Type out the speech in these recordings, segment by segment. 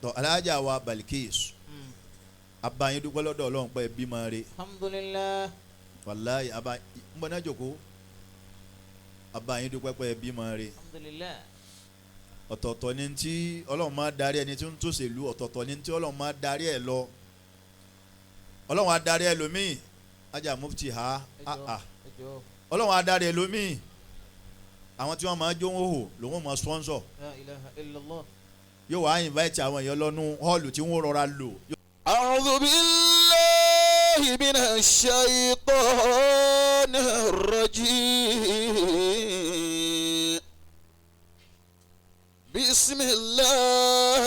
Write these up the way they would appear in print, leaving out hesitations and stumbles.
Tọ́ alájà wa Balikis, abayin dúpẹ́ lọ́dọ̀ Ọlọ́run pé bímọ rẹ̀. Alhamdulillah. Wàláyé aba ń bọ̀ náà jòkó, abayin dúpẹ́ pé bímọ rẹ̀. Alhamdulillah. Ọ̀tọ̀ọ̀tọ̀ ni tí Ọlọ́run máa darí ẹni tí ń tòṣèlú, ọ̀tọ̀ọ̀tọ̀ ni tí Ọlọ́run máa darí ẹ̀ lọ. Ọlọ́run á darí ẹlòmíì, ajá mufti ha. Ẹ ah. jọ̀ọ́. Ah. Ẹ jọ̀ọ́. Ọlọ́run á darí ẹlòmíì, àwọn tí wọ́n máa jó ń hò lòun máa sponsor. La ilaha illallah. Yóò wá invite àwọn èèyàn lọ́nu hall tí wọ́n rọra lò. أعوذ بالله من الشيطان الرجيم. بسم الله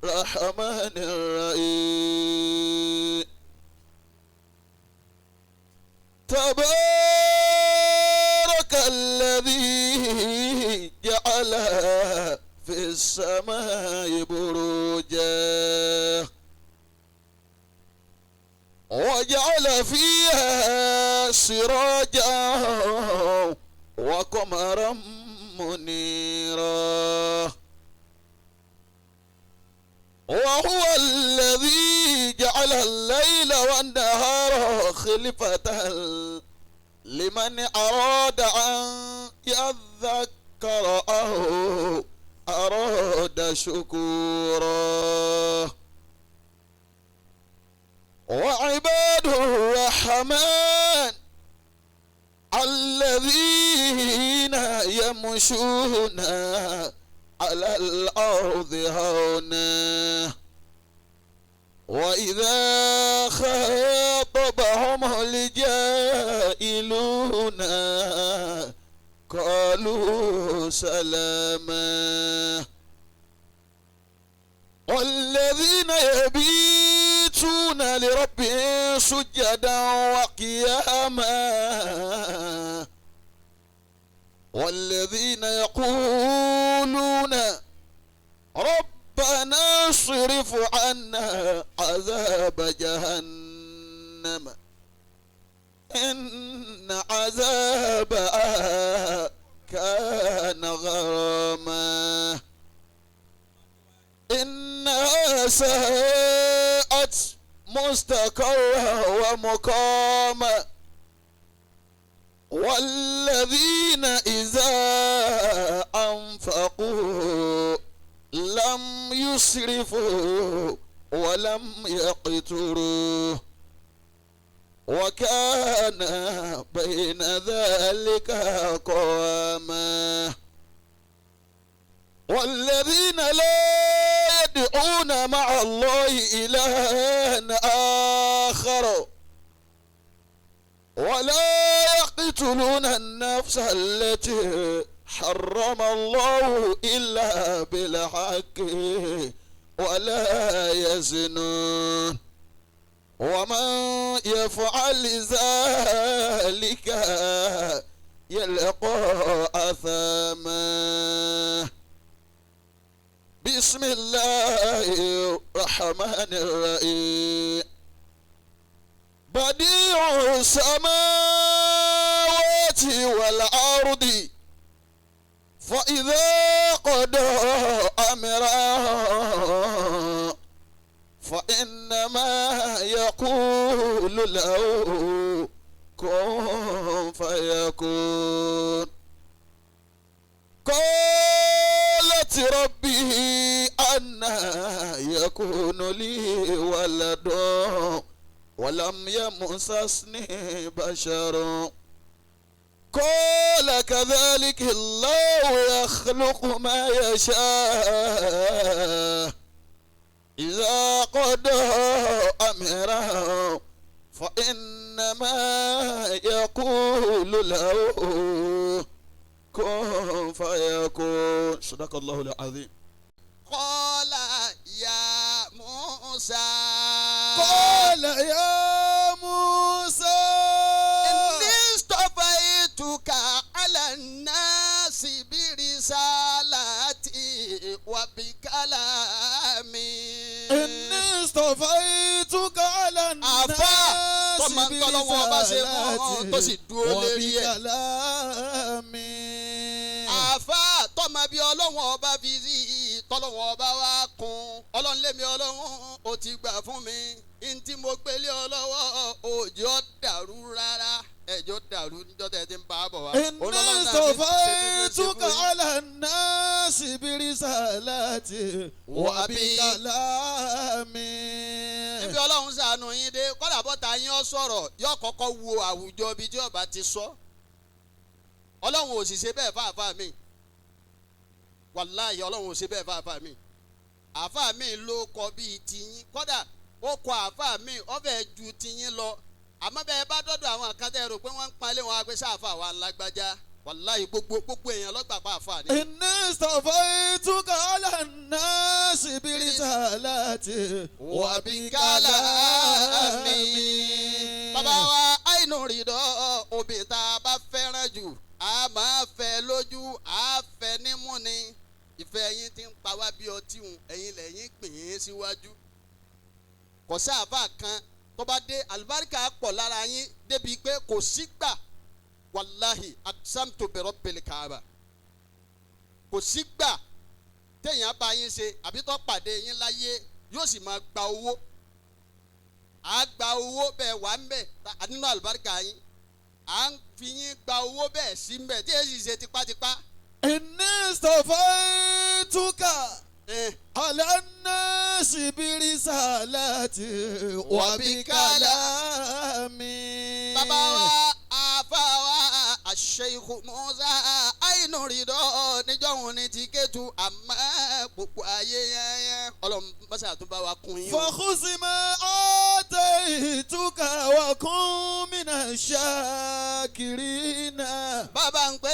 الرحمن الرحيم. تبارك الذي جعل في السماء بروجا وجعل فيها سراجا وقمرا منيرا، وهو الذي جعل الليل والنهار خلفة لمن أراد أن يذكر أو أراد شكورا. وعباد الرحمن الذين يمشون على الأرض هونا وإذا خاطبهم الجاهلون قالوا سلاما. والذين يبيتون لربهم سجدا وقياما، والذين يقولون ربنا اصرف عنا عذاب جهنم إن عذابها كان غراما إنها ساءت مستقرا ومقاما. والذين إذا أنفقوا لم يسرفوا ولم يقتروا وكان بين ذلك قواما. والذين لا يدعون مع الله إلها آخر ولا يقتلون النفس التي حرم الله إلا بالحق ولا يزنون، ومن يفعل ذلك يلقى أثاما. بسم الله الرحمن الرحيم. بديع السماوات والأرض، فإذا قضى أمرا فإنما يقول له كن فيكون. قالت ربي أنى يكون لي ولد ولم يمسسني بشر؟ قال كذلك الله يخلق ما يشاء، إذا قضى أمرا فإنما يقول له كن فيكون. صدق الله العظيم. قال يا موسى قال يا موسى إني اصطفيتك على الناس برسالتي وبكلامي. إني اصطفيتك على الناس Àfáà tó máa ń tọ́lọ́wọ́ ọba ṣe fún tó sì dúró lérí ẹ̀. وبكلامي. Àfáà tọ́mọ bí Ọlọ́wọ́n ọba fi sí. Tọ́lọ́wọ́n ọba wa kún ọlọ́run lémi ọlọ́run ó ti gbà fún mi ntí mo gbélé ọ lọ́wọ́ òjò dàrú rárá ẹjọ́ dàrú níjọ́ tẹ́ ti ń bá a bọ̀ wá. إني اصطفيتك على الناس برسالتي وبكلامي. Níbi ọlọ́run ṣàánú yín dé kọ́dà bọ́ta yín ọ sọ̀rọ̀ yóò kọ́kọ́ wo àwùjọ ibi tí ọba ti sọ. Ọlọ́run ò sì ṣe bẹ́ẹ̀ fáfáà mi, wàláhì ọlọ́run ò ṣe bẹ́ẹ̀ fáfáà mi. Àáfàá mi ló kọ bíi tiyín, kọ́dà ó kọ àáfàá mi ó fẹ́ ju tiyín lọ, àmọ́ bẹ́ẹ̀ bá dọ́dọ̀ àwọn kan tẹ́ rò pé wọ́n ń palẹ̀ wọn á pé sáàfà wa lágbájá, wàláhì gbogbo gbogbo èèyàn lọ́gbà pa àáfàá ni. إني اصطفيتك على الناس برسالتي وبكلامي. Bàbá wa àìnú rìndọ́, obìnrin tá a bá fẹ́ràn jù a máa fẹ́ lójú, a fẹ́ nímú ni. Ìfẹ́ yín ti ń pa wá bí ọtí hùn, ẹ̀yin lẹ́yìn gbìn ín síwájú. Kò sáàfà kan tó bá dé àlùbáríkà pọ̀ lára yín débi pé kò sígbà, wàláhì aqsamtu bi rabbil kaaba, kò sígbà téèyàn bá yín ṣe àbí tó pàdé yín láyé yóò sì máa gba owó. À gba owó bẹ́ẹ̀ wà ń bẹ̀ nínú àlùbáríkà yín, à ń fi yín gba owó bẹ́ẹ̀ sí ń bẹ̀ tí èyí ṣe tipátipá. إني اصطفيتك على الناس برسالتي وبكلامي. Bàbá wa àfa wa Sheikh Musa àìnú rìndọ́ níjọ́ òun ni ti kétu àmọ́ gbogbo ayé yẹn ọlọ́run mọ́sá tó bá wa kún yín o. فخذ ما آتيتك وكن من الشاكرين. Bàbá ń pè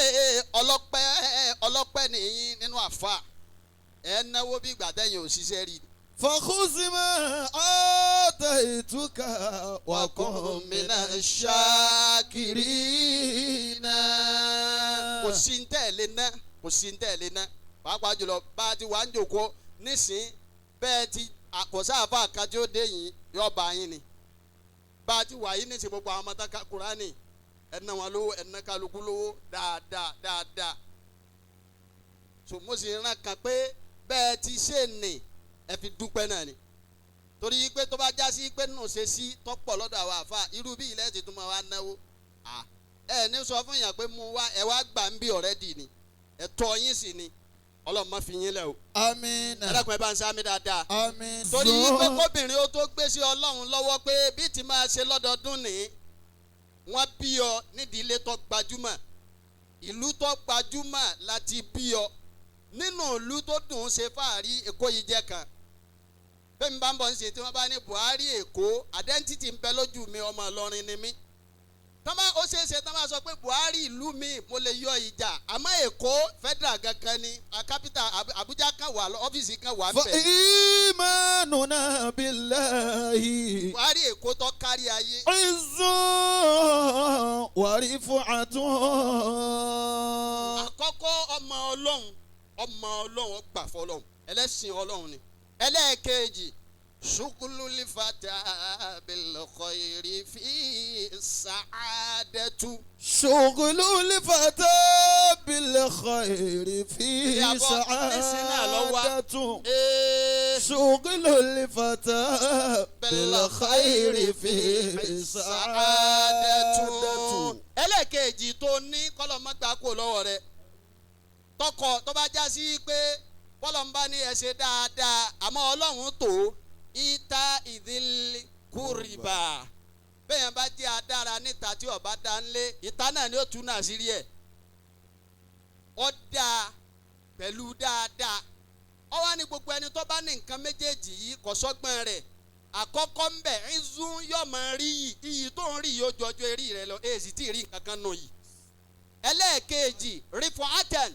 ọlọ́pẹ́ ọlọ́pẹ́ nìyí nínú àfa ẹ̀ náwó bí ìgbà tẹ̀yìn òṣìṣẹ́ rí. فخذ ما آتيتك وكن من الشاكرين. Kò sí ń tẹ̀lé ná, kò sí ń tẹ̀lé ná, pàápàá jùlọ bá a ti wà ń jòkó nísìn bẹ́ẹ̀ ti àkọsá àfa kan tí ó dé yìí yóò bá yín ni. Bá a ti wà yín nísìn, gbogbo àwọn ọmọ tá Kúránì ẹ̀ná wọn lówó, ẹ̀ná kálukú lówó dáadáa dáadáa. So mo sì rán kan pé bẹ́ẹ̀ ti ṣe nì ẹ fi dúpẹ́ náà ni, torí pé tó bá já sí pé nù ṣe sí tọ́pọ̀ lọ́dọ̀ àwọn àfa irú bí ilẹ̀ ti tún máa wá náwó, ẹ ní sọ fún yàn pé mo wá ẹ wá gbà ń bí ọ̀rẹ́dì ni, ẹ̀tọ́ yín sì ni. Ọlọ́run má fi yín lẹ̀ o. Àmín. Ẹ dákun, ẹ bá ń sámi dáadáa. Àmín. Torí pé kóbìnrin ó tó gbé sí ọlọ́run lọ́wọ́ pé bí ti máa ṣe lọ́dọọdún ní wọ́n bí ọ nídìí ilé tó gbajúmọ̀, ìlú tó gbajúmọ̀ láti bí ọ, nínú ìlú tó dùn ún ṣe fáàrí, Èkó yìí jẹ́ kan. Bẹ́ẹ̀ mi bá ń bọ̀ ń ṣe tí wọ́n bá ní Buhari Èkó, identity ń bẹ lójú mi, ọmọ Ìlọrin ni mí. Tọ́mọ ó ṣeé ṣe tọ́mọ sọ pé Buhari ìlú mi, mo lè yọ ìjà, àmọ́ Èkó federal gangan ni capital, Abuja kan wà, ọ́fíìsì kan wà ń bẹ̀. فإيماننا بالله Buhari Èkó tó kárí ayé. عز ورفعة. Àkọ́kọ́, ọmọ ọlọ́run, ọmọ ọlọ́run, ó gbà fọlọ́run, ẹlẹ́sìn ọlọ́run ni. Ẹlẹ́ẹ̀kejì, شغل الفتى بالخير فيه السعادة. شغل الفتى بالخير فيه Ìyàbọ̀, nísìnyí náà lọ wá. سعادة. Ee, شغل الفتى بالخير فيه سعادة. Ẹlẹ́ẹ̀kejì tó ní kọ́lọ́mọ́gbà kò lọ́wọ́ rẹ̀ tọkọ tó bá já sí pé bọ́lọ̀mbá ní ẹ ṣe dáadáa, àmọ́ ọlọ́run tó ìta ìdílé kúrìbà bẹ́ẹ̀ yẹn bá jẹ́ adára níta tí ọba dá ń lé ìta náà ni ó tún náà sírí ẹ̀ ọ́ dáa pẹ̀lú dáadáa. Ọ wá ní gbogbo ẹni tó bá ní nǹkan méjèèjì yìí kò sọ́gbọ́n rẹ̀. Àkọ́kọ́ ń bẹ̀ ń yọ̀ máa rí yìí, iyì tó ń rí yìí ó ju ọjọ́ eré rẹ lọ, èsì tí ì rí nǹkan kan nù yìí. Ẹlẹ́ẹ̀kejì, rifọ aten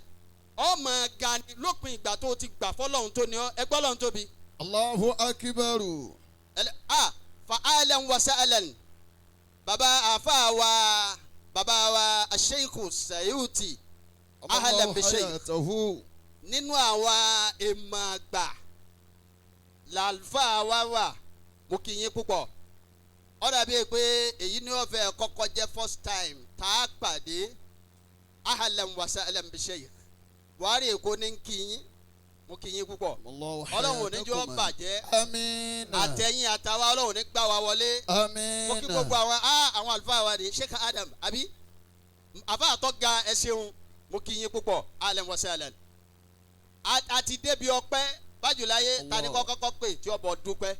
ọmọ gani lópin ìgbà tó o ti gbà fọlọ́hún tó ní ọ ẹgbẹ́ ọlọ́hún tóbi. الله أكبر. A fa ahlan wa sahlan, baba afa wa, baba wa Asheikhu Sayuti, ahlan bi sheikh. حياته. Nínú àwọn èèmọ̀ àgbà làlùfáà wa wà, mo kí yín púpọ̀. Ó dàbí pé èyí ni wọ́n fẹ́ kọ́kọ́ jẹ́ first time tá a pàdé. Ahlan wa sahlan bi sheikh. Buhari Èkó ní kí yín. Mo kí yín púpọ̀. Ọlọ́run ò ní jẹ́ ó bàjẹ́. Àmín. Àtẹ̀yìn àtàwa Ọlọ́run ò ní gbà wá wọlé. Àmín. Mo kí gbogbo àwọn àwọn àlùfáà wa ní Sheikh Adam àbí àfa àtọ́ ga ẹ ṣeun. Mo kí yín púpọ̀. Ahlan wa sahlan. Àti débi ọpẹ́ bájúláyé tani kọ́kọ́kọ́ pè tí ọbọ̀ dúpẹ́.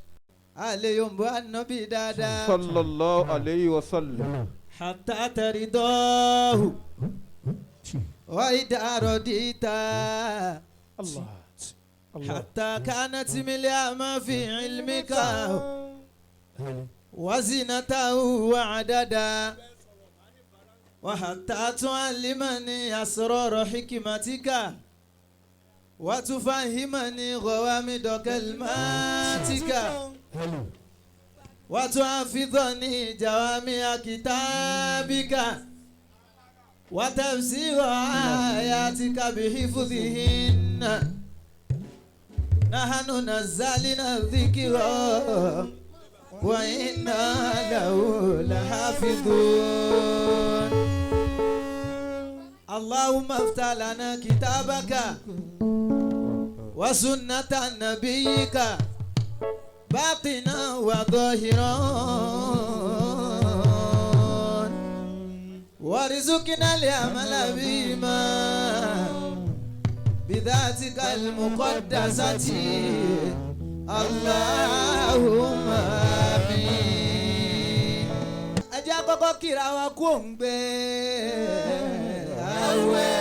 Ale yombo annabi dada. Sallallahu alayhi wa sallam. Hatta taridahu. Wa idha radita. Allah. Hatta kanat milya ma fi ilmika. Wa zinatahu wa adada. Wa hatta tu'allimani asrara hikmatika. Wa tufahimani ghawamida kalmatika. وتحفظني جوامع كتابك وتفسير آياتك بحفظهن نحن نزلنا الذكر وإنا له لحافظون اللهم افتح لنا كتابك وسنة نبيك باطنا وظاهرا وارزقنا العمل بما بذاتك المقدسة اللهم آمين. Ẹ jẹ́ kọ́kọ́ kíra wa kú òǹgbẹ àwẹ̀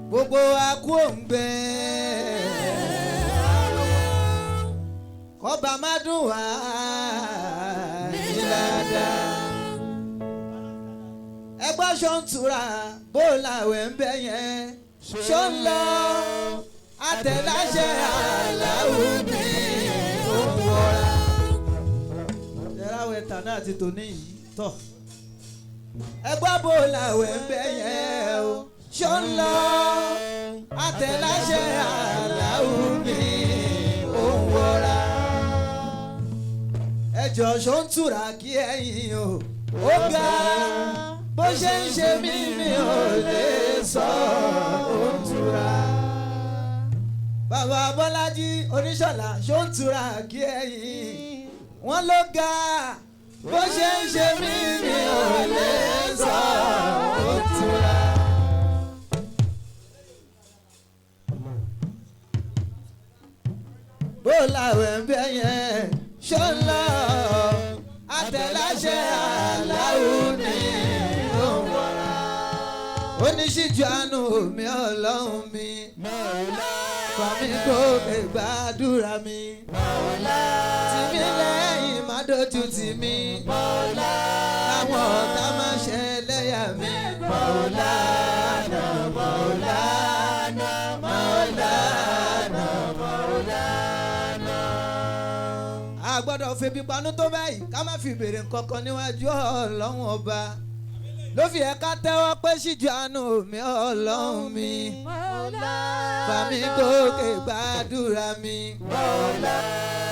gbogbo wa kú òǹgbẹ kọba má dùn wá nílàdá. Ẹgbọ́n ṣó ń tura bó làwẹ̀ ń bẹ yẹn ṣó ń lọ àtẹ̀láṣẹ aláwọ̀ mi ò wọra. Ṣẹ́ráwẹ̀ tàná àti tòní yìí tọ̀. Ẹgbọ́n bó làwẹ̀ ń bẹ yẹn o ṣó ń lọ àtẹ̀láṣẹ aláwọ̀ mi ò wọra. Ẹjọ ṣó ń tura kí ẹ̀yin o ó ga bó ṣe ń ṣe mí mi ò lè sọ ó ń tura. Bàbá Bọ́lájí Oníṣọ̀lá ṣó ń tura kí ẹ̀yin wọ́n ló ga bó ṣe ń ṣe mí mi ò lè sọ ó ń tura. Bó làwẹ̀ ń bẹ yẹn ṣọlá àtẹ̀láṣẹ aláwo ni òun wọra. Oníṣíjú àánú mi ọlọ́run mi fàmí gòkè gbàdúrà mi tìmí lẹ́yìn má dojú tì mí láwọn ọ̀tá má ṣe lẹ́yà mi. Maulana Maulana Maulana Maulana. A gbọ́dọ̀ febi panú tó báyìí ká má fi béèrè nǹkankan níwájú Ọlọ́run ọba ló fi ẹ̀ka tẹ́wọ́ pé ṣíjú àánú mi Ọlọ́run mi fàmí gòkè gbàdúrà mi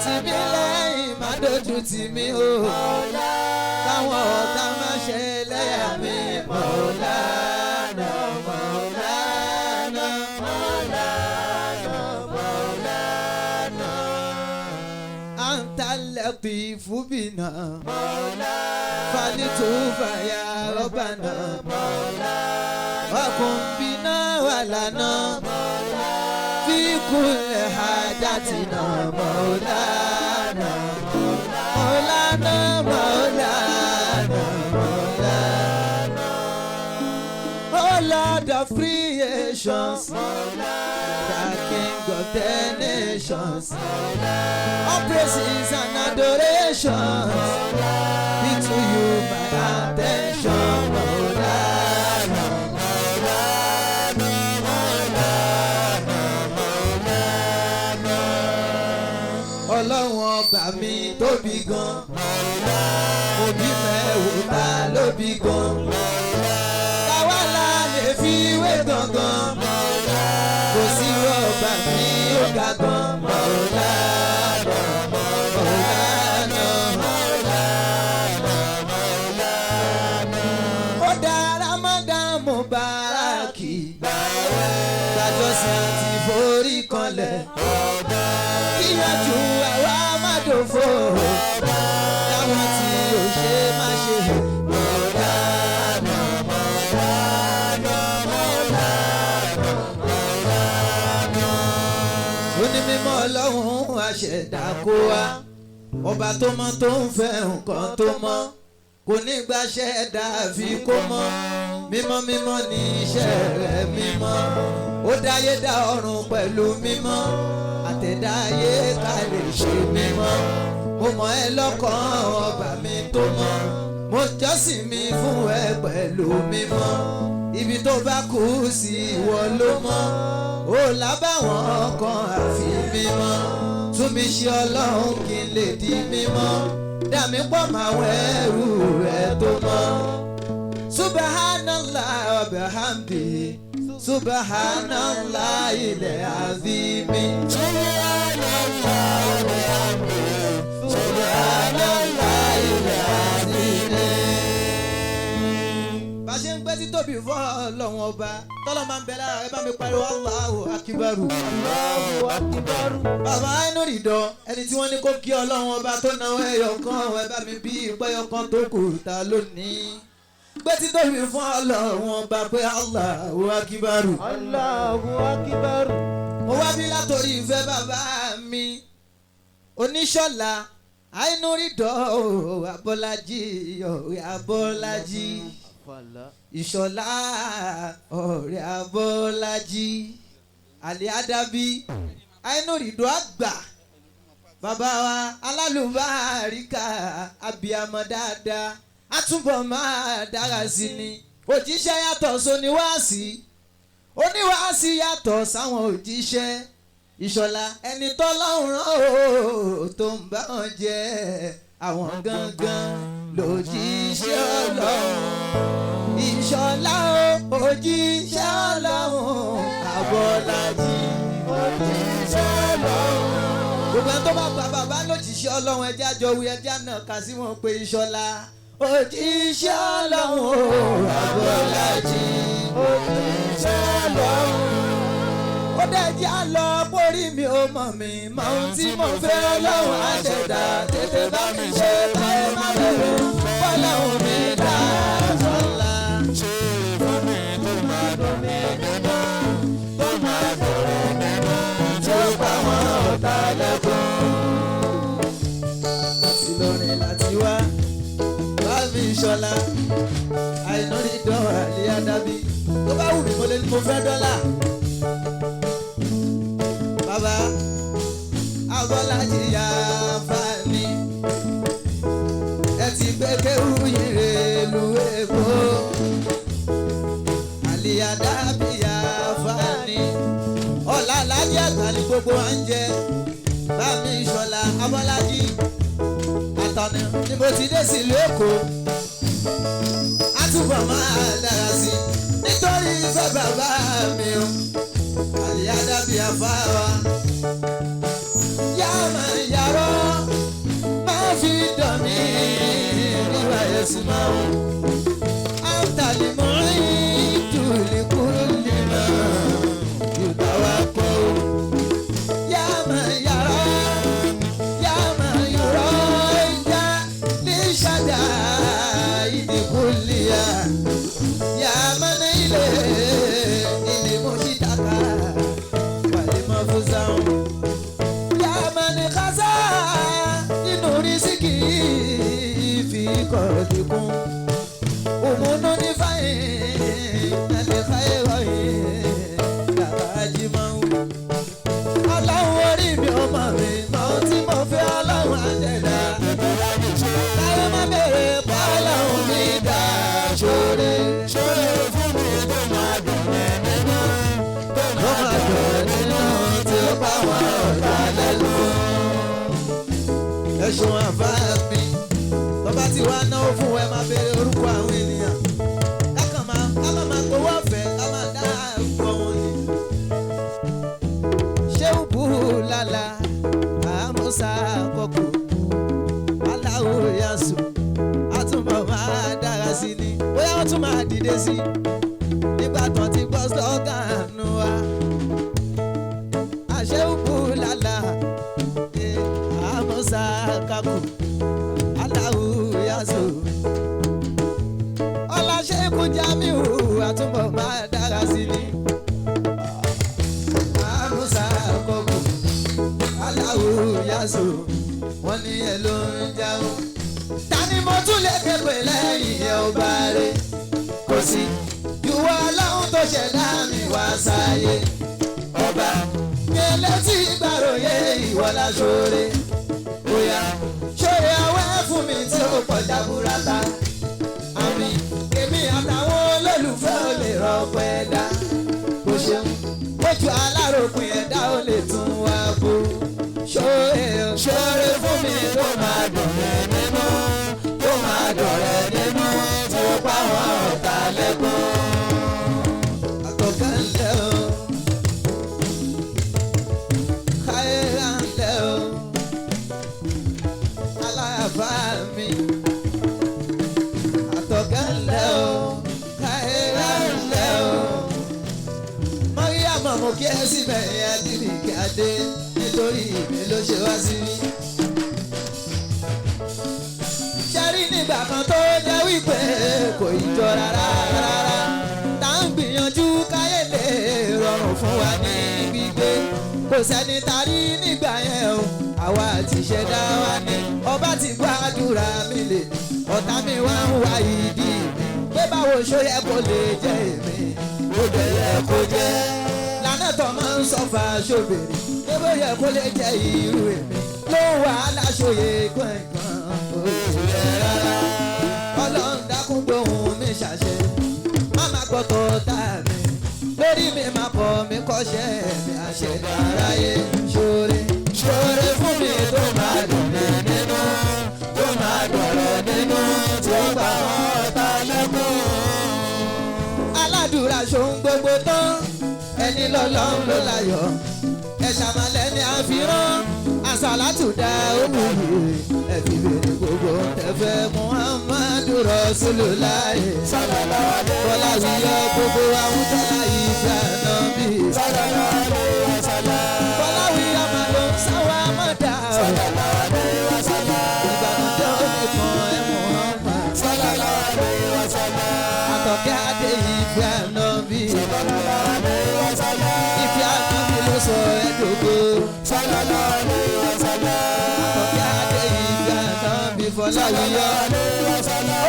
tìmí lẹ́yìn má dojú tì mí o káwọn ọ̀tá má ṣe lẹ́yà mi. Maulana Maulana Maulana Maulana. Anta latifu bina falitufa ya Rabbana wa kun bina walana fi kulli hajatina Maulana Maulana Maulana Maulana. Oh Lord of creations, the King of the nations, all praises and adorations be to you my attention. Maulana, Maulana, Maulana, Maulana. Ọlọ́run ọba mi tóbi gan, òbí mẹ́wò ta ló bí gan, táwa la lè fi wé gangan, kò sí ọba mi ó ga gan. Maulana, Maulana, Maulana, Maulana. Ó dá Ramadan Mubaraki, gbàjọsìn àti kanlẹ̀. Kíyànjú àwa má dòfo. Láwọn tí ò ṣe má ṣe. Mọ̀lánà mọ̀lánà mọ̀lánà mọ̀lánà. Ó ní mímọ́ Ọlọ́run àṣẹ̀dá kó wa. Ọba tó mọ́ tó ń fẹ́ nǹkan tó mọ́. Kò ní gbaṣẹ́ dàbí kó mọ́. Mímọ́ mímọ́ ní iṣẹ́ rẹ̀ mímọ́. Ó dáyé dá ọ̀run pẹ̀lú mímọ́. Àtẹ̀dáyé ká lè ṣe mímọ́. Mo mọ̀ ẹ́ lọ́kàn ọba mi tó mọ́. Mo jọ́sìn mi fún ẹ pẹ̀lú mímọ́. Ibi tó bá kú sí ìwọ ló mọ̀. Ó lábàwọ́n kan àfi mímọ́. Tún mi ṣe Ọlọ́run kí n lè di mímọ́. Dà mí pọ̀ máwọn ẹrú rẹ tó mọ́. Subhanallah wa bihamdi. Subhanallah ilẹ̀ azimi. Subhanallah wa bihamdi. Subhanallah ilẹ̀ azimi. Bá a ṣe ń gbé títóbi fún Ọlọ́run ọba tọ́lọ́ máa ń bẹ lára rẹ bá mi pariwo Allahu akibaru. Allahu akibaru. Bàbá inú ìdán ẹni tí wọ́n ní kó kí Ọlọ́run ọba tó náwó ẹyọ kan ẹ bá mi bí ìpẹ́yọ kan tó kù ta lónìí. Gbé títóbi fún Ọlọ́run ọba pé Allahu akibaru. Allahu akibaru. Mo wá bí látòrí ìfẹ́ bàbá mi Oníṣọ́lá Àìnúrídọ̀ Abọ́lájí ọ̀rẹ́ Abọ́lájí Ìṣọ̀lá ọ̀rẹ́ Abọ́lájí Àlẹ́ Àdàbí Àìnúrídọ̀ àgbà bàbá wa alálùbáríkà abiyamọ dáadáa àtúbọ̀ máa dára sí ni òjíṣẹ́ yàtọ̀ sóníwáàsí oníwàásí yàtọ̀ sáwọn òjíṣẹ́ Ìṣọ̀lá ẹni tọ́lọ́run rán o tó ń bá wọn jẹ àwọn gangan lòjíṣẹ́ Ọlọ́run Ìṣọ̀lá o òjíṣẹ́ Ọlọ́run Abọ́lájí òjíṣẹ́ Ọlọ́run. Gbogbo ẹni tó bá gba bàbá lójíṣẹ́ Ọlọ́run ẹjẹ́ àjọ wí ẹjẹ́ àná kà sí wọn pé Ìṣọ̀lá òjíṣẹ́ Ọlọ́run Abọ́lájí òjíṣẹ́ Ọlọ́run. Ó dẹ̀jẹ́ á lọ pórí mi ò mọ̀ mi mọ ohun tí mo fẹ́ Ọlọ́run àṣẹ̀dá tètè bá mi ṣe táyé má bẹ̀rẹ̀ fọlọ́run mi dá sọ́la. Ṣé fún mi tó máa dùn mí nínú tó máa dùn mí nínú Tí ó pa wọn ọ̀tá lẹ́kùn. Láti lọrin láti wá bá mi ṣọlá àìnúrídọ̀ àlẹ́ àdàbí tó bá wù mí mo lè ní mo fẹ́ dọ́là. Bàbá Abọ́lájí yá fani ẹ ti gbé kéwú yìí lu Èkó àlẹ́ àdàbí yá fani ọ̀la alájí àgbà ni gbogbo wa ń jẹ bá mi ṣọlá Abọ́lájí àtọ̀nà ni mo ti dé sílùú Èkó àtúbọ̀ máa dára sí nítorí ìfẹ́ bàbá mi o àlìyá dàbí afáwa yá máa yàrá máa fi dàn mí nígbà yẹn sì máa wù. Àǹtàlímọ̀ ìdúlẹ̀kùn lè máa yóò wá kọ́ o. Yá máa yàrá yá máa yọ̀rọ̀ ìjà ní ṣàdá ìdíkùlìyà. Yá máa ní ilé ilé mọ̀ṣítàkà wàlé mọ́ fún sáwọn. Yá máa ní kásá nínú rísíkì fi kọ̀ọ̀dìkún. Òmùnú ní fáyín nàlẹ́ fáyé wọ̀nyí bàbá Jímọ̀. Ọlọ́run orí mi ò mọ̀ mi mọ̀ ohun tí mo fẹ́ Ọlọ́run àjẹ̀dá. Táyé má bèrè bọ́ Ọlọ́run mi dá ṣoore. Ṣé fún mi tó máa dùn mí nínú tó Ó máa dùn nínú tí ó bá wọn ọ̀tá lẹ́nu. Ẹ ṣeun àbá mi. Tọ́ba tí wàá náwó fún ẹ máa béèrè orúkọ àwọn ènìyàn. Kákan máa ká má máa gbowó ọ̀fẹ́ ká máa dá orúkọ wọn ni. Ṣéwù Bùlálà Àmúsà Kọ̀kọ̀ Aláwo Yasu àtúbọ̀ máa dára sí ni. Bóyá wọ́n tún máa dìde sí i nígbà tán ti gbọ́ sọ́gànù wa. yasò wọ́n ní ẹ ló ń jáwó. Ta ni mo tún lè ké pè lẹ́yìn ẹ ò bá rè? Kò sí ìwọ ọlọ́run tó ṣẹ̀dá mi wá sáyé. Ọba mi létí gbàròyé ìwọ láṣọre. Bóyá ṣòye ọwẹ́ fún mi tí ó pọ̀ jaburata. Àmì èmi àtàwọn olólùfẹ́ ò lè rọpò ẹ̀dá. Bó ṣeun ojú aláròpin ẹ̀dá ò lè tún wá bó. Ṣòye ṣòre fún mi tó máa dùn mí nínú tó máa dọ̀rẹ́ nínú tí ó pa wọn ọ̀tá lẹ́kún. Àtọ̀kẹ́ ńlẹ̀ o, káyéra ńlẹ̀ o, aláyàfá mi. Àtọ̀kẹ́ ńlẹ̀ o, káyéra ńlẹ̀ o. Mọ́ríyàmọ̀ mo kí ẹ síbẹ̀ yẹn Adébíkẹ́ Adé nítorí ìmí ló ṣe wá sí mi. Ṣẹ́rí nígbà kan tó jẹ́ wípé kò ì jọ rárá rárá. Tá ń gbìyànjú káyé lè rọrùn fún wa ní gbígbé. Kò sẹ́ni tarí nígbà yẹn o, àwa àti ṣẹ̀dá wa ní. Ọba ti gbàdúrà mi lè ní, ọ̀tá mi wá ń wá ìdí mi. Pé báwo ṣó yẹ kó lè jẹ́ èmi, ó dẹ̀ yẹ kó jẹ́. Lánà tó máa ń sọ fàṣọbèrè, pé bó yẹ kó lè jẹ́ irú èmi. Ló ń wà aláṣọyè gbọ̀ngàn, ó yẹ rárá. Ọlọ́run dákun gbóhùn mi ṣàṣẹ, má má gbọ́tọ̀ tá mi. Lórí mi má kọ́ mi kọ́ṣẹ́ mi àṣẹ̀dá aráyé. Ṣoore ṣoore fún mi tó máa dùn mí nínú, tó máa dọ̀rẹ́ nínú, tí ó pa ọ̀tá lẹ́kún. Aládùúrà ṣohun gbogbo tán, ẹni lọ́lọ́run ló láyọ̀. Ẹ̀ṣàmàlẹ́ ni a fi rán, àsàlátù dá òwúrò. Ẹ fi bèrè gbogbo tẹ̀fẹ́ Muhammadu Rasulullah. Bọ́lá wíyọ gbogbo àwọn tọ́lá ìfẹ́ ànábì. Bọ́lá wíyọ máa ló ń sáwá mọ́dà. Ìbànújẹ́ ò lè kàn ẹ́ Muhammad. Àtọ̀kẹ́ adé ìfẹ́ ànábì. Ìfẹ́ ànábì ló sọ ẹ́ dògo. Àtọ̀kẹ́ adé ìfẹ́ ànábì Fọlá wíyọ.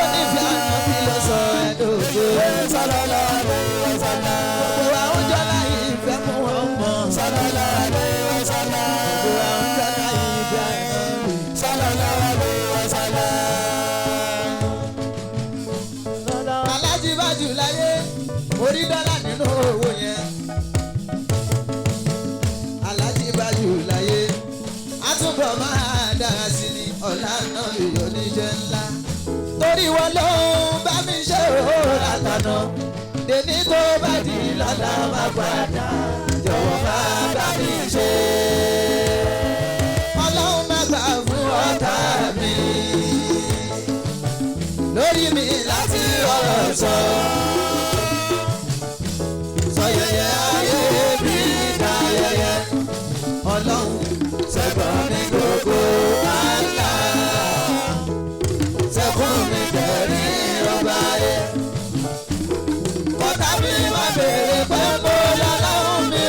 Ó ní ìfẹ́ ànábì ló sọ ẹ́ dògo. Gbogbo àwọn jọlá ìfẹ́ mú wọn mọ̀. Gbogbo àwọn jọlá ìfẹ́ ànábì. Alájí bá jù láyé, orí dọ́là nínú owó yẹn. Alájí bá jù láyé, àtúbọ̀ máa dára sí ni ọ̀la náà yóò níṣẹ́ ńlá. Torí wọn ló ń bá mi ṣe òó látànà. Dèní tó bá di lọ́la máa padà, jọ̀wọ́ máa bá mi ṣe. Ọlọ́run má gbà fún ọ̀tá mi lórí mi láti ọ̀rọ̀ sọ. Sọ yẹyẹ ayé mi dá yẹyẹ. Ọlọ́run ṣẹ́gun mi gbogbo àlá. Ṣẹ́gun mi tẹ̀rí ọba yẹ. Kọ́tà mi má béèrè pé mo lọ́lọ́run mi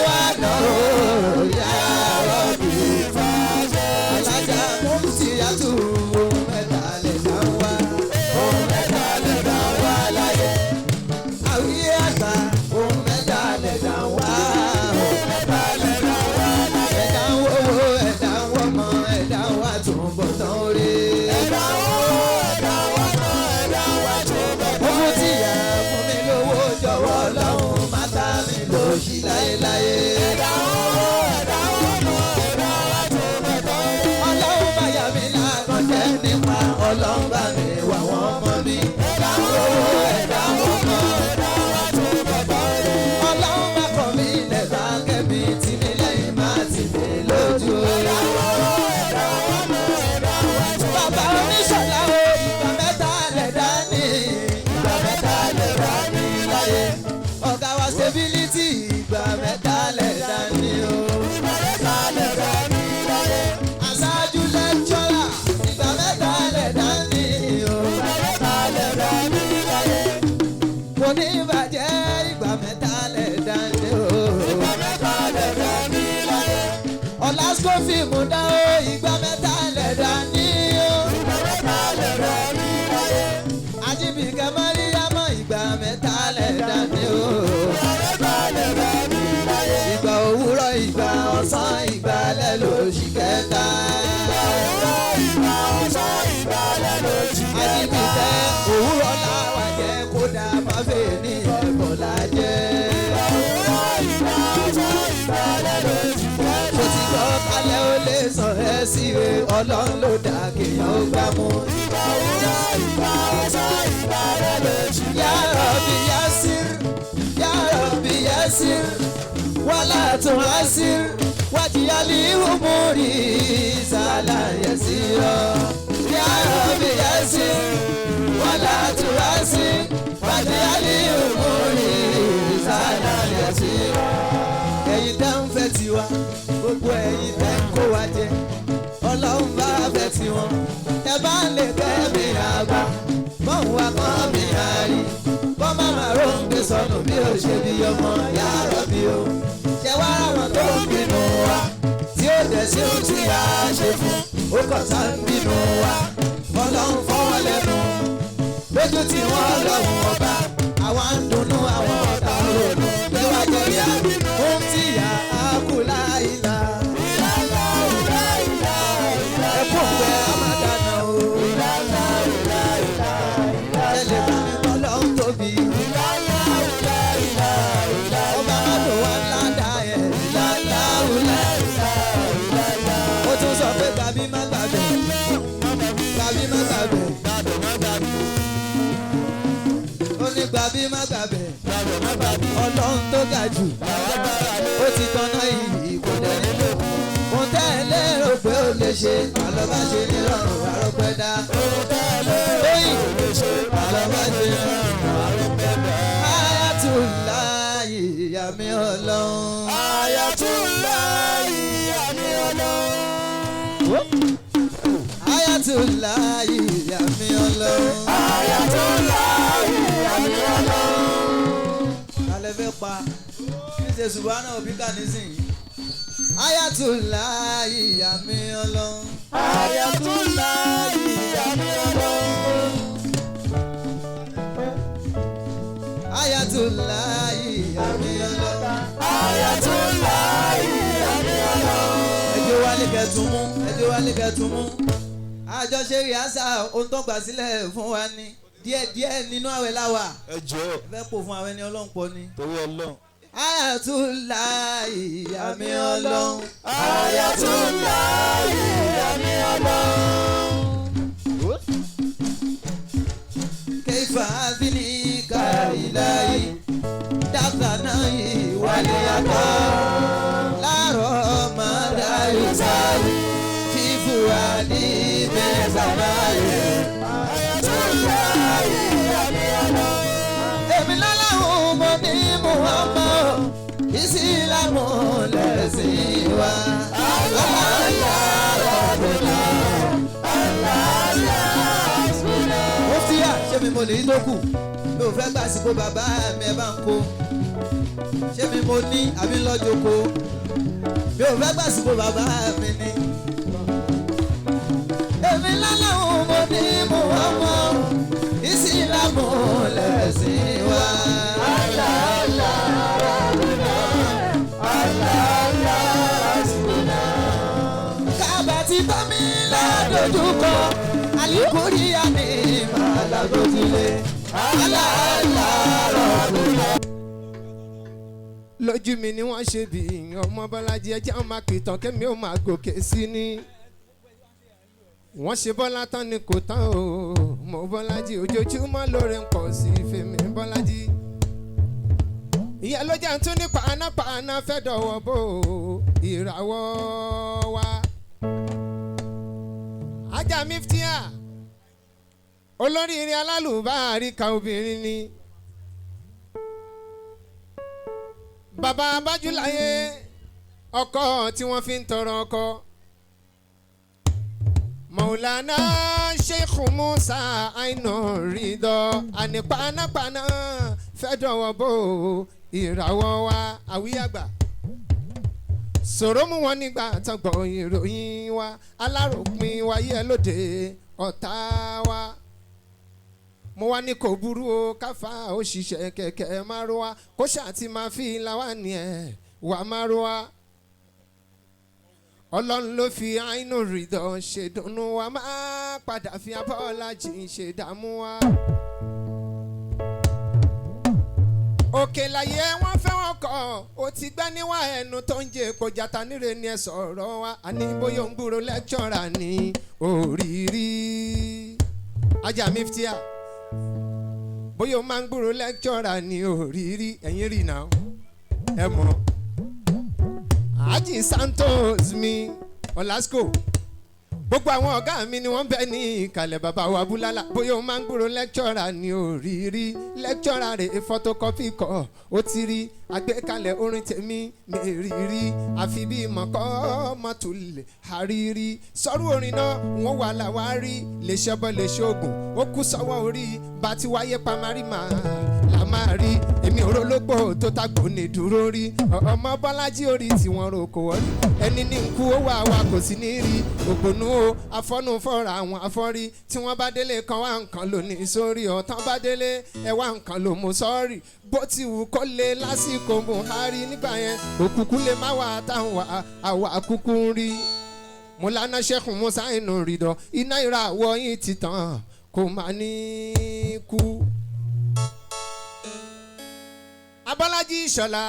Ọ̀làsíkò fíìmù dá o, ìgbà mẹ́ta lẹ̀dá ní o. Ìgbà mẹ́ta lẹ̀dá ní láyé. Ajíbìkẹ́ Mọ́ríyámọ̀ ìgbà mẹ́ta lẹ̀dá ní o. Ìgbà mẹ́ta lẹ̀dá ní láyé. Ìgbà òwúrọ̀, ìgbà ọ̀sán, ìgbà alẹ́ lóṣù kẹta. Ìgbà òwúrọ̀, ìgbà ọ̀sán, ìgbà alẹ́ lóṣù kẹta. Ajíbìkẹ́ òwúrọ̀ làwà jẹ́ kódà má fẹ́ ní ẹ̀bọ̀ lájẹ́. Ìgbà òwúrọ̀, ìgbà ọ̀sán, ìgbà alẹ́ lóṣù kẹta. Mo ti gbọ́ kálẹ̀ ó lè sọ ẹ́ sí re, Ọlọ́run ló dá kéèyàn ó gbá mú. Ìgbà òwúrọ̀, ìgbà ọ̀sán, ìgbà alẹ́ lóṣù Ya kẹta. Rabbi Yasir, Ya Rabbi Yasir, wala tuasir, waj'alil umuri sahlan yasira. Ya Rabbi Yasir, wala tuasir, waj'alil umuri sahlan yasira. Ẹ̀yin tẹ́ ń fẹ́ tiwa, gbogbo ẹ̀yin tẹ́ ń kó wa jẹ, Ọlọ́run bá fẹ́ tiwọn. Ẹ bá lè kẹ́ mi àgbà, mọ̀ wá kọ́ mi àrí. Bọ́ máma ró ń gbé sọnù bí ó ṣe bí ọmọ yàrá bí o. Ṣé wá ráwọn tó ń bínú wa? Tí ó dẹ̀ sí ohun tí a ṣe fún, ó kàn sá ń bínú wa. Ọlọ́run fọwọ́ lẹ́nu, lójú tí wọ́n lọ́hùn ọba. Àwa ń dunnú àwọn ọ̀tá ronú. Bí wàá jẹ́ bí a ohun tí ìyá á kú láìla. Ẹkún pẹ́ àmàdànà o. Tẹ̀lé bá mi kọ́ lọ́hún tóbi. Ọba Mádò wá ńlá dá ẹ̀. Ó tún sọ pé gbàbí má gbàbẹ̀. Gbàbí má gbàbẹ̀. Ó ní gbàbí má gbàbẹ̀. Ọlọ́run tó ga jù. Ó ti tanná iyì kò dẹ̀ nílò. Ohun tẹ́ ẹ lérò pé ó lè ṣe, àlọ́ bá ṣe ní rọrùn àrọ́pẹ́ dá. Oyin, àlọ́ bá ṣe ní rọrùn àrọ́pẹ́ dá. Ayatollah ìyá mi Ọlọ́run. Ayatollah àmì Ọlọ́run. Ayatollah ìyá mi Ọlọ́run. Ayatollah àmì Ọlọ́run. Alẹ́ fẹ́ pa ṣíṣe ṣùgbọ́n òbí kà nísìnyí. Ayatollah ìyá mi Ọlọ́run. Ayatollah àmì Ọlọ́run. Ayatollah ìyá mi Ọlọ́run. Ayatollah àmì Ọlọ́run. Ẹjọ́ wálé kẹtùn mú, ẹjọ́ wálé kẹtùn mú. Àjọṣe rìásà ohun tó gbà sílẹ̀ fún wa ni díẹ̀díẹ̀ nínú àwẹ̀ láwà. Ẹ jọ̀ọ́ Ẹ fẹ́ pò fún àwọn ẹni Ọlọ́run pọ̀ ni. torí Ọlọ́run. Ayatollah ìyá mi Ọlọ́run. Ayatollah àmì Ọlọ́run. كيف أذنيك إلهي دفناي وليقى لا رمى لا يساوي في فؤادي من زمان. Ayatollah àmì Ọlọ́run. Èmi lọ́lọ́run mo ní Muhammad, ìsìlámù lẹ̀sìn wa. Muftiya, ṣé mi mo lè yí tó kù? Mi ò fẹ́ gbà síkò bàbá mi ẹ bá ń kó. Ṣé mi mo ní àbí lọ́jọ́ kó? Mi ò fẹ́ gbà síkò bàbá mi ni. Èmi lọ́lọ́run mo ní Muhammad, ìsìlámù lẹ̀sìn wa. Kábà ti bá mi ládojúkọ, àlìkúríyá ni màlágbójúlé. Lójú mi ni wọ́n ṣe bí ọmọ Bọ́lájí, ẹjẹ́ wọn máa pìtàn kẹ́mi ó máa gòkè sí ni. Wọ́n ṣe Bọ́lá tán ni kò tán o, mo Bọ́lájí ojoojúmọ́ lóore ń pọ̀ sí fèmí Bọ́lájí. Ìyá ló jẹ́ tún ní panápaná fẹ́ dọ̀wọ́ bò ìràwọ̀ wa. Ajá Miftia, olóríire alálùbáríkà obìnrin ni. Bàbá Abájúláyé, ọkọ tí wọ́n fi ń tọrọ ọkọ. Maulana Sheikh Musa Aina Ridọ, ànípanápaná fẹ́ dọ̀wọ́ bò ìràwọ̀ wa àwíyàgbà. Sọ̀rọ̀ mú wọn nígbà tọgbọ̀n ìròyìn wa aláròpin wáyé ẹ lóde ọ̀tá wa. Mo wá ní kò burú o káfá òṣìṣẹ́ kẹ̀kẹ́ márúwá kó ṣáà ti máa fi làwa ní ẹ̀ wà márúwá. Ọlọ́run ló fi àìnú rìndọ̀ ṣèdùnnú wa máa padà fi Abọ́lájì ṣèdààmú wa. Òkè láyé wọ́n fẹ́ wọn kọ́ ó ti gbá níwá ẹnu tó ń jẹ epo jata níre ni ẹ sọ̀rọ̀ wa àní bóyá ń gbúrò lẹ́kṣọ̀rà ní òrìrì ajá miftia bóyá ó máa ń gbúrò lẹ́kṣọ̀rà ní òrìrì ẹ̀yìn rì náà ẹ mọ̀ Ají Santos mi Ọlásùkò gbogbo àwọn ọ̀gá mi ni wọ́n bẹ ní ìkàlẹ̀ bàbá wa búlálà bóyá o máa ń gbúrò lẹ́kṣọ́rà ní òrírí lẹ́kṣọ́rà rè é fọ́tókọ́pì kọ́ ó ti rí àgbékalẹ̀ orin tèmi mi rírí àfi bí mọ̀kọ́ mọ̀tòlè àrírí sọ́rú orin náà wọ́n wà láwa rí lè ṣẹbọ lè ṣoògùn ó kú sọ́wọ́ orí bá ti wáyé pamari máa la máa rí èmi òrólógbò tó tàgbò ní dúró rí ọmọ Bọ́lájí orí tí wọ́n ro kò wọ́n rí ẹni ní nkú ó wà wá kò sí ní rí ògbónú o afọ́nufọ́ra àwọn afọ́rí tí wọ́n bá délé kan wá nǹkan lò ní sórí ọ̀tán bá délé ẹ wá nǹkan lò mú sọ́ọ̀rì bó ti wù kó lé lásìkò Buhari nígbà yẹn òkùnkùn lè má wà táwọn àwa kúkú ń rí Mọ́lánà Sheikh Musa inú rìdọ̀ iná ìràwọ̀ yín ti tàn kò má ní kú. Abọ́lájí Ìṣọ̀lá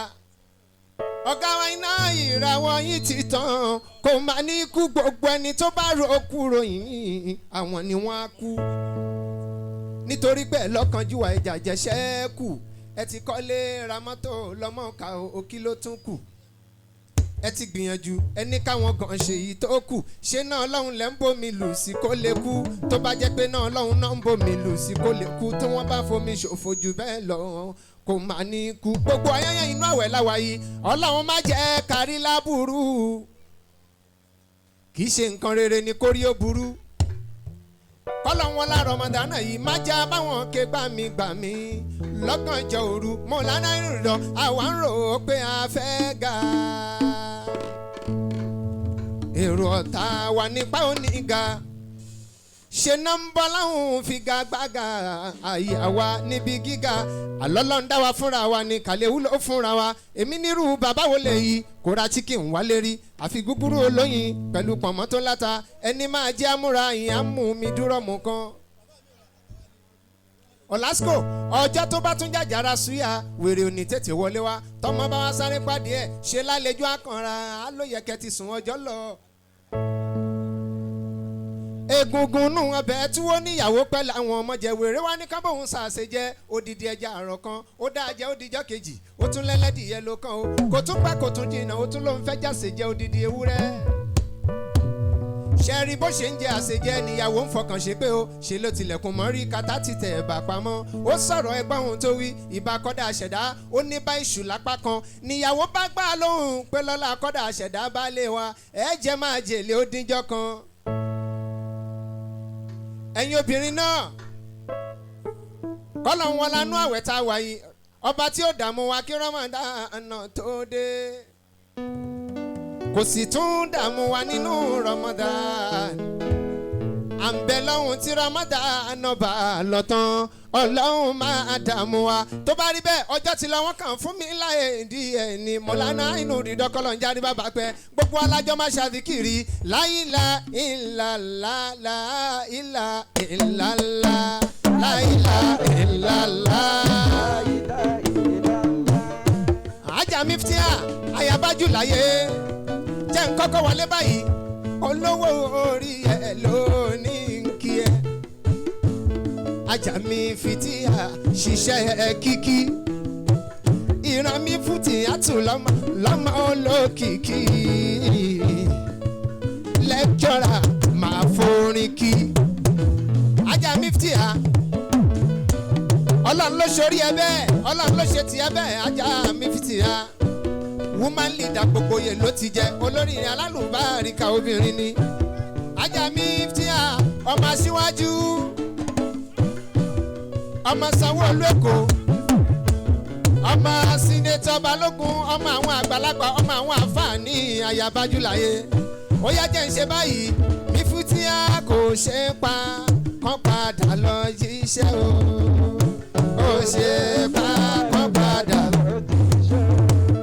ọ̀gá wa iná ìràwọ̀ yín ti tàn kò má ní kú gbogbo ẹni tó bá ro kúrò yín àwọn ni wọ́n á kú nítorí pé lọ́kànjúwà ẹja jẹ́ṣẹ́ kù ẹ ti kọ́lé ra mọ́tò lọ́mọ́ka òkí ló tún kù ẹ ti gbìyànjú ẹni káwọn gan ṣe yìí tó kù ṣé náà ọlọ́run lẹ́ ń bomi lù sí kó lè kú tó bá jẹ́ pé náà ọlọ́run náà ń bomi lù sí kó lè kú tí wọ́n bá fomi ṣòfò jù bẹ́ẹ̀ lọ kò má ní kú gbogbo ayẹyẹ inú àwẹ̀ láwa yìí ọlọ́run má jẹ́ kárí láburú kì í ṣe nǹkan rere ni kórí ó burú kọ́lọ́n wọn lára ọmọdé yìí má já báwọn ké gbà mí gbà mí lọ́gànjọ́ òru mọ̀lánà ìrìnlọ àwa ń rò ó pé a fẹ́ ga èrò ọ̀tá wa nípa òní ga ṣe náà ń bọ́ láwọn figagbága àyà wa níbi gíga àlọ́lọ́ ń dá wa fúnra wa ní kàlẹ́ wúlò fúnra wa èmi nírú bàbá wo lè yí kó ra chicken wálé rí àfi gúgúrú olóyin pẹ̀lú pọ̀nmọ́ tó láta ẹni máa jẹ́ àmúra ìyá mú mi dúró mú kan. Ọ̀làsíkò ọjọ́ tó bá tún jàjàrà súyà wèrè òní tètè wọlé wá tọmọ bá wá sáré pàdé ẹ̀ ṣe lálejò àkànra á ló yẹ kẹ́ ti sùn ọjọ́ lọ. Egungun nù ọbẹ̀ tí wọ́n níyàwó pẹ̀lú àwọn ọmọ jẹ wèrè wá ní kábòhùn ṣàṣe jẹ odidi ẹja àrọ̀ kan ó dáa jẹ odijọ́ kejì ó tún lẹ́lẹ́dìyẹ ló kàn ó kò tún pẹ́ kò tún jìnnà ó tún ló ń fẹ́ jàṣe jẹ odidi ewúrẹ́. Ṣẹ́rí bó ṣe ń jẹ àṣejẹ níyàwó ń fọkàn ṣe pé ó ṣe ló tilẹ̀kùn mọ́ rí kátà ti tẹ̀ ẹ̀bà pamọ́ ó sọ̀rọ̀ ẹgbọ́n ohun tó wí ìbá kọ́dà ṣẹ̀dá ó ní bá ìṣù lápá kan níyàwó bá gbà lóhùn pé lọ́lá kọ́dà ṣẹ̀dá bá lé wa ẹ̀ jẹ́ máa jèlé ó díjọ́ kan. Ẹ̀yin obìnrin náà kọ́lọ̀ wọn lanú àwẹ̀ tá a wà yìí ọba tí ó dààmú wa kí Ramadan tó dé kò sì tún dààmú wa nínú Ramadan à ń bẹ lọ́hùn tí Ramadan bá lọ tán ọlọ́hun máa dààmú wa tó bá rí bẹ́ẹ̀ ọjọ́ ti lọ wọ́n kàn fún mi láyé díẹ̀ ni mọ̀lánà inú dídọ́kọ́lọ́ ń jáde bàbá pẹ́ gbogbo alájọ́ máa ṣàdíkìrì láìla ìlàlá láìla ìlàlá láìla ìlàlá. Ajá miftia ayabájú láyé jẹ́ ń kọ́kọ́ wọlé báyìí olówó orí ẹ̀ ló ní kí ẹ. Ajá mi fìtíà ṣiṣẹ́ kíkí ìran mi fùtì àtù lọ́mọ lọ́mọ olókìkí lẹ́kítọ́rà máa forin kí. Ajá mi fìtíà ọlọ́run ló ṣorí ẹ bẹ́ẹ̀ ọlọ́run ló ṣe tiẹ̀ bẹ́ẹ̀ ajá mi fìtíà woman leader gbogbo yẹn ló ti jẹ olórí alálùbáríkà obìnrin ni ajá mi fìtíà ọmọ aṣíwájú ọmọ Sanwó-Olú Èkó Ọmọ sínétọ̀ Balógun, ọmọ àwọn àgbàlagbà, ọmọ àwọn àfààní ayabajúláyé. Ó yá jẹ́ ń ṣe báyìí, mi fún tí a kò ṣe é pa, kán padà lọ yíṣẹ́ o. Ó ṣe pa kán padà.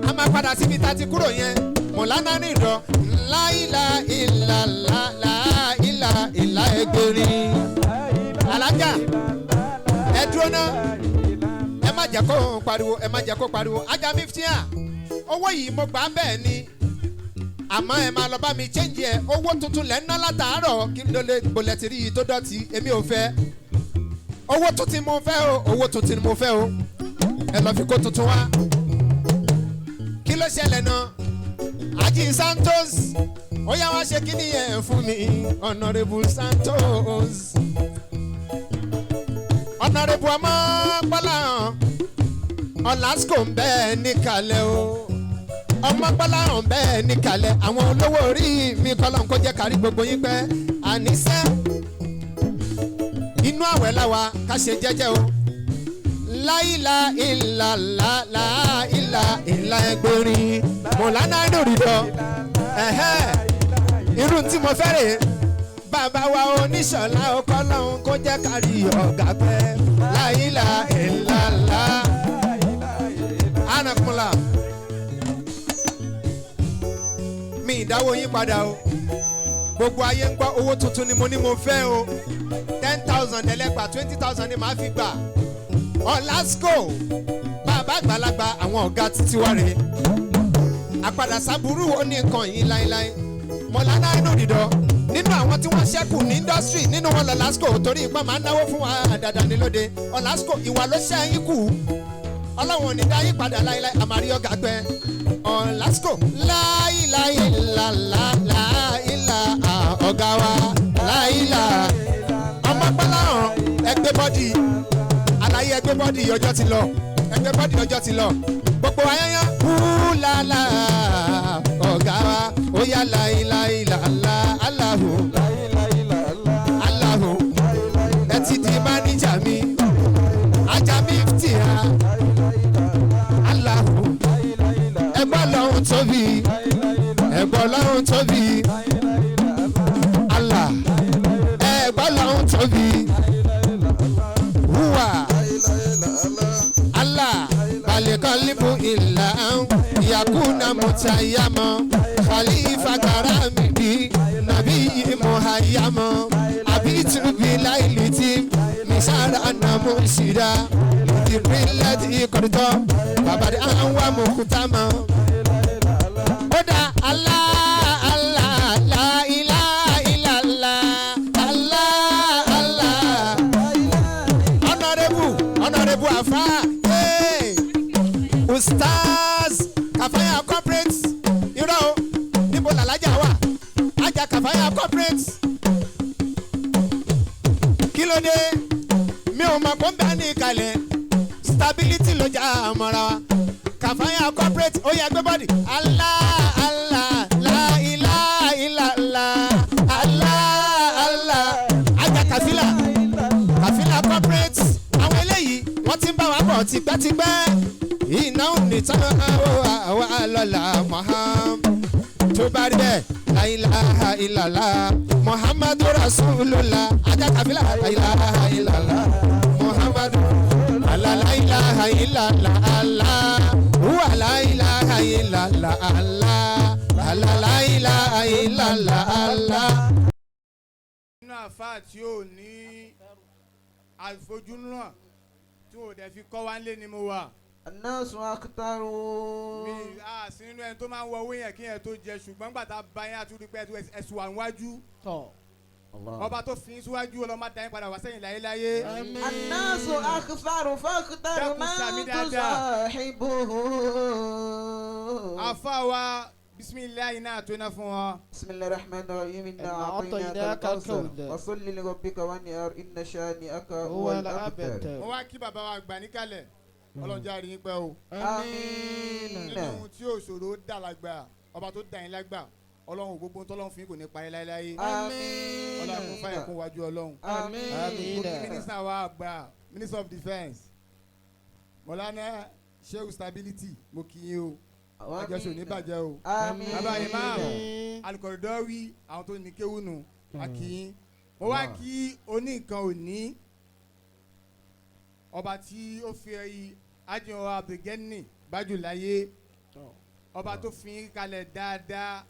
A máa padà síbi tá a ti kúrò yẹn. Mọ̀lánà nìdọ̀ láìla ìlà láìla ìlà ẹgbẹ̀rin. Alájà ẹ dúró ná, ẹ má jẹ́ kó pariwo, ẹ má jẹ́ kó pariwo. Ajá mi fi hàn owó yìí mo gbà ń bẹ́ẹ̀ ni, àmọ́ ẹ máa lọ bá mi change ẹ. Owó tuntun lẹ́ ń ná látàárọ̀, kí ló lè bolẹ̀ tí rí yìí tó dọ̀tí? Èmi ò fẹ́ owó tuntun, mo fẹ́ o, owó tuntun ni mo fẹ́ o. Ẹ lọ fi kó tuntun wá. Kí ló ṣẹlẹ̀ náà? Ají Santos, ó yá wá ṣe kíní yẹn fún mi. Honourable Santos, Honourable ọmọ Gbọ́láhàn Ọ̀làsíkò ń bẹ́ẹ̀ níkàlẹ̀ o, ọmọ Gbọ́láhàn bẹ́ẹ̀ níkàlẹ̀. Àwọn olówó orí mi kọ́lọ́n kó jẹ́ kárí gbogbo yín pẹ́. Àníṣe inú àwẹ̀ làwà, ká ṣe jẹ́jẹ́ o. Láìla ìlà láìla ìlà ẹgbẹ̀rin mọ̀lánà lórídọ̀ ẹ̀hẹ́ irú tí mo fẹ́ rè é. Bàbá wa oníṣọ̀lá ọkọ lọ́hún kó jẹ́ kárí ọ̀gá pẹ́. Láìla ìlà lá anakunla mi ìdáwó yín padà o. Gbogbo ayé ń gbọ́, owó tuntun ni mo ní mo fẹ́ o. 10,000 ẹlẹ́gbà, 20,000 ni màá fi gbà. Ọ̀làsíkò bàbá àgbàlagbà, àwọn ọ̀gá títí wá rèé. Àpàdà sábúrú ó ní nǹkan yìí láéláé. Mọ̀lánà inú dídọ̀ nínú àwọn tí wọ́n ṣẹ́kù ní indọ́sítírì nínú wọn lọ́lásíkò, torí ipá máa ń náwó fún wa dáadáa ní lóde. Ọ̀làsíkò ìwà ló ṣẹ́ yín kù, ọlọ́run ò ní dá yín padà láéláé. Àmàrí ọ̀gá gbẹ ọ̀làsíkò láìláì láìláì ọ̀gá wa láìlà ọmọ pálá ẹgbẹ́ bọ́dì àlàyé, ẹgbẹ́ bọ́dì ọjọ́ ti lọ, ẹgbẹ́ bọ́dì ọjọ́ ti lọ. Gbogbo ayẹyẹ kúlàlà ọ̀gá wa ó yá láìláìlàlà aláhù aláhù. Ẹ ti di máníjà mi, ajá mi tì á aláhù. Ẹgbọ́n lọ́hún tóbi, ẹgbọ́n lọ́hún tóbi, Allah, ẹgbọ́n lọ́hún tóbi, hùwà Allah balikalibu illa an yakuna mutayama khalifa karami bi nabi muhayyama abitu bilailiti misara anamu sida lidibrilati kọrìtọ babadi anwa mukutama. Kódà Allah Allah la ilaha illallah Allah Allah. Honourable, honourable afa, hey. Ustaz Kafaya corporate, irọ́ o, níbo làlájà wà? Ajá Kafaya corporate, kí ló dé? Mi ò mọ̀ kó ń bẹ́ẹ̀ ní ìkàlẹ̀. Stability ló já àmọ́ra wa. Kafaya corporate, ó yá gbé bọ́dì. Allah Allah la ilaha illallah Allah Allah. Ajá Kafila, Kafila corporate, àwọn eléyìí wọ́n ti ń bá wa bọ̀ tipẹ́tipẹ́. Iná ò ní tán àwọn alọ́lá Muhammad tó bá rí bẹ́ẹ̀. La ilaha illallah Muhammadu Rasulullah. Ajá Kafila, la ilaha illallah Muhammadu ala la ilaha illallah Allah huwa la ilaha illallah Allah ala la ilaha illallah Allah. Nínú àfáà tí ò ní àfojúnà tí ò dẹ̀ fi kọ́ wá ń lé ni mo wà. الناس أكثر. Mi a sí nínú ẹni tó máa ń wọ owó yẹn kí yẹn tó jẹ, ṣùgbọ́n gbàtà bá yẹn àtúndì pé ẹ̀sùn wà níwájú. Ọba tó fi síwájú ọlọ́mọ dá yín padà wá sẹ́yìn láyéláyé. الناس أكثر فاختر Dákun من sàmì dáadáa. تصاحبه. Àfáà wa bisimilayi náà tó iná fún wọn. بسم الله الرحمن الرحيم إنا إنا أعطيناك أعطيناك الكوثر الكوثر. وصل لربك وانحر إن شانئك هو هو الأبتر. الأبتر. Mo wá kí bàbá wa gbà níkàlẹ̀, ọlọ́run jẹ́ àríyìn pẹ́ o. آمين. Nínú tí òṣòro dà lágbà, ọba tó dà yín lágbà, ọlọ́run gbogbo tọ́lọ́run fún yín kò ní parí láéláé. آمين. Ọlọ́run kún fáyẹ̀ kún wájú ọlọ́run. آمين. Mo kí mínísítà wa àgbà, minister of defence, Mọ̀lánà Sheu Stability, mo kí yín o, àjọṣe ò ní bàjẹ́ o. Àmín. Bàbá Imam Alikọ̀dọ́wí, àwọn tó ní kéwù nù, a kí yín. Mo wá kí oníkan òní, ọba tí ó fi Ajiyan Abdulgani Bájúláyé, ọba tó fi yín kalẹ̀ dáadáa,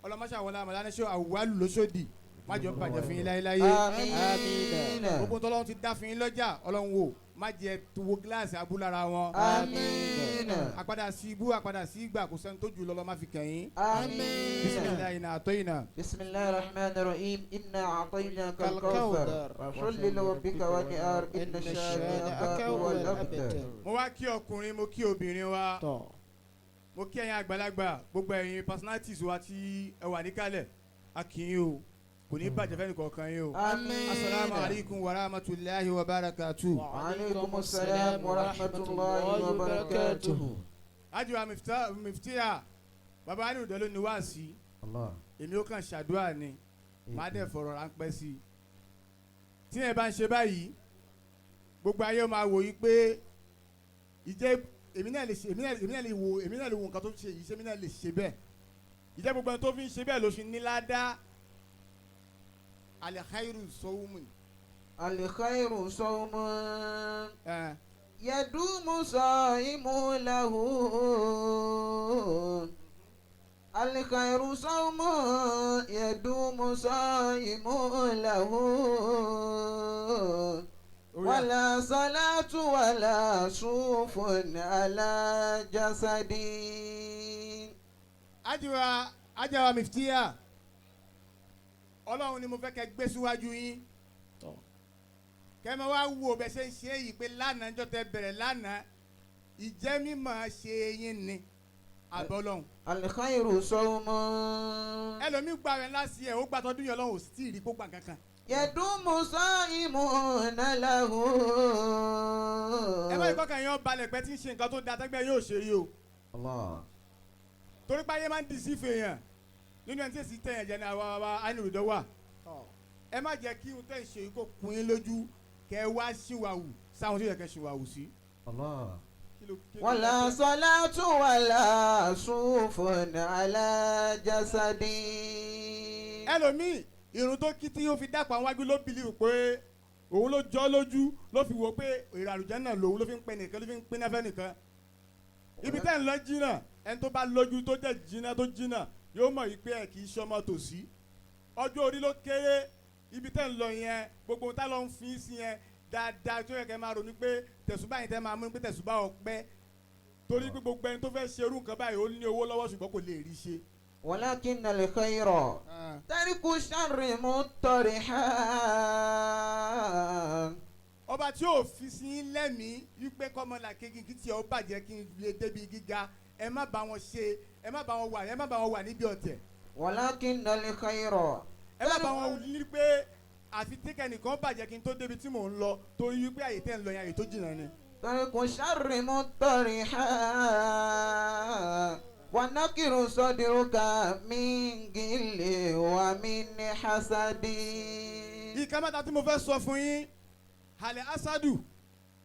ọlọ́mọṣàwọlá mọ̀lánìṣẹ́ àwùwálù lóṣòdì, májọ bàjẹ́ fún yín láyéláyé. Àmín. Gbogbo tọ́lọ́run ti dá fún yín lọ́jà, ọlọ́run wò má jẹ́ wo gíláàsì abúlára wọn. Àmín. Àpadà sí ibú, àpadà sí ìgbà, kò sẹ́ni tó jù lọ́lọ́ má fi kàn yín. Àmín. Bisimilayi na àtọ́ yìí na. بسم الله الرحمن الرحيم إنا أعطيناك الكوثر فصل لربك وانحر إن شانئك هو الأبتر. Mo wá kí ọkùnrin, mo kí obìnrin wa, mo kí ẹ̀yin àgbàlagbà, gbogbo ẹ̀yin personalities wa tí ẹ wà níkàlẹ̀, a kì í o, kò ní bàjẹ́ fẹ́ni kọ̀ọ̀kan yín o. Àmín. Asalaamu alaykum wa rahmatulahi wa barakatu. وعليكم السلام ورحمة الله وبركاته. Ajiwa Miftiya, baba ali òde ló ní wá sí, èmi ó kàn ṣàdúrà ni, màá dẹ̀ fọ̀rọ̀ ráńpẹ́ sí i. Tí ẹ bá ń ṣe báyìí, gbogbo ayé máa wò yí pé ìjẹ́ èmi náà lè ṣe, èmi náà lè wo, èmi náà lè wo nǹkan tó ṣe yìí, ṣé èmi náà lè ṣe bẹ́ẹ̀? Ìjẹ́ gbogbo ẹni tó fi ń ṣe bẹ́ẹ̀ ló fi ní ládàá. Al-khairu sawmun. Al-khairu sawmun. Yadumu saimu lahu. Al-khairu sawmun yadumu saimu lahu. Wala salatu wala sufun ala jasadi. Ajiwa Miftiya, Ọlọ́run ni mo fẹ́ kẹ́ gbé síwájú yín, kẹ́ máa wá wo bẹ́ẹ̀ ṣe ń ṣe yìí pé lánàá jọ tẹ bẹ̀rẹ̀ lánàá, ìjẹ́ mímọ̀ ṣe yín ni àbọ̀lọ́hún. Al-khairu sawmun. Ẹlòmíì gba rẹ̀ láti ẹ̀ ó gba tọdún yẹn, Ọlọ́run ò sì tí ì rí kó gbà kankan. Yadumu saimuna lahu. Ẹ má ìkọ́kàn yẹn balẹ̀ pẹ́ tí ń ṣe nǹkan tó da tẹ́gbẹ́ yóò ṣe rí o. Torí pé ayé máa ń di sí fèèyàn nínú ẹni tí èsì tẹ̀yàn jẹ́ ní àwa wa ánìrìndọ́ wà. Ẹ má jẹ́ kí ohun tẹ̀ ń ṣe yìí kó kun yín lójú, kẹ́ ẹ wá ṣìwàwù sáwọn tó yẹ kẹ́ ṣìwàwù sí. Wala salatu wala sufun ala jasadi. Ẹlòmíì irun tó kí tí ó fi dàpọ̀ àwọn wájú ló bìlíwù pé òun ló jọ́ lójú, ló fi wò pé èrò àlùjánnà lòun ló fi ń pè nìkan, ló fi ń pín náfẹ́ nìkan. Ibi tẹ́ ń lọ jìnnà, ẹni tó bá lójú tó jẹ́ jìnnà tó jìnnà yóò mọ̀ yìí pé ẹ kì í ṣọmọ tòsí. Ọjọ́ orí ló kéré, ibi tẹ́ ń lọ yẹn gbogbo tá lọ ń fi sí yẹn dáadáa tó yẹ kẹ́ máa ronú pé tẹ̀sùbá yẹn tẹ́ máa mú pé tẹ̀sùbá ọpẹ́, torí pé gbogbo ẹni tó fẹ́ ṣerú nǹkan báyìí ó ní owó lọ́wọ́ ṣùgbọ́n kò lè rí ṣe. Walakinna al-khayra tariku sharri muttariha. Ọba tí yóò fi sí lẹ́mìí wípé kọ́mọlà kejì kí tiẹ̀ ó bàjẹ́ kí n lè débi gíga, ẹ má bá wọn ṣe, ẹ má bá wọn wà, ẹ má bá wọn wà níbi ọ̀tẹ̀. Walakinna al-khayra ẹ má bá wọn ní pé àfi tíkẹ́ nìkan bàjẹ́ kí n tó débi tí mò ń lọ, torí wípé àyè tẹ́ ń lọ yẹn àyè tó jìnnà ni. tariku sharri muttariha wa nakiru sadruka min gilli wa min hasadi. Ìka mẹ́ta tí mo fẹ́ sọ fún yín, halẹ̀ asadu,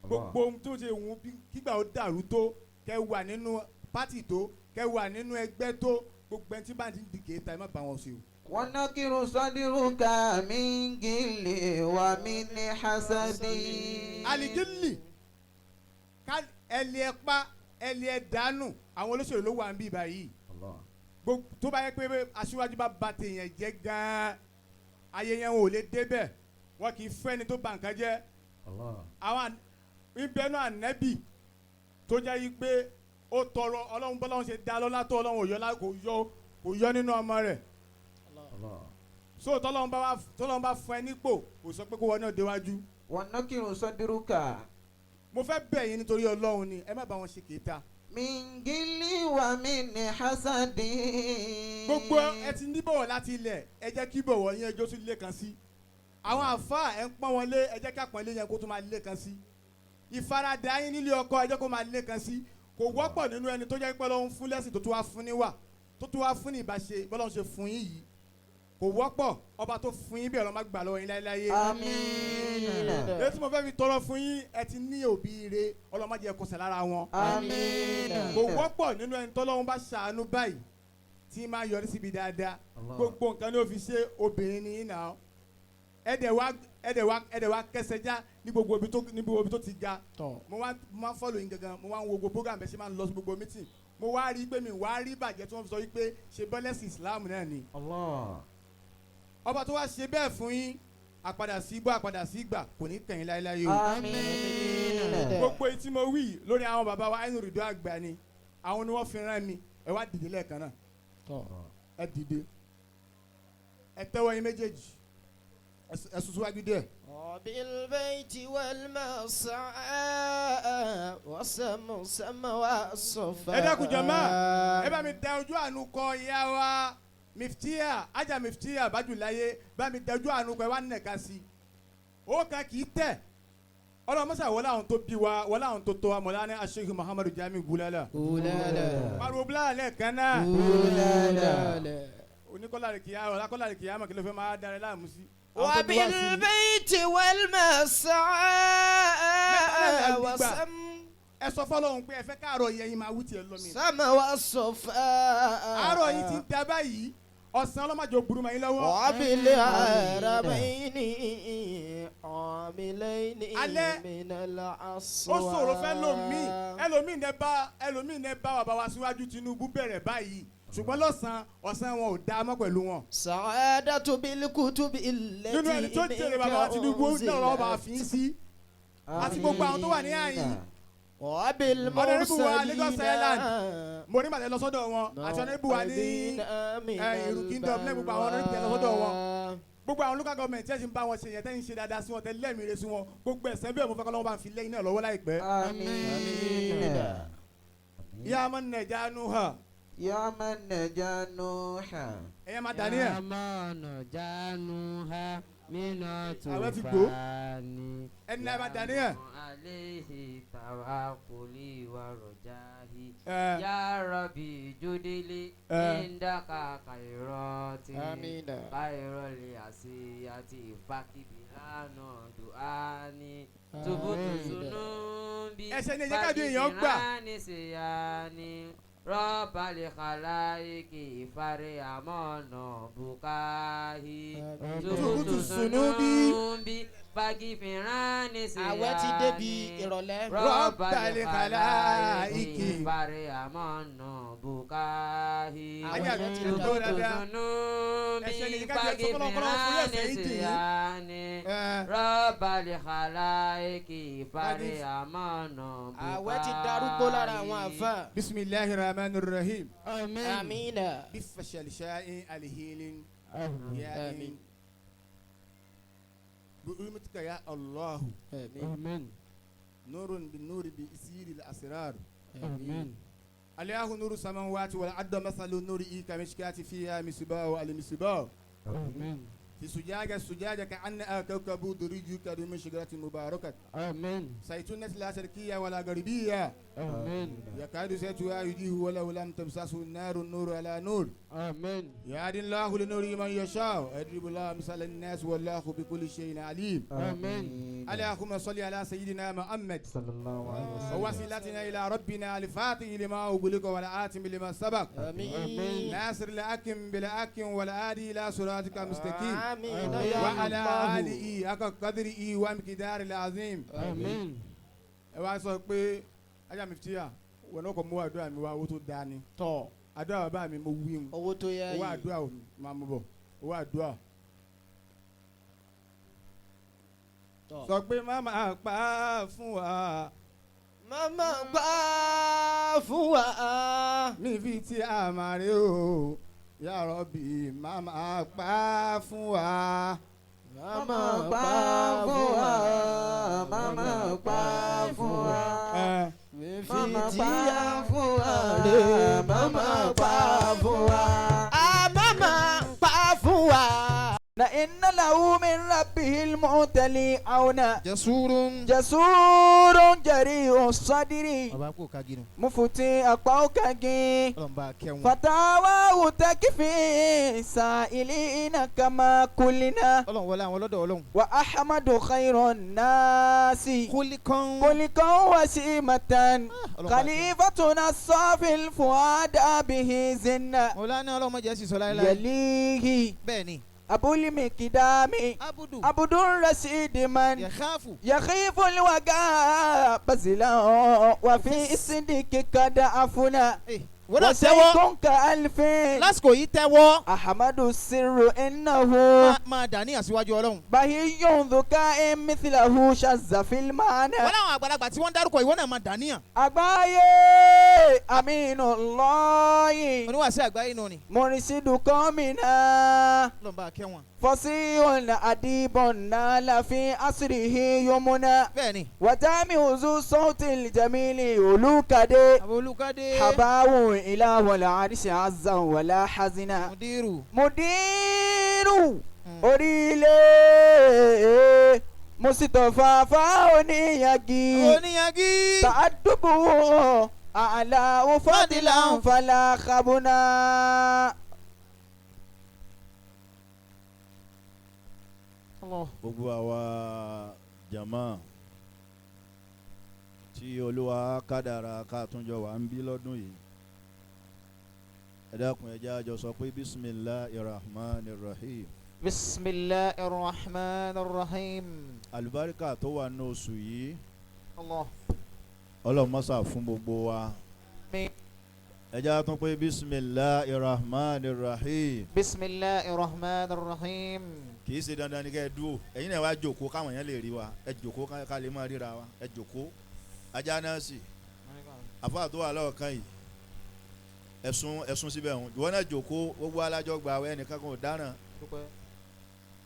gbogbo ohun tó ṣe wù kígbà ó dàrú tó, kẹ́ wà nínú pátì tó, kẹ́ wà nínú ẹgbẹ́ tó, gbogbo ẹni tí bá ti ń dìgé ta ẹ má bá wọn ṣe o. Wa nakiru sadruka min gilli wa min hasadi. Aligili ká ẹlẹ́ ẹ pa ẹlẹ́ ẹ dànù, àwọn olóṣèlú ló wà ń bí báyìí. Tó bá yẹ pé aṣíwájú bá ba tèèyàn jẹ́ gan-an, ayé yẹn ò lè débẹ̀, wọn kì í fẹ́ ẹni tó ba nǹkan jẹ́. Àwọn ìbẹ́nu ànẹ́bì tó jẹ́ yí pé ó tọrọ ọlọ́run bọ́lọ́run ṣe dá lọ́lá tó ọlọ́run kò yọ nínú ọmọ rẹ̀. So tọ́lọ́run bá fún ẹ nípò kò sọ pé kó wọ́n náà déwájú. Wa nakiru sadruka. Mo fẹ́ bẹ̀ yín nítorí ọlọ́run ni, ẹ má bá wọn ṣe kèéta. Min gilli wa min hasadi. Gbogbo ẹ ti ní bọ̀wọ̀ láti ilẹ̀, ẹ jẹ́ kí bọ̀wọ̀ yín ẹjọ́ tún lé kan sí. Àwọn àfáà ẹ ń pọ́n wọn lé, ẹ jẹ́ kí àpọ́nlé yẹn kó tún máa lé kan sí. Ìfaradà yín nílé ọkọ ẹ jẹ́ kó máa lé kan sí. Kò wọ́pọ̀ nínú ẹni tó jẹ́ pé Ọlọ́run fún lẹ́sìn tó tún wá fún níwà, tó tún wá fún ní ìbáṣe bọ́lọ́run ṣe fún yín yìí. Kò Kò wọ́pọ̀ ọba tó fún yín bí ọlọ́mọ gbà lọ́wọ́ yín láéláé. Àmín. Èyí tí mo fẹ́ fi tọrọ fún yín, ẹ ti ní òbí ire, ọlọ́mọ jẹ́ kọsẹ̀ lára wọn. Àmín. Kò wọ́pọ̀ nínú ẹni tọ́lọ́run bá ṣàánú báyìí tí máa yọrí síbi dáadáa. Gbogbo nǹkan ní ó fi ṣe obìnrin ní yín náà. Ẹ̀dẹ̀ wa kẹsẹ̀já ní gbogbo ibi tó ní gbogbo ibi tó ti ga. Mo wá follow yín gangan, mo wá ń wo gbogbo program bẹ́ẹ̀ ṣe máa ń lọ sí gbogbo meeting. Mo wá rí pé mi wá rí bàjẹ́ tí wọ́n fi sọ wípé ṣe bọ́lẹ́sì Islam náà ni. Ọba tó wá ṣe bẹ́ẹ̀ fún yín, àpadà sí igbó àpadà sí ìgbà kò ní kẹ̀yìn láéláé o. Àmín. Gbogbo etí mo wí lórí àwọn bàbá wa ẹnu rìndó àgbà ni àwọn ni wọ́n fi rán mi. Ẹ wá dìde lẹ́ẹ̀kan náà, ẹ dìde, ẹ tẹ́wọ́ yín méjèèjì, ẹ sún síwájú díẹ̀. وبالبيت والمسعى وسمسم والصفا. Ẹ dákun jàmá, ẹ bá mi da ojú àánú kọ ìyá wa Miftiya, ajá Miftiya Bájúláyé, bá mi da ojú àánú kọ, ẹ wá nẹ̀ka sí i. Ó kan kì í tẹ̀ ọlọ́mọṣà wọlé àwọn tó bí wa, wọlé àwọn tó tọ́ wa, mọ̀lá Aṣehu Muhammadu Jamiu Bulala. Pariwo Bulala lẹ́ẹ̀kan náà. Oníkọ́lá rẹ̀ kìí ọ̀làkọ́lá rẹ̀ kìí àmọ̀ kí ló fẹ́ máa darí láàmú sí. Àwọn tó bí wá sí i. وبالبيت والمسعى وسم Ẹ sọ fọlọ́hún pé ẹ fẹ́ káàárọ̀ yẹn yín máa wí tiẹ̀ lọ mi. سما والصفا. Àárọ̀ yìí ti ń da báyìí, ọ̀sán ọlọ́màjò burú mọ́ yín lọ́wọ́. وبالحرمين عاملين Alẹ́, من ó الأصوات. ṣòro fẹ́ lòmíì, ẹlòmíì ní bá bàbá wa síwájú Tinubu bẹ̀rẹ̀ báyìí, ṣùgbọ́n lọ́sàn-án ọ̀sán wọn ò dá mọ́ pẹ̀lú wọn. سعادة بالكتب التي Nínú ẹni tó jèrè bàbá wa Tinubu náà lọ́wọ́ bá fi ń sí àti gbogbo àwọn tó wà ní àyìn. Honorable wa Lagos Island, وبالمرسلين mo ní màtẹ́ lọ sọ́dọ̀ wọn, àti honorable wa ní Ìrù Kingdom lẹ́yìn gbogbo àwọn honorable tẹ́ lọ sọ́dọ̀ wọn, gbogbo àwọn local government tí ẹ ti ń bá wọn ṣe yẹn, tẹ́ ń ṣe dáadáa sí wọn, tẹ́ lẹ́mìí sí wọn, gbogbo ẹ̀sẹ̀ bẹ́ẹ̀ mo fẹ́ kọ́ lọ́wọ́ bá ń fi lẹ́yìn náà lọ́wọ́ láìpẹ́. آمين. Ìyá ọmọ Nàìjíríà nù hàn. يا من نجا نوحا. Ẹ̀yẹ́ máa dà níyà. Jánuha mina Àwẹ̀ ti gbó. tufani. Ẹni náà máa dà níyà. Alayhi tawakkuli wa rajahi. Ẹ. Ya Rabbi judili Ẹ. indaka khairati. Amina. Khairul asiyati fakibilana duani. Tubutu zunubi. Ẹsẹ̀ ni ẹ jẹ́ káàdì èèyàn gbà. Fakibirani siyani. Rọ́bàlì kàláìkì ìfarí àmọ́nà bukáhí. Tubutu zunubi. Fagifirani siyani. Àwẹ̀ ti débi ìrọ̀lẹ́. Rọ́bàlì kàláìkì. Ìfarí àmọ́nà bukáhí. Ajá Àwẹ̀ ti tó dàgbà. dáadáa. Zunubi. Ẹsẹ̀ ni ẹ jẹ́ káàdì ẹ̀ sọ́kọ́lọ́ kọ́lọ́ fún ẹsẹ̀ yìí tì í. Fagifirani siyani. Ẹ. Rọ́bàlì kàláìkì ìfarí àmọ́nà bukáhí. Àwẹ̀ ti darúgbó lára àwọn àfà. Bisimilahi rahman rahim. Amina. بفشل شاء الهيل يا آمين. بأمتك يا الله. آمين. نور بالنور بإسير الأسرار. آمين. الله نور السماوات والأرض، مثل نوره كمشكاة فيها مصباح، المصباح في زجاجة، الزجاجة كأنها كوكب دري يوقد من شجرة مباركة زيتونة لا شرقية ولا غربية يكاد زيتها يضيء ولو لم تمسسه النار، النور على نور. يهدي الله لنوره من يشاء ويضرب الله مثل الناس والله بكل شيء عليم. اللهم صل على سيدنا محمد صلى الله عليه وسلم. ووسيلتنا إلى ربنا، الفاتح لما أغلق والآتم لما سبق. آمين. ناصر الأكم بالأكم والآدي إلى صراطك المستقيم. آمين يا وعلى الله. آله حق قدره ومقداره العظيم. Ẹ wá sọ pé ajá mi fìyà wọn náà kò mú àdúrà mi wá, owó tó dáa ni Tọ̀. Àdúrà bàbá mi mo wí mu. Owó tó yá Owó yìí. àdúrà ò máa mú bọ̀, owó àdúrà. Tọ̀. Sọ pé má máa pa á fún wa. Màmá gbà fún wa. Mi fi ti àmàlẹ́ o, Ya Rabbi, má máa pa á fún wa. Màmá gbà fún wa. Màmá pa fún wa. Ẹ, Mi fi Màmá tí pa a fún wa. rè. Màmá pa fún wa. A màmá pa fún wa. لئن له من ربه. المعتلي عونا Jasurun. جسور جريء الصدر Bàbá kò kági nù. مفتي أقوكاكي Ọlọ́run bá a kẹ́ wọn. فتاواه تكفي سائلين كما قلنا Ọlọ́run wọlé àwọn ọlọ́dọ̀ Ọlọ́run. وأحمد خير الناس Kúlíkán. خلقا وسيمة Ọlọ́run bá a kẹ́ wọn. خليفتنا الصافي الفؤاد به زنا Mọ̀lánà Ọlọ́run má jẹ́ sì sọ láéláé. يليه Bẹ́ẹ̀ ni. أبو المقدام Abudu. عبد الرشيد من Yẹ̀káfù. يخيف الوجاء بزلا وفي الصدق قد عفنا Wọ́n náà tẹ́wọ́. وشيخ كألف Lásìkò yìí tẹ́wọ́. أحمد السر إنه Máa dà ní àṣíwájú Ọlọ́run. بهي ذكاء مثله شذ في المعنى Wọ́n láwọn àgbàlagbà tí wọ́n ń dárúkọ ìwọ náà máa dà níyàn. àgbáyé aminu lọ́ọ̀yì Oníwàásí àgbáyé nù ni. mọ̀rìsídù kọ́mìnà Ọlọ́run bá a kẹ́ wọn. fọ́síhùn àdìbọ̀n náà láfi àṣírí yomuna Bẹ́ẹ̀ ni. wàjámi òzú sọ́ọ̀tì jẹ́mílì olùkàdé Àbò Olúkádé. habawu ìlàwọ̀lá àríṣẹ́ azan wàlá hazina Mudiru. mudiru orílẹ̀ musitọ̀fà fáwọn-oníyagi. Oníyangí. تأدبه أعلى فضلا فلا خبنا Gbogbo àwa jama tí Olúwa kádàrá ká tún jọ wà ń bí lọ́dún yìí, ẹ dákun, ẹ jẹ́ a jọ sọ pé bisimilahi rahman rahim. بسم الله الرحمن الرحيم. Àlùbáríkà tó wà ní oṣù yìí, الله. Ọlọ́run mọ́sà fún gbogbo wa. آمين. Ẹ jẹ́ a tún pé bisimilahi rahman rahim. بسم الله الرحمن الرحيم. Kì í ṣe dandan ni kẹ́ ẹ dúró, ẹ̀yin náà wá jókòó káwọn èèyàn lè rí wa. Ẹ jókòó ká lè máa ríra wa. Ẹ jókòó. Ajá náà sì àfáà tó wà lọ́ọ̀kan yìí, ẹ̀sùn ẹ̀sùn síbẹ̀ ọ̀hún. Ìwọ náà jókòó. Gbogbo alájọ gba àwọn ẹnìkan kan ò dáràn.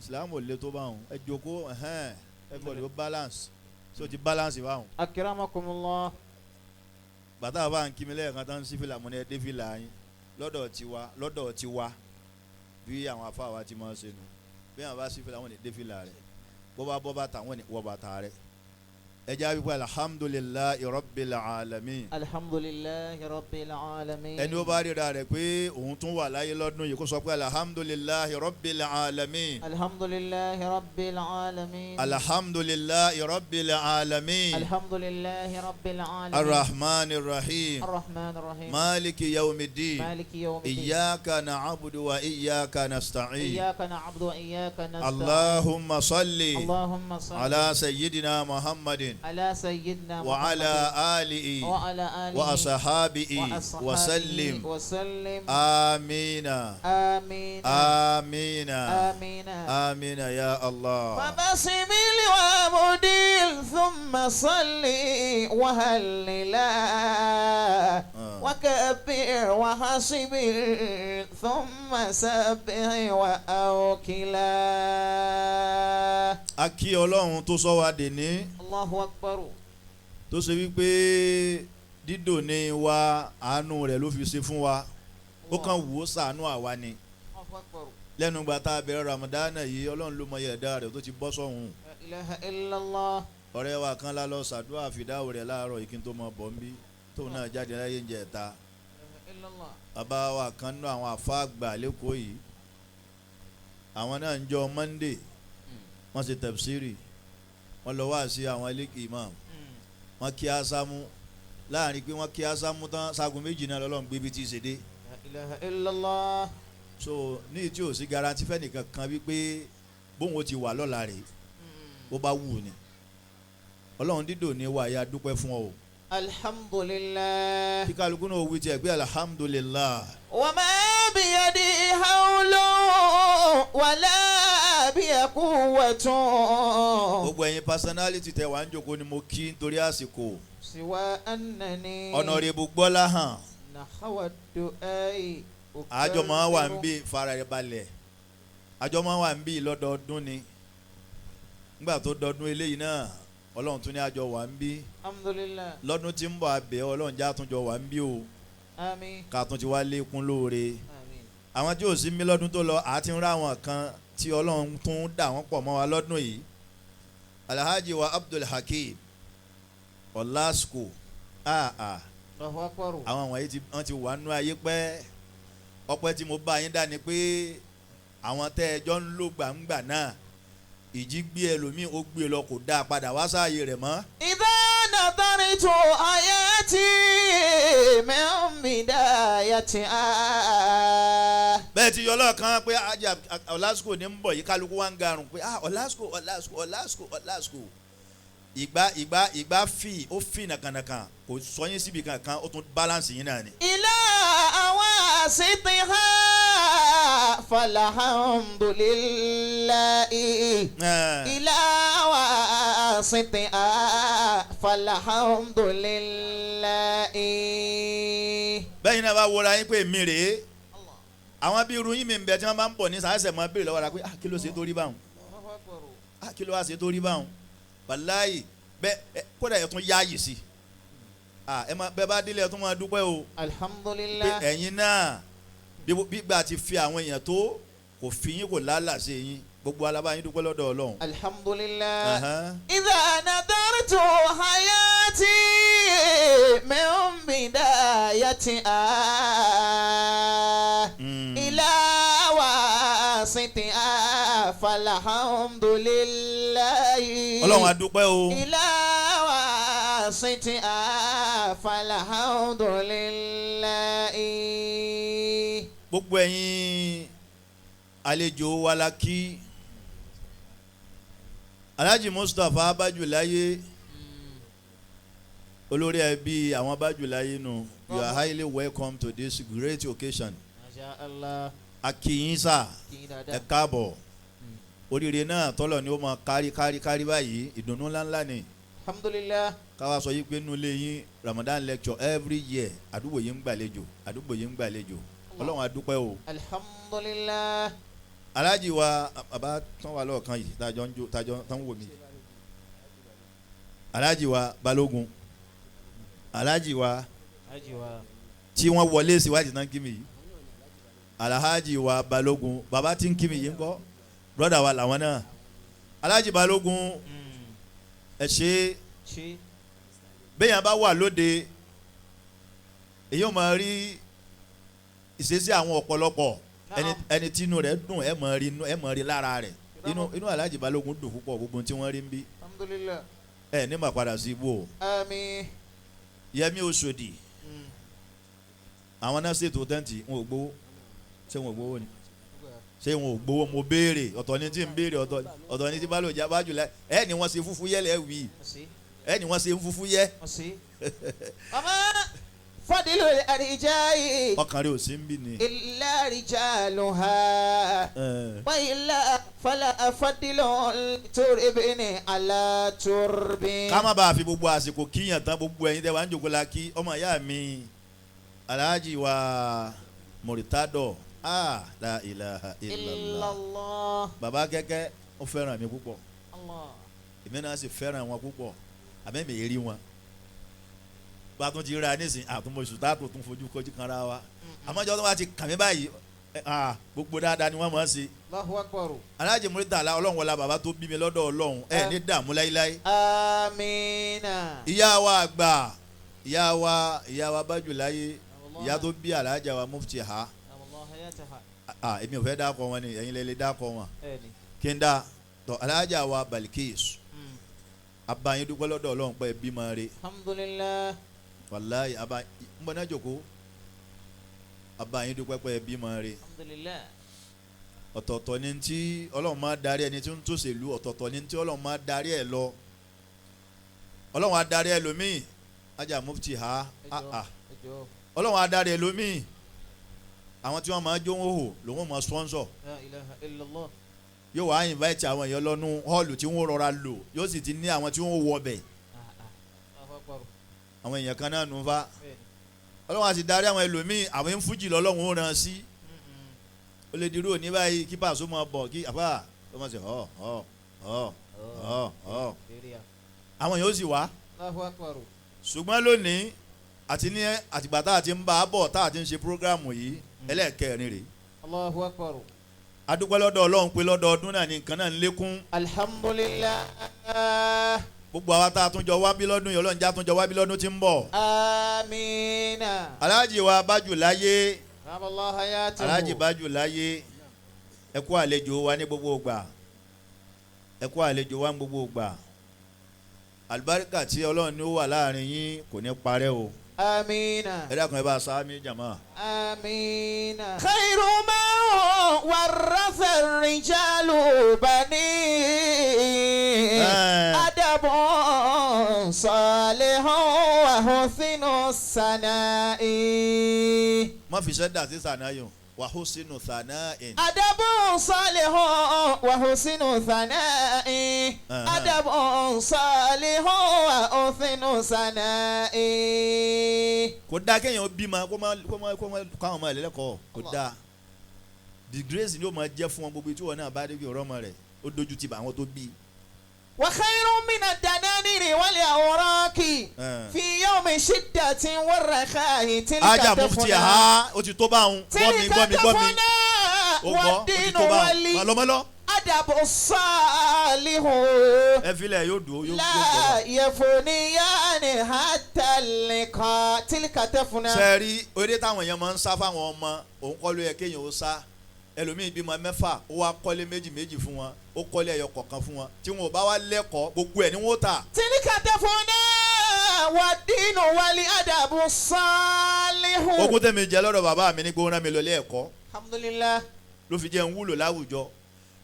Ìsìlámù ò le tó bá wọn. Ẹ jókòó ẹ̀hẹ́n, everybody ó balance. So ti balance báwọn. أكرمكم الله. Bàtà bá ń kí mi lẹ́ẹ̀kan tán sí fìlà, mo ní ẹ dé fìlà yín. Lọ́dọ̀ tiwa, lọ́dọ̀ tiwa, bí àwọn afáà wa ti máa ń ṣe nu, bí àwọn bá sí fìlà, wọn ní dé fìlà rẹ̀. Bó bá bọ́ bàtà, wọn ní wọ bàtà rẹ̀. Ẹ jẹ́ àwípé alhamdulillahi rabbil alamin. الحمد لله رب العالمين. Ẹni ó bá ríra rẹ̀ pé òun tún wà láyé lọ́dún yìí, kó sọ pé alhamdulillahi rabbil alamin. الحمد لله رب العالمين. Alhamdulillahi rabbil alamin. الحمد لله رب العالمين. Arrahman rahim. الرحمن الرحيم. Maliki yawmiddin. مالك يوم الدين. Iyyaka na'budu wa iyyaka nasta'in. إياك نعبد وإياك نستعين. اللهم صل اللهم صل على سيدنا محمد على سيدنا وعلى محمد آله وعلى آله وأصحابه وأصحابه وسلم. وسلم. آمين. آمين. آمين. آمين. آمين يا الله. فبسم وعبدل ثم صلي وهللا آه. وكبر وحسب ثم سبح وأوكلا. A kí Ọlọ́run tó sọ wa dèní, الله أكبر. tó ṣe wípé dídò ní wa, àánú rẹ̀ ló fi ṣe fún wa. Ó kàn wò ó ṣàánú àwa ni. الله أكبر. Lẹ́nu gba tá a bẹ̀rẹ̀ Ramadana yìí, Ọlọ́run ló mọ iye ẹ̀dá rẹ̀ tó ti bọ́ sọ́hun. لا إله إلا الله. Ọ̀rẹ́ wa kan la lọ ṣàdúrà fìdáwò rẹ̀ láàárọ̀ yìí kí n tó mọ bọ̀ ń bí, tóun náà jáde láyé ń jẹ ẹ̀ta. لا إله إلا الله. Bàbá wa kan nínú àwọn àfa àgbà lẹ́kọ̀ọ́ yìí, àwọn náà ń jọ Monday, wọ́n ṣe tẹ̀síìrì, wọ́n lọ wá sí àwọn ilé imam, wọ́n kí ásámú. Láàrin pé wọ́n kí ásámú tán, sagun méjì náà lọ́lọ́run gbé bí tí ì ṣe dé. لا إله إلا الله. So ní tí ò sí garanti fẹ́nìkan kan wípé bóun ó ti wà lọ́la rèé, bó bá wù ní Ọlọ́run dídò ní wa ya dúpẹ́ fún ọ o. الحمد لله. Kí kálukú náà wí tiẹ̀ pé alhamdulillah. وما بيدي حول ولا بي قوة. Gbogbo ẹ̀yin personality tẹ wà ń jókòó ni mo kí nítorí àsìkò. سوى أنني Honorable Gbọ́láhàn, نحو الدعاء. àjọ máa wà ń bí fara rẹ̀ balẹ̀, àjọ máa wà ń bí lọ́dọọdún ni. Nígbà tó dọdún eléyìí náà, Ọlọ́run tún ní àjọ wà ń bí. الحمد لله. Lọ́dún tí ń bọ̀, abẹ́ Ọlọ́run já tún jọ wà ń bí o, آمين. ká tún ti wá lékún lóore. آمين. Àwọn tí ò sí mi lọ́dún tó lọ, àti ń rá àwọn kan tí Ọlọ́run tún dà wọ́n pọ̀ mọ́ wa lọ́dún yìí. Alhaji wa Abdul Hakeem Ọlásùkò Allahu Akbar. àwọn wọ̀nyí wọ́n ti wà nú ayé pẹ́ ọpẹ́ tí mo bá yín dá ni pé àwọn tẹ́ ẹ jọ ń lò gbàǹgbà náà ìjì gbé ẹlòmíì ó gbé lọ kò dáa padà wá sáàyè rẹ̀ mọ́. إذا نظرت آياتي من بدايتها bẹ́ẹ̀ ti yọ lọ́ọ̀kan pé ajá Ọlásùkò ní ń bọ̀ yìí kálukú wá ń garùn pé ah Ọlásùkò Ọlásùkò Ọlásùkò Ọlásùkò ìgbà ìgbà ìgbà fì ó fì nàkànàkàn kò sọ yín síbi kankan ó tún balance yín náà ni. إلى أواسطها فالحمد لله إلى واسطها فالحمد لله bẹ́ẹ̀ ni a bá wọra yín pé mi rèé àwọn bí irú yín mi ń bẹ tí wọ́n bá ń bọ̀ ní sàásẹ̀ mọ́ béèrè lọ́wọ́ ra pé ah kí ló ṣe tó rí báwọn ah kí ló wá ṣe tó rí báwọn wàláyì bẹ́ẹ̀ kódà ẹ̀ tún yáàyè sí ah ẹ má bẹ́ẹ̀ bá délé ẹ̀ tún máa dúpẹ́ o pé alhamdulillah ẹ̀yin náà bí gbà ti fi àwọn èèyàn tó kò fi yín kò lálà sí yín gbogbo alábá yín dúpẹ́ lọ́dọ̀ Ọlọ́run. alhamdulillah Ahan. إذا نظرت حياتي من بدايتها إلى واسطها فالحمد لله Ọlọ́run a dúpẹ́ o. إلى واسطها فالحمد لله Gbogbo ẹ̀yin àlejò wa la kí Alhaji Mustapha Bájúláyé olórí ẹbí àwọn Bájúláyé nù you are highly welcome to this great occasion. Masha Allah A kí yín sà ẹ káàbọ̀ oríire náà tọ́lọ̀ ni ó máa kárí kárí kárí báyìí ìdùnnú ńláńlá ni alhamdulillah káwa sọ yìí pé nínú ilé yín Ramadan lecture every year àdúgbò yìí ń gbàlejò àdúgbò yìí ń gbàlejò Ọlọ́run a dúpẹ́ o. alhamdulillah Alhaji wa bàbá tán wà lọ́ọ̀kan yìí tájọ́ ń jó tájọ́ tán wò mí Alhaji wa Balógun Alhaji wa tí wọ́n wọlé síwájú tán kí mi yìí Alhaji wa Balógun bàbá tí ń kí mi yìí ń kọ́ brọ́dà wa làwọn náà Alhaji Balógun ẹ ṣe bẹ́ẹ̀ bá wà lóde èyí ò máa rí ìṣesí àwọn ọ̀pọ̀lọpọ̀ ẹni tí inú rẹ̀ dùn ẹ máa rí inú ẹ máa rí lára rẹ̀ inú Alhaji Balógun dùn púpọ̀ gbogbo tí wọ́n rí ń bí alhamdulillah ẹ ní mà padà sí ibú o àmín Yẹmí Oṣòdì àwọn náà ṣètò tẹ́ǹtì wọn ò gbowó ṣé wọn ò gbowó ni ṣé wọn ò gbowó mo béèrè ọ̀tọ̀ ni tí ń béèrè ọ̀tọ̀ ni tí bá lò já bá jù lẹ ẹ ní wọ́n ṣe fúfú yẹ lẹ́ wí ẹ ní wọ́n ṣe fúfú yẹ. ọmọ fọdílù àríjáì ọkàn rẹ ò sí ń bì ní. ilá rijaluha wa ilá fọlá fọdílù turbini ala turbin. ká má bàa fi gbogbo àsìkò kíyàn tán gbogbo ẹ̀yin tẹ́ wá ń jòkó la kí ọmọ ìyá mi Alhaji wa Muritado ah la ilaha illallah baba kẹ́kẹ́ ó fẹ́ràn mi púpọ̀ èmi náà sì fẹ́ràn wọn púpọ̀ àmì mi rí wọn bá a tún ti ríra nísìn àtúnmọ̀sù tá a tó tún fojú kojú kan ra wa àmọ́jọ́ tó bá ti kàn mí báyìí gbogbo dáadáa ni wọ́n máa ń ṣe. Allahu Akbar. Alhaji Muritala ọlọ́run wọlá bàbá tó bí mi lọ́dọ̀ ọlọ́run ẹ ní dààmú láíláí. Amina. ìyá wa àgbà ìyá wa Bájúláyé ìyá tó bí Alhaja wa Mufti ha èmi ò fẹ́ dákọ̀ wọn ni ẹ̀yin lè lè dákọ̀ wọn kí n dá tọ́ Alhaja wa Balikis abayin dúpẹ́ lọ́dọ̀ ọlọ́run pé bímọ rẹ̀ alhamdulillah wàláyé abayin ń bọ̀ náà jòkó abayin dúpẹ́ pé bímọ rẹ̀ alhamdulillah ọ̀tọ̀ọ̀tọ̀ ni tí ọlọ́run máa darí ẹni tí ń tòṣèlú ọ̀tọ̀ọ̀tọ̀ ni tí ọlọ́run máa darí ẹ̀ lọ ọlọ́run á darí ẹlòmíì ajá mufti ha ọlọ́run á darí ẹlòmíì àwọn tí wọ́n máa jó hóhò lòun máa sponsor la ilaha illallah yóò wá invite àwọn èèyàn lọ́nu hall tí wọ́n rọra lò yóò sì ti ní àwọn tí wọ́n wọ bẹ̀ àwọn èèyàn kan náà nù fa ọlọ́run á sì darí àwọn ẹlòmíì àwọn ń fújì lọ́lọ́run ó ràn sí ó lè dirú òní báyìí kí pàṣẹ máa bọ̀ kí àfà ó máa ṣe họ họ họ họ họ àwọn èèyàn ó sì wá ṣùgbọ́n lónìí àti ní àtìgbà tá a ti ń bá a bọ̀ tá a ti ń ṣe prógráàmù yìí ẹlẹ́ẹ̀kẹrin rèé Allahu Akbar. Adúpẹ́ lọ́dọ̀ Ọlọ́run pé lọ́dọọdún náà ni nǹkan náà ń lékún. Alhamdulillah. Gbogbo àwa tá a tún jọ wá bí lọ́dún yìí, Ọlọ́run já tún jọ wá bí lọ́dún tí ń bọ̀. Amina. Alhaji wa Bájù láyé. Ramallahu hayatuhu. Alhaji Bájù láyé, ẹ kú àlejò wa ní gbogbo ìgbà, ẹ kú àlejò wa ní gbogbo ìgbà. Àlùbáríkà tí Ọlọ́run ní ó wà láàrin yín kò ní parẹ́ o. Amina. Ẹ dákun, ẹ bá a sáámi jàmá. Amina. Khairu ma warratha ar-rijalu bani. Adabun salihun wa husnu sana'i. Má fi sẹ́dá sí sànáyò wàhùsínú sànáìn. Adabun salihun wa husnu sana'i. Adabun salihun wa husnu sana'i. Kò dáa kéèyàn bímọ kó má kó má kó má káwọn ọmọ rẹ̀ lẹ́kọ̀ọ́, kò dáa. Disgrace ni ó máa jẹ́ fún wọn gbogbo tí wọn náà bá débi ọ̀rọ̀ ọmọ rẹ̀ ó dojú ti bà àwọn tó bí. Wa khayrun mina dananiri wal awraqi fi yawmi shiddatin warrakha'i tilka Ajá mufti ha, ó ti tó bá òun. Gbọ́ mi, gbọ́ mi, gbọ́ mi, ó gbọ́, ó ti tó bá òun. Mọ̀lọ́mọ́lọ́. Adabu salihu. Ẹ filẹ̀, yóò dùn, yóò La gbọ́. yafuniyani hatta liqa tilka tafuna. Sẹ́ẹ̀rí eré táwọn èèyàn máa ń sá fáwọn ọmọ, òun kọ́ ló yẹ kéèyàn ó sá. Ẹlòmíì bímọ 6, ó wá kọ́lé méjì méjì fún wọn, ó kọ́lé ẹyọ kọ̀ọ̀kan fún wọn. Tí wọn ò bá wá lẹ́kọ̀ọ́, gbogbo ẹ̀ ni wọ́n ó tà. Tilka tafuna wa dinu wali adabu salihu. Ogún tẹ̀mí jẹ lọ́dọ̀ bàbá mi ní pé ó rán mi lọ ilé ẹ̀kọ́. Alhamdulillah. Ló fi jẹ́ ń wúlò láwùjọ.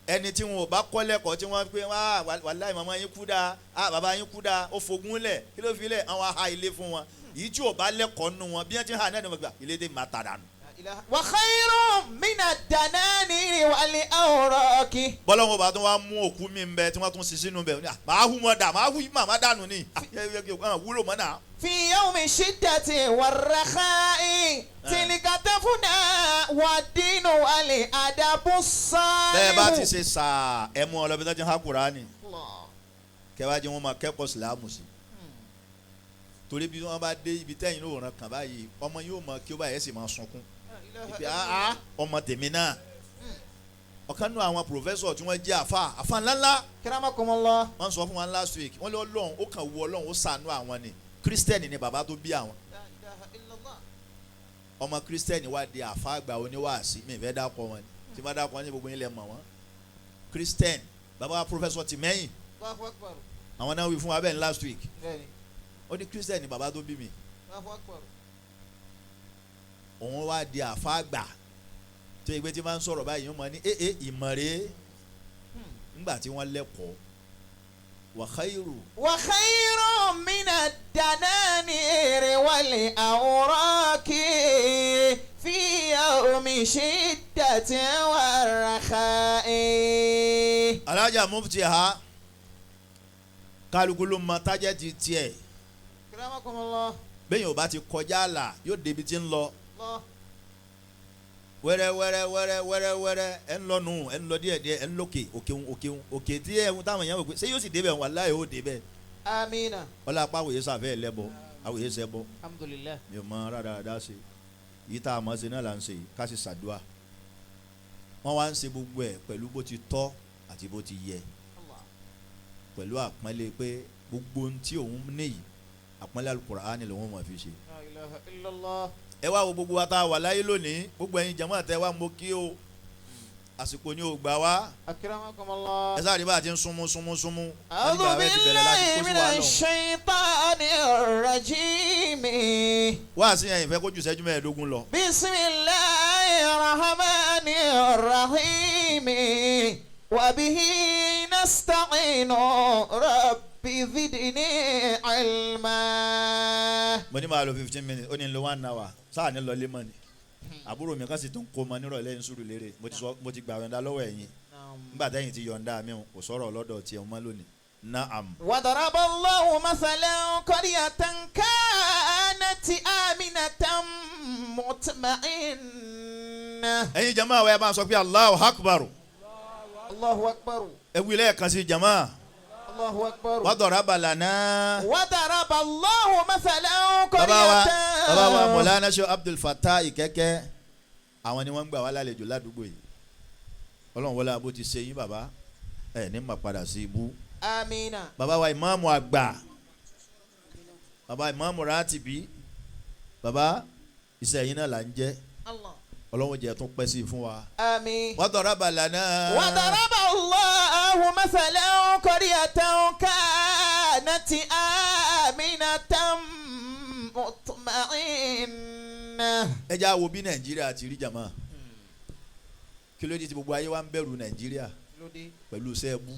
Ẹni tí wọn ò bá kọ́ lẹ́kọ̀ọ́, tí wọ́n pé wá wàláì màmá yín kú dáa, ah bàbá yín kú dáa, ó fogún lẹ̀, kí ló fi lẹ̀, àwọn aha ilé fún wọn. Èyí tí ò bá lẹ́kọ̀ọ́ nù wọn, bí wọ́n ti ń hà náà ni wọ́n gbà ilé dé máa tà dànù. Wa khayrun mina dananiri wal awraqi. Bọ́lọ́wọ́n bá tún wá mú òkú mi ń bẹ tí wọ́n tún sin sínú bẹ̀, màá hu mọ́ dà, màá hu màmá dànù ni, wúlò mọ́ náà. Fi yawmi shiddati warrakha'i tilka tafuna wa dinu wal adabu salihu. Bẹ́ẹ̀ bá ti ṣe sàá, ẹ mú ọ lọ bí wọ́n ti ń há Kùránì, kẹwàá jẹ́ wọn máa kẹ́kọ̀ọ́ sílámù sí. Torí bí wọ́n bá dé ibi tẹ́yìn ló ràn kàn báyìí, ọmọ yóò mọ kí ó báyìí ẹ̀ sì máa sunkún. Ìpè áá ọmọ tèmi náà. Ọ̀kan nínú àwọn pòfẹ́sọ̀ tí wọ́n jẹ́ àfa àfa ńláńlá. Kiramakumullah. Wọ́n sọ fún wa last week, wọ́n lé Ọlọ́run, ó kàn wú Ọlọ́run, ó ṣàánú àwọn ni. Kírísítẹ́nì ni bàbá tó bí àwọn. Ọmọ kírísítẹ́nì wá di àfa àgbà oníwàásí, mi ìfẹ́ dákọ̀ wọn ni. Tí wọ́n dákọ̀ wọn ní gbogbo yín lẹ mọ̀ wọ́n. Kírísítẹ́nì, bàbá pòfẹ́sọ̀ Tìmẹ́yìn. Àwọn náà wí fún wa bẹ́ẹ̀ ní last week. Ó ní kírísítẹ́nì bàbá tó bí mi. Òun wá di àfa àgbà tó yẹ pé tí máa ń sọ̀rọ̀ báyìí, wọ́n máa ní ee ìmọ̀re ńgbà tí wọ́n lẹ́kọ̀ọ́. Wa khairu. Wa khairu mina dananiri wal awraqi fi yawmi shiddatin warrakha'i. Alájà mufti ha, kálukú ló mọ tájẹ́ ti tiẹ̀. Kiramakumullah. Bẹ́ẹ̀ yóò bá ti kọjá àlà, yóò débi tí ń lọ. Wẹ́rẹ́ wẹ́rẹ́ wẹ́rẹ́ wẹ́rẹ́ wẹ́rẹ́, ẹ̀ ń lọ nù, ẹ̀ ń lọ díẹ̀ díẹ̀, ẹ̀ ń lókè òkè òkè òkè tí ẹ̀ ń táwọn èèyàn wò pé ṣé yóò sì débẹ̀, wàláhì yóò débẹ̀. Amina. Wọ́n lápá àwòye sàfẹ́ ẹ̀ lẹ́bọ̀, àwòye sẹ́bọ̀. Alhamdulillah. Mi ò mọ rádaràdá ṣe yìí tá a mọ̀ ṣe náà là ń ṣe yìí, ká sì ṣàdúrà. Wọ́n wá ń ṣe gbogbo ẹ̀ pẹ̀lú bó ti tọ́ àti bó ti yẹ, pẹ̀lú àpọ́nlé pé gbogbo ohun tí òun ní yìí, àpọ́nlé Al-Qur'ani lòun mọ̀ fi ṣe. La ilaha illallah. Ẹ wá wo gbogbo wa tá a wà láyé lónìí, gbogbo ẹ̀yin jàmáà tẹ́ wá, mo kí o, àsìkò ni ò gbà wá. Akramakumullah. Ẹ sáré bá a ti ń súnmú súnmú súnmú. A'udhu billahi minash shaitanir rajim. Wá sí ẹ̀yin fẹ́ kó ju ìṣẹ́jú 25 lọ. Bismillahir rahmanir rahim. Wa bihi nasta'inu rabbi zidni ilma. Mo ní máa lo 15 minutes, ó ní lo 1 hour, sáà ní lọ lé mọ́ ni. Àbúrò mi kan sì tún kó mọ nírọ̀lẹ́ ń sùúrù lérè, mo ti gbà yọ̀ǹda lọ́wọ́ ẹ̀yin. Nígbà tẹ́yìn ti yọ̀ǹda mi, kò sọ̀rọ̀ lọ́dọ̀ tiẹ̀ mọ́ lónìí. Naam. Wa daraba Allahu mathalan qaryatan kanat aminatan mutma'innah. Ẹ̀yin jama wa, ẹ bá sọ pé Allahu Akbar. Allahu Akbar. Ẹ wí lẹ́ẹ̀kan sí jama. Allahu Akbar. Wa daraba lana. Wa daraba Allahu mathalan qaryatan. Bàbá wa Mọ̀lánà Sheikh Abdul Fattah Ìkẹ́kẹ́, àwọn ni wọ́n ń gbà wá lálejò ládùúgbò yìí. Ọlọ́run wọlé abó ti ṣe yín bàbá ẹ ní mà padà sí ibú. Amina. Bàbá wa ìmáàmù àgbà, bàbá ìmáàmù rátìbí, bàbá iṣẹ́ yín náà là ń jẹ́. Allah. Ọlọ́run jẹ́ tún pẹ́ sí i fún wa. Àmín. Wọ́n tọrọ bàlá náà. وضرب الله مثلا قرية كانت آمنة مطمئنة. Ẹ já wo bí Nàìjíríà ti rí jàmá. Kí ló dé tí gbogbo ayé wa ń bẹ̀rù Nàìjíríà pẹ̀lú sẹ́ẹ̀bù?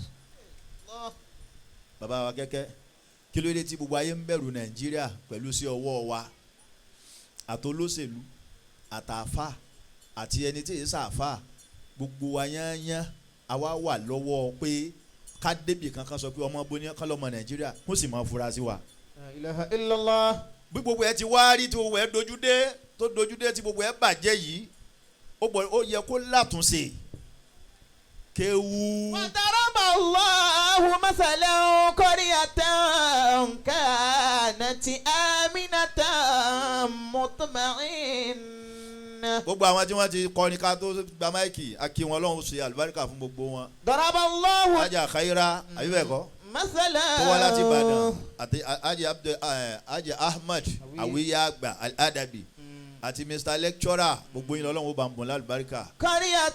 Bàbá wa kẹ́kẹ́, kí ló dé tí gbogbo ayé ń bẹ̀rù Nàìjíríà pẹ̀lú sí ọwọ́ wa, àtolóṣèlú, àtàfà, àti ẹni tí èyí sàfà, gbogbo wa yányán àwa wà lọ́wọ́ pé ká débì kankan sọ pé ọmọ bóní kán lọ́mọ Nàìjíríà kó sì máa fura sí wa. La ilaha illallah. Bí gbogbo ẹ ti wá rí tí gbogbo ẹ dojú dé, tó dojú dé, tí gbogbo ẹ bàjẹ́ yìí, ó bọ̀, ó yẹ kó látúnṣe kéwú. وضرب الله مثلا قرية كانت آمنة مطمئنة. Gbogbo àwọn tí wọ́n ti kọrin ká tó gba máìkì, a kí wọn, Ọlọ́run ṣe àlùbáríkà fún gbogbo wọn. ضرب الله Ajá Khaira àbí bẹ́ẹ̀ kọ́, مثلا tó wá láti Ìbàdàn, àti Ajé Abdul Ajé Ahmed Awiya Àgbà Al-Adabi àti Mr Lecturer, gbogbo yín lọ́lọ́run ó bá ń bùn lálùbáríkà. قرية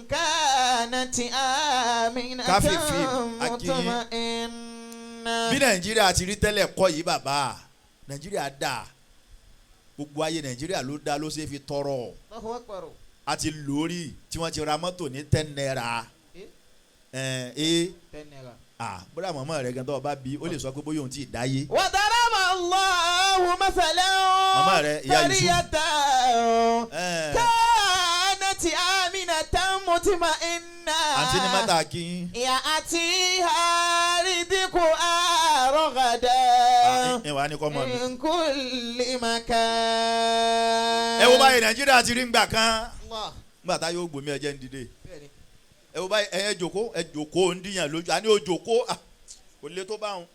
كانت آمنة Káfífì, Akínyìn. مطمئنة. Bí Nàìjíríà ti rí tẹ́lẹ̀ kọ́ yìí bàbá, Nàìjíríà dà, gbogbo ayé Nàìjíríà ló dá, ló ṣe fi tọrọ. Allahu Akbar. A ti lórí tí wọ́n ti ra mọ́tò ní 10 naira. Ẹ̀ ẹ́ ah, bóyá màmá rẹ̀ gan tó o bá bí, ó lè sọ pé bóyá òun ti dáyé. وضرب الله مثلا Màmá rẹ̀, ìyá Yusuf. قرية Ẹ̀, كانت آمنة مطمئنة. Àǹtí ní mọ́tà kí. يأتيها رزقها رغدا Ẹ wà ní kọ́ mọ́ mi. من كل مكان. Ẹ wo báyìí Nàìjíríà ti rí ngbà kan. Allah. Ngbà tá yóò gbòmí ẹjẹ ń dìde. Ẹ wo báyìí, ẹ jòkó, ẹ jòkó, ń díyàn lójú àní, ó jòkó, ah, kò lè tó báwọn.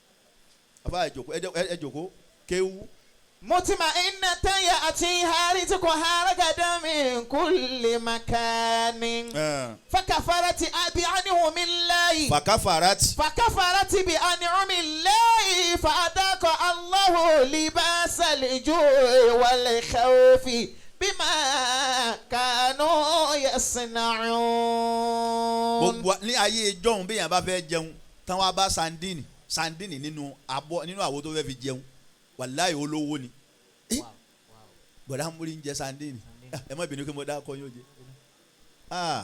Àbá ẹ jòkó, ẹ jòkó kéwú. مطمئنة يأتيها رزقها رغدا من كل مكان. فكفرت بأنعم الله. Fàkàfàràtì. فكفرت بأنعم الله فأذاق الله لباس الجوع والخوف بما كانوا يصنعون. Gbogbo ní ayé ìjọ́hun, bí èèyàn bá fẹ́ jẹun tán, wá bá sandini sandini nínú abọ́, nínú àwo tó fẹ́ fi jẹun, wàláyé olówó ni. Bọ̀dá múri ń jẹ sandini, ẹ má bínú kí mo dá kọ́ yóò jẹ. Ah,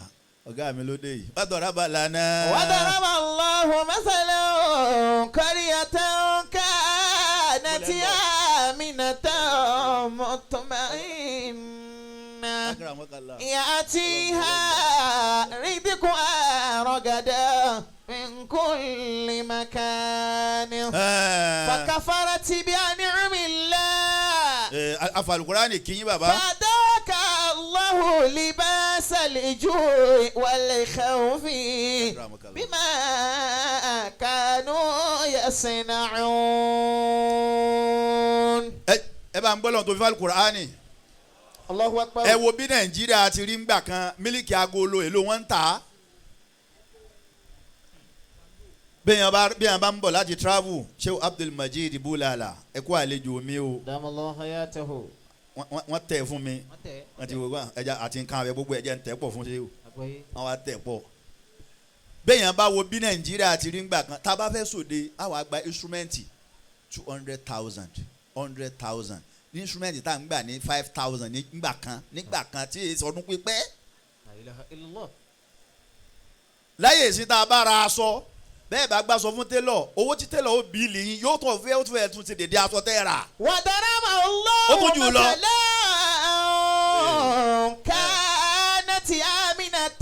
ọ̀gá mi ló dé yìí. Wàá dọ̀rọ̀ abala náà. وضرب الله مثلا قرية كانت آمنة مطمئنة. Akramakallah. يأتيها رزقها رغدا من كل مكان. فكفرت بأنعم الله. Ẹ afalukurani kìyìn bàbá. فذاق الله لباس الجوع والخوف Akramakallah. بما كانوا يصنعون. Ẹ bá ń gbọ́ lọ́n tó fi falukurani. الله أكبر. Ẹ wo bí Nàìjíríà ti rí ngbà kan, mílíkì agolo èlò wọn ń tà á. Bẹ́ẹ̀ bá ń bọ̀ láti travel, Sheikh Abdul Majid Bulala, ẹ kú àlejò mi o. دام الله حياته. Wọ́n tẹ̀ fún mi, wọ́n ti wò wá ẹja àti nǹkan abẹ, gbogbo ẹ̀jẹ̀ ń tẹ̀ pọ̀ fún Sheikh, wọ́n wá tẹ̀ pọ̀. Bẹ́ẹ̀ bá wo bí Nàìjíríà ti rí ngbà kan, tá a bá fẹ́ sòde, á wàá gba instrument 200,000, 100,000 ní instrument tá à ń gbà ní 5,000 nígbà kan, nígbà kan tí èyí sọdún pípẹ́. لا إله إلا الله. Láyé ìsìn, tá a bá ra aṣọ, bẹ́ẹ̀ bá gbàsọ fún télọ̀, owó tí télọ̀ ó bíìlì yín yóò tún fẹ́, ó tún fẹ́ tún ṣe dédé aṣọ tẹ́ rà. وضرب الله Ó tún jù lọ. مثلا كانت آمنة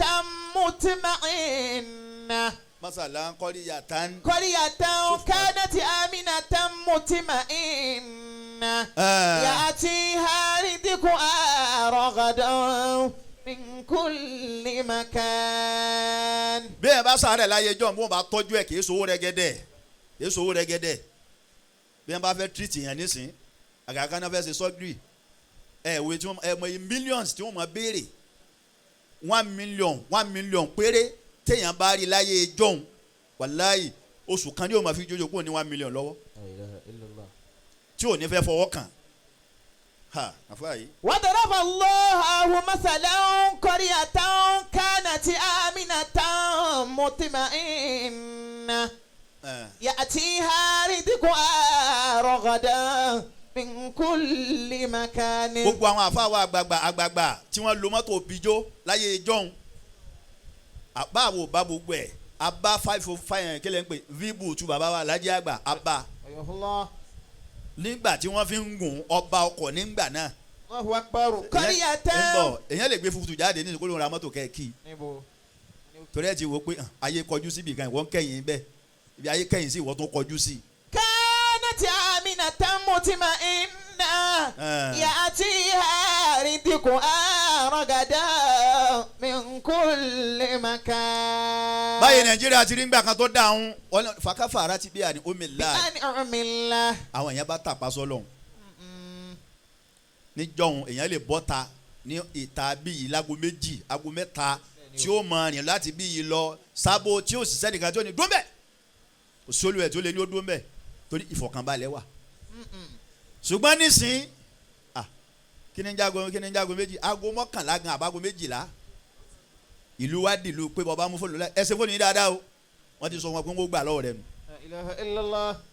مطمئنة. Masala nkọ́rí yàtá ń. قرية كانت آمنة مطمئنة يأتيها رزقها رغدا من كل مكان. Bẹ́ẹ̀ bá sàárẹ̀ láyé jọ́, bí wọ́n bá tọ́jú ẹ̀, kì í sowó rẹ́gẹ́dẹ́, kì í sowó rẹ́gẹ́dẹ́. Bí wọ́n bá fẹ́ treat yẹn nísìn, àgàgà náà fẹ́ ṣe surgery, ẹ̀ wò tí wọ́n ẹ̀ mọ iye millions tí wọ́n máa béèrè. 1 million 1 million péré téèyàn bá rí láyé jọ̀hún, wàláyì, oṣù kan ní yóò máa fi jójó kúrò ní 1 million lọ́wọ́ tí ò ní fẹ́ fọwọ́ kàn ha àfúrà yìí. وضرب الله مثلا قرية كانت آمنة مطمئنة يأتيها رزقها رغدا من كل مكان. Gbogbo àwọn àfáà àgbààgbà àgbààgbà tí wọ́n lo mọ́tò bíjó láyé jọ̀hún, àbá àwò bá gbogbo ẹ̀ abá 505 kílẹ̀ ń pè víbù tu bàbá wa Lájí Àgbà abá nígbà tí wọ́n fi ń gùn ọba ọkọ̀ nígbà náà. الله أكبر قرية Ń bọ̀, èèyàn lè gbé fufutu jáde ní ìsìnkú ra mọ́tò kẹ́ẹ̀kì torí ẹ ti wò pé ayé kọjú síbi kan, ìwọ ń kẹ́yìn bẹ́ẹ̀, ibi ayé kẹ́yìn sí, ìwọ tó kọjú sí. كانت آمنة مطمئنة يأتيها رزقها رغدا من كل مكان. Báyìí Nàìjíríà ti rí ngbà kan tó dáhùn فكفرت بأنعم الله. بأنعم الله. Àwọn èèyàn bá tàpá sọ́lọ́hún níjọ́hun. Èèyàn lè bọ́ta ní ìta bíyì lágo 2, aago 3, tí ó mọ rìn láti bíyì lọ sábò, tí ó sì sẹ́nìkan tí ó ní dún bẹ́ẹ̀, kò sí olú ẹ̀ tí ó lè ní ó dún bẹ́ẹ̀ torí ìfọ̀kànbalẹ̀ wà. Ṣùgbọ́n nísìn, kí ni ń jágo, kí ni ń jágo 2, aago 11 gan àbágo 12, ìlú wa dìlú pé bọ́ba mú fóònù lẹ́ ẹ ṣe fóònù yín dáadáa o, wọ́n ti sọ wọn pé wọ́n gbà lọ́wọ́ rẹ̀ nù.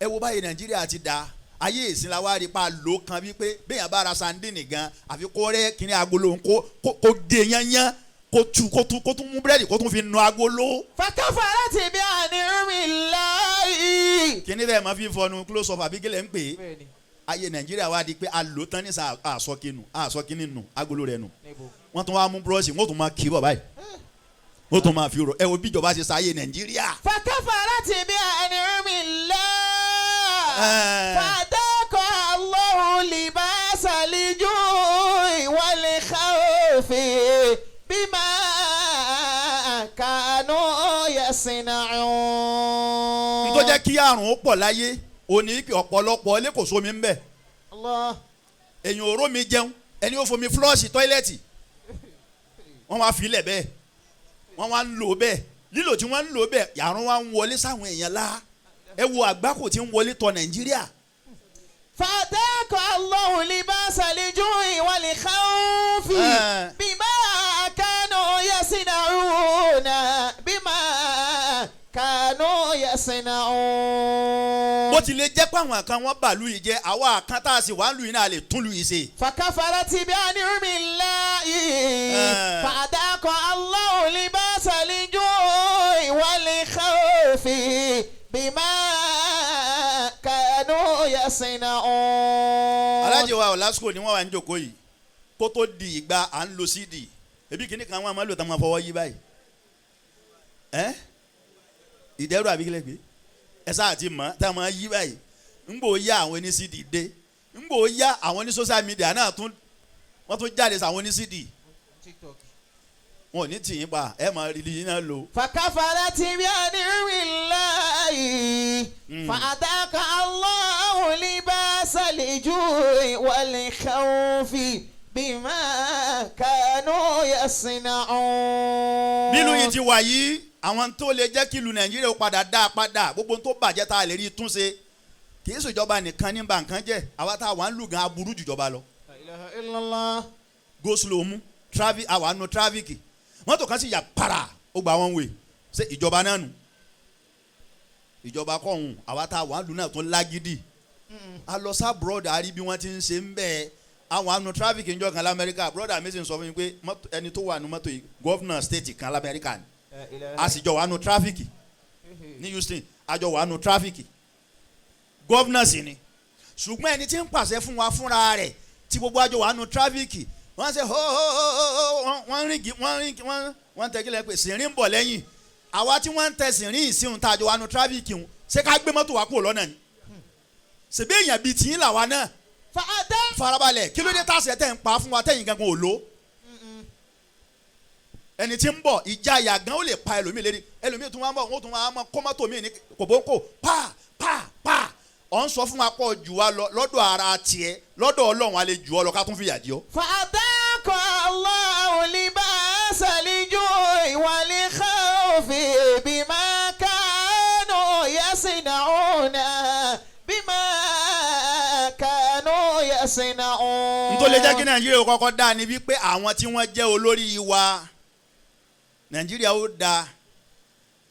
Ẹ wo báyìí Nàìjíríà ti da ayé ìsìn la wá rí pa ló kan wípé bẹ́ẹ̀ bá ra sandini gan, àfi kó rẹ́ kíní agolo kó gé yányán, kó tu kó tún mú búrẹ́dì, kó tún fi nu agolo. فكفرت بأنعم الله. Kíní bẹ́ẹ̀ máa fi fọnu close up àbí kílẹ̀ ń pè é. Ayé Nàìjíríà wá di pé a lò tán ní sa àsọkínú àsọkíní nù agolo rẹ̀ nù, wọ́n tún wá mú búrọ́ọ̀ṣì, wọ́n tún máa kí bọ̀ báyìí, wọ́n tún máa fi rọ. Ẹ wo bíjọba ṣe sáyé Nàìjíríà. فكفرت بأنعم الله فأذاقها الله لباس الجوع والخوف بما كانوا يصنعون. N tó jẹ́ kí àrùn ó pọ̀ láyé òní pé ọ̀pọ̀lọpọ̀ ilé kò sómi ń bẹ̀. Allah. Èyàn ò rómi jẹun, ẹni ó fomi flush toilet, wọ́n wá filẹ̀ bẹ́ẹ̀, wọ́n wá ń lò bẹ́ẹ̀. Lílò tí wọ́n ń lò bẹ́ẹ̀, àrùn wá ń wọlé sáwọn èèyàn lá. Ẹ wo àgbákò tí ń wọlé tọ̀ Nàìjíríà. فأذاقها الله لباس الجوع والخوف بما كانوا يصنعون، بما كانوا يصنعون. Bó ti lè jẹ́ pé àwọn kan wọ́n bàlú yìí jẹ́, àwa kan tá a sì wá ń lù yìí náà lè tún lù yìí ṣe. فكفرت بأنعم الله فأذاقها الله لباس الجوع والخوف بما كانوا يصنعون. Alájẹ wa ọ̀làsùkò ni wọ́n wà ń jòkó yìí. Kó tó di ìgbà à ń lo CD, ebi kìíní kan wọn máa ń lò tá máa fọwọ́ yí báyìí, ẹ́ ìdẹ́rù àbí kílẹ̀ pé ẹ sáà ti mọ̀ tá máa yí báyìí. Ńgbò yá àwọn oní CD dé, ńgbò yá àwọn oní social media náà tún wọ́n tún jáde sáwọn oní CD, wọn ò ní tì yín pa, ẹ máa rí yín náà lò. فكفرت بأنعم الله فأذاقها الله لباس الجوع والخوف بما كانوا يصنعون. Nílùú yìí ti wà yìí, àwọn tó lè jẹ́ kí ìlú Nàìjíríà ó padà dá a padà, gbogbo tó bàjẹ́ tá a lè rí túnṣe, kì í ṣèjọba nìkan ní ba nǹkan jẹ́. Àwa tá a wà ń lù gan aburú jùjọba lọ. لا إله إلا الله. Go slow mú traffic, àwa nu traffic, mọ́tò kan sì yà para, ó gba one way. Ṣé ìjọba náà nù? Ìjọba kọ̀hún. Àwa tá a wà ń lù náà tún lágídí. A lọ sá abroad, a rí bí wọ́n ti ń ṣe ń bẹ́ẹ̀. Àwọn àánú traffic njọ́ kan lamẹ́ríkà, brother mi sì ń sọ fún mi pé ẹni tó wà nù mọ́tò yìí, governor state kan lamẹ́ríkà ni. A sì jọ wà nù traffic ní Houston, a jọ wà nù traffic, governor sì ni. Ṣùgbọ́n ẹni tí ń pàṣẹ fún wa fúnra rẹ̀ tí gbogbo àjọ wà nù traffic, wọ́n ṣe ho ho ho ho ho, wọ́n rìn wọ́n rìn, wọ́n tẹ kílẹ̀ pé sìnrín ń bọ̀ lẹ́yìn àwa tí wọ́n ń tẹ sìnrín ìsìn tá a jọ wà nù traffic ń ṣé ká gbé mọ́tò wa kúrò lọ́nà ni? Ṣèbí èèyàn bíi tìyín làwa náà. Fàdé. Farabalẹ̀, kí ló dé tàṣẹ tẹ̀ ń pa fún wa tẹ̀yìn gangan ò lò? Ẹni tí ń bọ̀, ìjáyà gan ó lè pa ẹlòmíì lérí. Ẹlòmíì tún wá ń bọ̀, wọ́n tún wá mọ́ kó mọ́tò míì ní kòbókò, pa pa pa. Ọ̀ ń sọ fún wa pọ̀ jù wa lọ lọ́dọ̀ ara tiẹ̀, lọ́dọ̀ Ọlọ́run a lè jù ọ lọ, ká tún fìyà jẹ ọ́. فأذاق الله لباس. يصنعون N tó lè jẹ́ kí Nàìjíríà ó kọ́kọ́ dáa ni wípé àwọn tí wọ́n jẹ́ olórí wa, Nàìjíríà ó dáa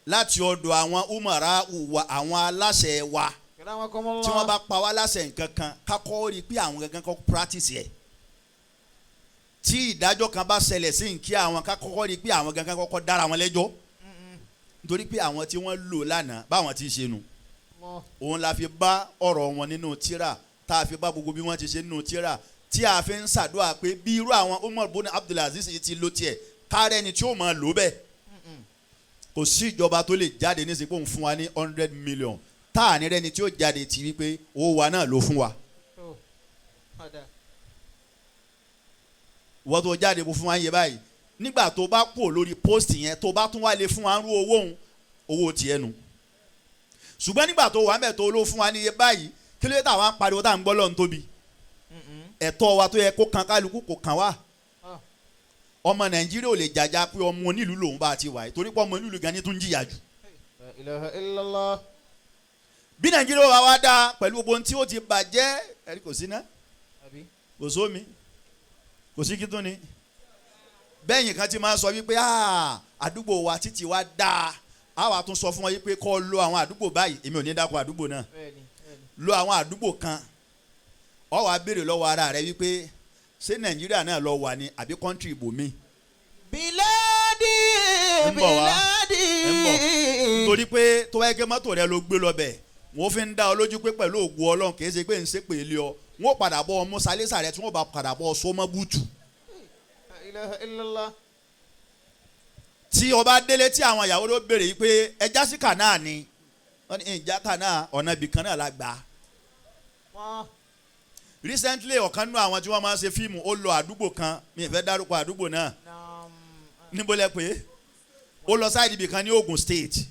láti ọ̀dọ̀ àwọn umara wa, àwọn aláṣẹ wa, tí wọ́n bá pa wá láṣẹ nǹkan kan, kákọ́ rí i pé àwọn gangan kọ́ practice ẹ̀. Tí ìdájọ́ kan bá ṣẹlẹ̀ sí nkí àwọn, kákọ́ rí i pé àwọn gangan kọ́kọ́ dára wọn lẹ́jọ́, nítorí pé àwọn tí wọ́n lò lánàá báwọn ti ṣe nu. Òun la fi bá ọ̀rọ̀ wọn nínú tírà, tá a fi bá gbogbo bí wọ́n ti ṣe nínú tírà, tí a fi ń ṣàdúrà pé bí irú àwọn Umar bin Abdulaziz yìí ti lo tiẹ̀, kárẹ́ ni tí ó máa lò bẹ́ẹ̀. Kò sí ìjọba tó lè jáde nísìnyí pé òun fún wa ní 100 million tá à ní rẹ́ni tí ó jáde ti wípé owó wa náà ló fún wa. Wọ́n tó jáde kó fún wa ń yẹ báyìí, nígbà tó bá kú lórí post yẹn, tó bá tún wá lè fún wa ń rú owó òun, owó tiẹ̀ nu. Ṣùgbọ́n nígbà tó wà ń bẹ̀ tó ló fún wa ní iye báyìí, kí ló dé táwa ń pariwo tá à ń gbọ́ lọ́n tóbi? Ẹ̀tọ́ wa tó yẹ kó kan kálukú kò kàn wá. Ọmọ Nàìjíríà ò lè jàjà pé ọmọ onílùú lòun bá ti wà yìí, torí pé ọmọ onílùú gan ni tún jìyà jù. La ilaha illallah. Bí Nàìjíríà wà wá dáa pẹ̀lú gbogbo ohun tí ó ti bàjẹ́, ẹ̀rí kò sí ná, kò sómi, kò sí kí tún ni. Bẹ́ẹ̀yìn kan ti máa ń sọ wípé àdúgbò wa títí wa dáa, á wà tún sọ fún wọn wípé kọ́ lo àwọn àdúgbò báyìí. Èmi ò ní dákọ̀ àdúgbò náà. Lo àwọn àdúgbò kan, ó wá béèrè lọ́wọ́ ara rẹ wípé ṣé Nàìjíríà náà lọ wà ní àbí country ibòmíì? Biladi. Ń bọ̀ wá. Biladi. Ń bọ̀. Nítorí pé tó bá yẹ kí mọ́tò rẹ ló gbé lọ bẹ̀, wọ́n fi ń dá ọ lójú pé pẹ̀lú ògùn Ọlọ́run, kì í ṣe pé ń ṣépè lé ọ, wọ́n padà bọ́ ọmú sálẹ́sà rẹ tí wọ́n bá padà bọ́ ọ sọmọ́ bùtù. La ilaha illallah. Tí o bá délé, tí àwọn ìyàwó ló béèrè yìí pé ẹja sí kànáà ni, wọ́n ní ìjà kànáà, ọ̀nà ibì kan náà la gbà á. Recently, ọ̀kan nínú àwọn tí wọ́n máa ń ṣe fíìmù, ó lọ àdúgbò kan, mi ì fẹ́ dárúkọ àdúgbò náà. Níbo lẹ pé ó lọ side ibì kan ní Ogun State,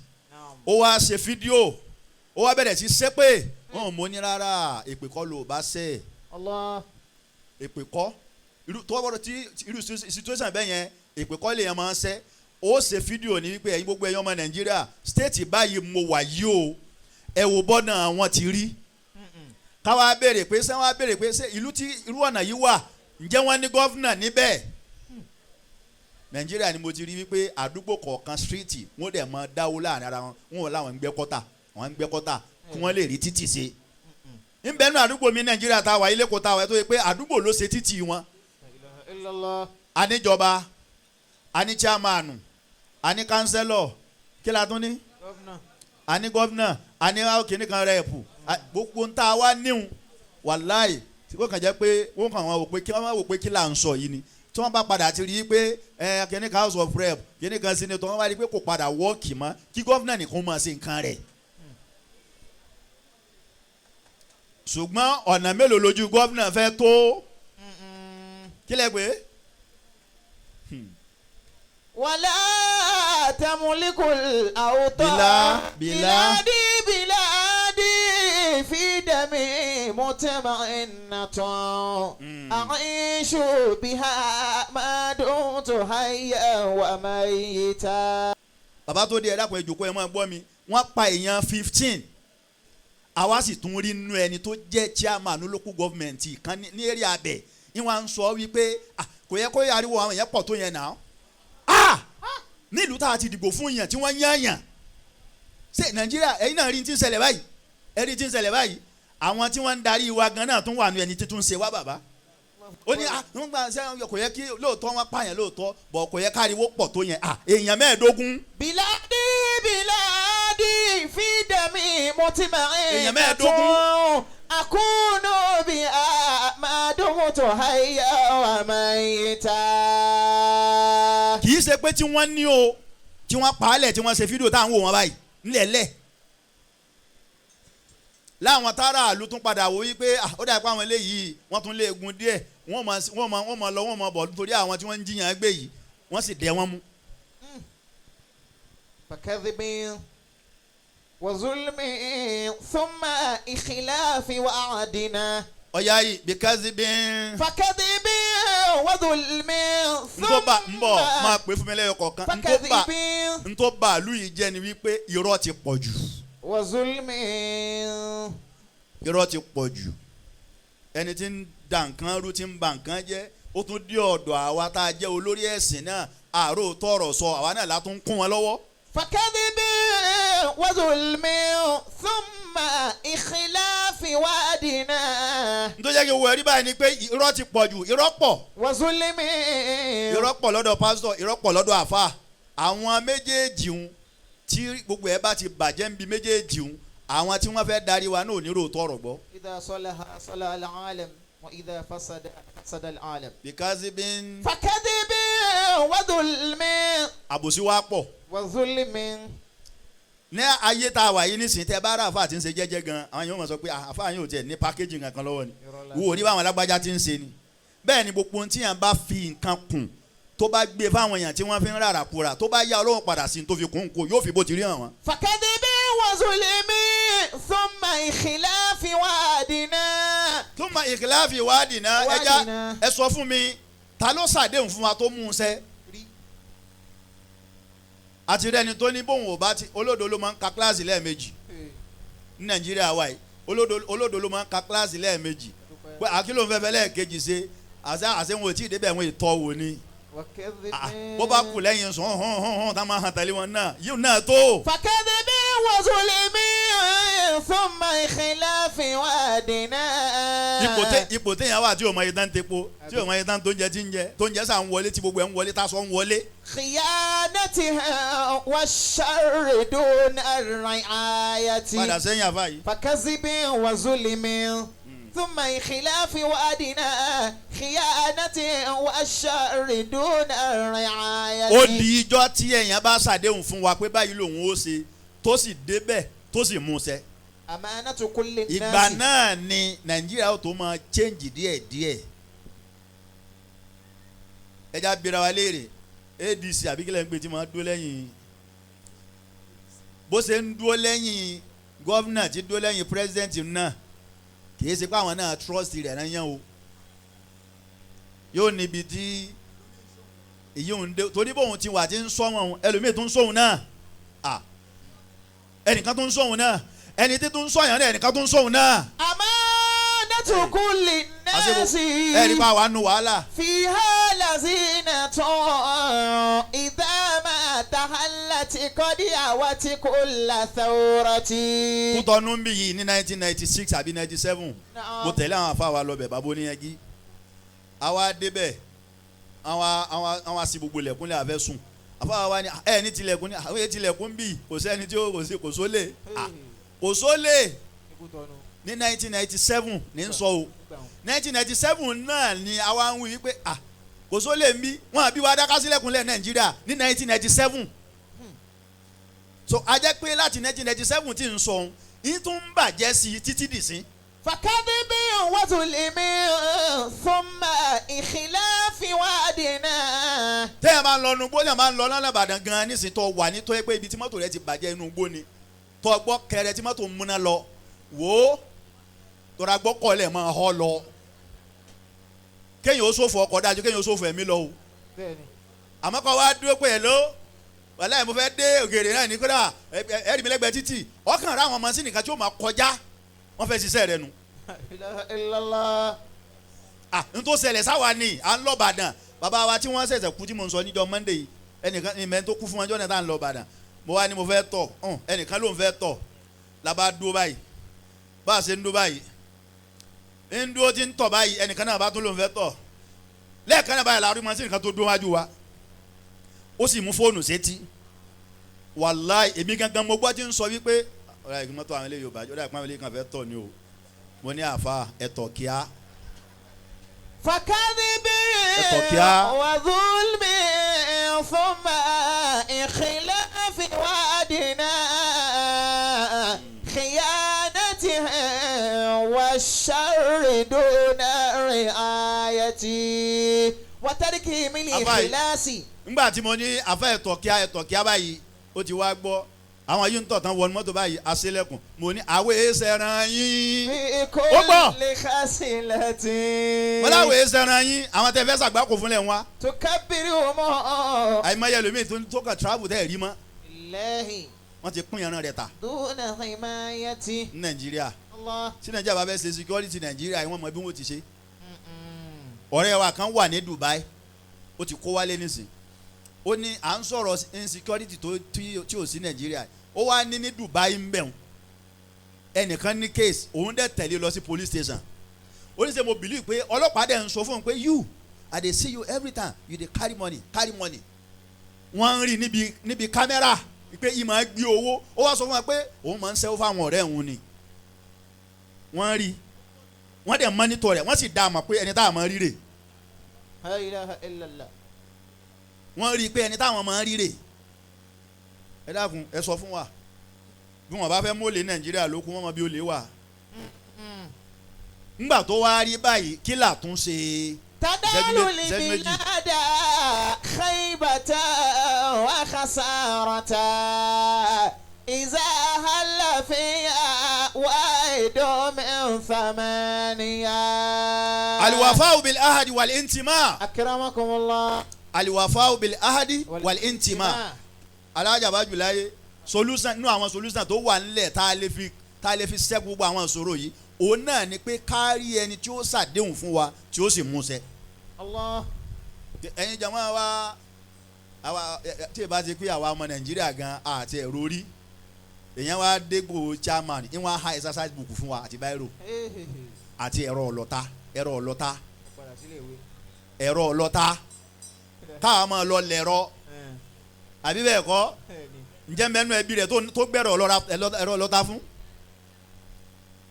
ó wá ṣe fídíò, ó wá bẹ̀rẹ̀ sí ṣépè. Wọn ò mọ̀ ní rárá, èpè kọ́ ló bá ṣe. Allah. Èpè kọ́. Irú tó wọ́n tí irú situation bẹ́ẹ̀ yẹn, èpè kọ́ lèèyàn máa ń ṣe. Ó ṣe fídíò ní wípé ẹ̀yin gbogbo ẹ̀yin ọmọ Nàìjíríà, state báyìí mo wà yìí o, ẹ wo bọ́nà wọn ti rí. Káwa béèrè pé ṣé wọ́n á béèrè pé ṣé ìlú tí irú ọ̀nà yìí wà, ǹjẹ́ wọ́n ní governor níbẹ̀? Nàìjíríà ni mo ti rí wípé àdúgbò kọ̀ọ̀kan, street, wọ́n dẹ̀ mọ dáwó láàrin ara wọn, wọn ò láwọn ń gbẹ́ kọ́tà, wọ́n ń gbẹ́ kọ́tà kí wọ́n lè rí títì ṣe. Nbẹ nínú àdúgbò mi Nàìjíríà tá a wà, ilé kò tá a wà, tó yẹ pé àdúgbò ló ṣe títì wọn. La ilaha illallah. Aníjọba, aní chairman, aní councillor, kí la tún ní? Governor. Aní governor, aní kìnnì kan rep, gbogbo ń tá a wá níhun, wàláì, tí kò kàn jẹ́ pé wọ́n kàn wọ́n wò pé kí wọ́n wò pé kí là ń sọ yìí ni. Tí wọ́n bá padà ti rí i pé ẹ kìnnì kan House of Rep, kìnnì kan senator, wọ́n bá rí i pé kò padà wọ́ọ̀kì mọ́, kí governor nìkan máa ṣe nǹkan rẹ̀. Ṣùgbọ́n ọ̀nà mélòó lójú governor fẹ́ tó? Kí lẹ pé? ولا تملك الأوطان. بلا- بلا. بلادي بلادي في دمي مطمئنة، أعيش بها ما دمت حيا وميتا. Bàbá tó dé, ẹ dákun, ẹ jókòó, ẹ máa gbọ́ mi. Wọ́n pa èèyàn 15, àwa sì tún rí nínú ẹni tó jẹ́ chairman local government kan ní area abẹ ní wọ́n á ń sọ wípé, ah, kò yẹ kó ariwo àwọn èèyàn pọ̀ tó yẹn náà. Ah, nílùú tá a ti dìbò fún yàn tí wọ́n yàn yàn, ṣé Nàìjíríà? Ẹ̀yin náà rí ti ń ṣẹlẹ̀ báyìí, ẹ rí ti ń ṣẹlẹ̀ báyìí. Àwọn tí wọ́n ń darí wa gan náà tún wà nù ẹni títún ṣe wá. Bàbá ó ní, ah, wọ́n gbà ṣe kò yẹ kí lóòótọ́ wọ́n pààyàn lóòótọ́ bọ̀, kò yẹ káriwo pọ̀ tó yẹn. Ah, èèyàn 15. بلادي بلادي في دمي مطمئنة. Èèyàn 15. أكون بها ما دمت حيا وميتا. Kì í ṣe pé tí wọ́n ní o, tí wọ́n pa á lẹ̀, tí wọ́n ṣe fídíò táwọn wò wọ́n báyìí ńlẹ̀lẹ̀ láwọn tára àlù tún padà wò wípé, ah, ó dà pé àwọn eléyìí wọ́n tún lé egun díẹ̀, wọ́n mọ lọ, wọ́n mọ bọ̀, nítorí àwọn tí wọ́n ń jiyàn gbé yìí, wọ́n sì dẹ wọ́n mú. فكذب وظلم ثم إخلاف وعدنا. Ọ̀yá yìí because bí فكذب وظلم. N tó bá ń bọ̀, máa pè fún mi lẹ́yọ kọ̀ọ̀kan. N tó bá فكذب n tó bá àlù yìí jẹ́ ni wípé irọ́ ti pọ̀ jù. وظلم. Irọ́ ti pọ̀ jù. Ẹni tí ń da nǹkan rú, tí ń ba nǹkan jẹ́, ó tún dé ọ̀dọ̀ àwa tá a jẹ́ olórí ẹ̀sìn náà, àárò tọrọ sọ, àwa náà la tún kún wọn lọ́wọ́. فكذب وظلم ثم إخلاف وعدنا. Nítorí jẹ́ kí wo ẹ̀rí báyìí ni pé irọ́ ti pọ̀ jù, irọ́ pọ̀. وظلم. Irọ́ pọ̀ lọ́dọ̀ pásítọ̀, irọ́ pọ̀ lọ́dọ̀ àfáà. Àwọn méjèèjì ń tí gbogbo ẹ̀ bá ti bàjẹ́ ń bi méjèèjì ń, àwọn tí wọ́n fẹ́ darí wa náà ò ní rò tọrọ gbọ́. إذا صلح صلح العالم وإذا فسد فسد العالم. Because bin فكذب وظلم. Àbòsí wa pọ̀. وظلم. Ní ayé tá a wà yìí nísìnyí, tẹ bá rà àfáà tí ń ṣe jẹ́jẹ́ gan, àwọn yóò mọ̀ sọ pé àfáà yóò tiẹ̀ ní pákéjì kankan lọ́wọ́ ni, wo ní báwọn alágbájá ti ń ṣe ni. Bẹ́ẹ̀ ni gbogbo ohun tí yàn bá fi nǹkan kùn, tó bá gbé fáwọn èèyàn tí wọ́n fi ń rárá kura, tó bá yá Ọlọ́run padà sí tó fi kún kó, yóò fi bó ti rí hàn wọ́n. فكذب وظلم ثم إخلاف وعدنا. Thumma ikhlafi wa'dina. Ẹja وعدنا. ẹ sọ fún mi, ta ló ṣàdéhùn fún wa tó mú un ṣẹ? Àti rẹni tó ní bóun ò bá ti olódo ló máa ń ka kíláàsì lẹ́ẹ̀mejì ní Nàìjíríà wa yìí. Olódo ló máa ń ka kíláàsì lẹ́ẹ̀mejì pé àkìlò ń fẹ́fẹ́ lẹ́ẹ̀kejì ṣe àṣẹ àṣẹ wọn ò tí ì débẹ̀, wọn ìtọ́ wò ni. وكذب. Bó bá kù lẹ́yìn sùn hàn hàn hàn tá a máa hàn tẹ̀lé wọn náà yíò náà tó. فكذب وظلم ثم إخلاف وعدنا. Ipò téèyàn wà tí o mọ iye tán tepo, tí o mọ iye tán tó ń jẹ, tí ń jẹ tó ń jẹ sàn ń wọlé, tí gbogbo ẹ̀ ń wọlé, tá a sọ ń wọlé. خيانتها والشر دون الرعاية. Padà sẹ́yìn àfa yìí. فكذب وظلم ثم إخلاف وعدنا، خيانة والشر دون الرعاية. Ó di ijọ́ tí èèyàn bá ṣàdéhùn fún wa pé báyìí lòun ó ṣe, tó sì débẹ̀, tó sì mú un ṣẹ. أمانة كل الناس. Ìgbà náà ni Nàìjíríà ó tó máa change díẹ̀díẹ̀. Ẹja bira wa léèrè, ADC àbí kílẹ̀ ń pè tí máa dúró lẹ́yìn, bó ṣe ń dúró lẹ́yìn gọ́vnà, tí dúró lẹ́yìn president náà, kì í ṣe pé àwọn náà trust rẹ̀ náà yẹn o. Yóò níbi tí èyí òun dé, torí bóun ti wà tí ń sọ wọn, ẹlòmíì tó ń sóhun náà, ẹnìkan tó ń sóhun náà, ẹni tí tó ń sọyàn náà, ẹnìkan tó ń sóhun náà. أمانة كل الناس. Ẹ̀rí pa wàá nu wàhálà. فيها لزينة إذا ما تحلت قد أوت كل ثورة. Kútọ́nù ń bì yìí ní 1996 àbí 97, mo tẹ̀lé àwọn afáwa lọ bẹ̀, bàbá oníyanjú. Àwa débẹ̀, àwa sí gbogbo ilẹ̀kùn lẹ̀, àfẹ́ sùn. Afáwa wa ni ẹ ní tilẹ̀kùn ní àwọn yẹn tilẹ̀kùn bì, kò sẹ́ni tí ó kò sí, kò sólè, kò sólè. Ní 1997 ní ń sọ o, 1997 náà ni àwa ń wí wípé kò sólè ń bí wọn àbí wàá dáká sílẹ̀kùn lẹ̀ Nàìjíríà ní 1997. So a jẹ́ pé láti 1997 tí ń sọ ohun yìí tún ń bàjẹ́ sí i títí dìsín. فكذب وظلم ثم إخلاف وعدنا. Téèyàn máa ń lọ inú igbó, téèyàn máa ń lọ lọ́nà Ìbàdàn gan-an nísìnyí, tó wà ní tó yẹ pé ibi tí mọ́tò rẹ ti bàjẹ́ inú igbó ni, tó gbọ́ kẹrẹ tí mọ́tò ń múná lọ wò ó, tóra gbọ́ kọ́ lẹ̀ máa họ́ lọ. Kéèyàn ó ṣòfò ọkọ̀ dájú, kéèyàn ó ṣòfò ẹ̀mí lọ o. Àmọ́ kọ́ wá dúró pé hello, wàláhì mo fẹ́ dé ògèrè náà ní kódà ẹ̀rì mi lẹ́gbẹ̀ẹ́ títì, ọkàn rà àwọn ọmọ sí nìkan tí ó máa kọjá, wọ́n fẹ́ ṣiṣẹ́ rẹ nu. N tó ṣẹlẹ̀ sáwa ni à ń lọ Ìbàdàn, bàbá wa tí wọ́n ṣẹ̀ṣẹ̀ kú tí mo ń sọ níjọ́ Monday yìí, ẹnìkan ní mẹ́rin tó kú fún wọn jọ́ náà tá à ń lọ Ìbàdàn, mo wá ní mo fẹ́ tọ̀, ẹnìkan ló ń fẹ́ tọ̀, la bá dúró báyìí, bá a ṣe ń dúró báyìí, ń dúró tí ń tọ̀ báyìí, ẹnìkan náà bá tún ló ń fẹ́ tọ̀ lẹ́ẹ̀kan náà báyìí, la rí mọ́ sí nìkan tó dúró wájú wa, ó sì mú fóònù sétí. Wàláì èmi gangan mo gbọ́ tí ń sọ wípé ọ̀rẹ́ ìgbìmọ̀ tó àwọn eléyìí ò bàjẹ́, ọ̀rẹ́ ìpamọ́ eléyìí kan fẹ́ tọ̀ ni o. Mo ní àfa ẹ̀tọ̀ kíá. فكذب Ẹ̀tọ̀ kíá. وظلم ثم إخلاف وعدنا، خيانته والشر دون رعاية وتركه من الإخلاص. Ngbà tí mo ní àfa ẹ̀tọ̀ kíá báyìí, ó ti wá gbọ́ àwọn yìí ń tọ̀ tán wọnú mọ́tò báyìí, aṣílẹ̀kùn, mo ní àwọ̀ ẹsẹ̀ran yín. في Ó gbọ́. كل خصلة. Mo láwọ̀ ẹsẹ̀ran yín, àwọn tẹ fẹ́ ṣàgbákò fúnlẹ̀ ń wá. تكبرهم. Àìmọye ẹlòmíì tó kàn travel tẹ́ ẹ̀ rí mọ́. الله. Wọ́n ti pín ẹran rẹ̀ ta دون حماية. ní Nàìjíríà. Allah. Tí Nàìjíríà bá fẹ́ ṣe security Nàìjíríà wọ́n mọ bí wọ́n ti ṣe. Ọ̀rẹ́ wa kan wà ní Dubai, ó ti kó wálé nísìn. Ó ní à ń sọ̀rọ̀ insecurity tó tí ò sí Nàìjíríà, ó wá ní Dubai ń bẹ̀rùn ẹnìkan ní case, òun dẹ̀ tẹ̀lé lọ sí police station. Ó ní sẹ́ mo believe pé ọlọ́pàá dẹ̀ ń sọ fún un pé you I dey see you every time you dey carry money carry money. Wọ́n ń rí níbi kámẹ́rà pé ìmọ̀ gbé owó. Ó wá sọ fún wa pé òun máa ń ṣẹ́wó fáwọn ọ̀rẹ́ òun ni. Wọ́n rí, wọ́n dẹ̀ mọ́nítọ̀ rẹ̀, wọ́n sì dá a mọ̀ pé ẹni táwọn máa ń rí rè. La ilaha illallah. Wọ́n rí i pé ẹni táwọn máa ń rí rè. Ẹ dákun, ẹ sọ fún wa bí wọ́n bá fẹ́ mólè Nàìjíríà lókun, wọ́n mọ bí olè wà. Ńgbà tó wá rí báyìí, kí là tún ṣe? Tadalu libilada khaybata wa khasarata iza halla fiha waidu min thamaniya. Alwafa'u bil ahadi wal intima. Akramakumullah. Alwafa'u bil ahadi wal intima. Alájà bá jù láyé solution nínú àwọn solution tó wà nílẹ̀ tá a lè fi ṣẹ́ gbogbo àwọn ìṣòro yìí, òun náà ni pé kárí ẹni tí ó ṣàdéhùn fún wa tí ó sì múṣẹ. Allah. Ẹ̀yin jàmọ́ wa àwa tí ì bá ti pé àwa ọmọ Nàìjíríà gan àti ẹ̀rọ rí, èèyàn wa dégbò chairman ìwọ̀n ha exercise book fún wa àti báírò àti ẹ̀rọ ọlọ́ta ẹ̀rọ ọlọ́ta káwa máa lọ lẹ̀rọ àbí bẹ́ẹ̀ kọ́. Ǹjẹ́ mẹ́nu ẹbí rẹ̀ tó gbẹ̀rọ ẹ̀rọ ọlọ́ta fún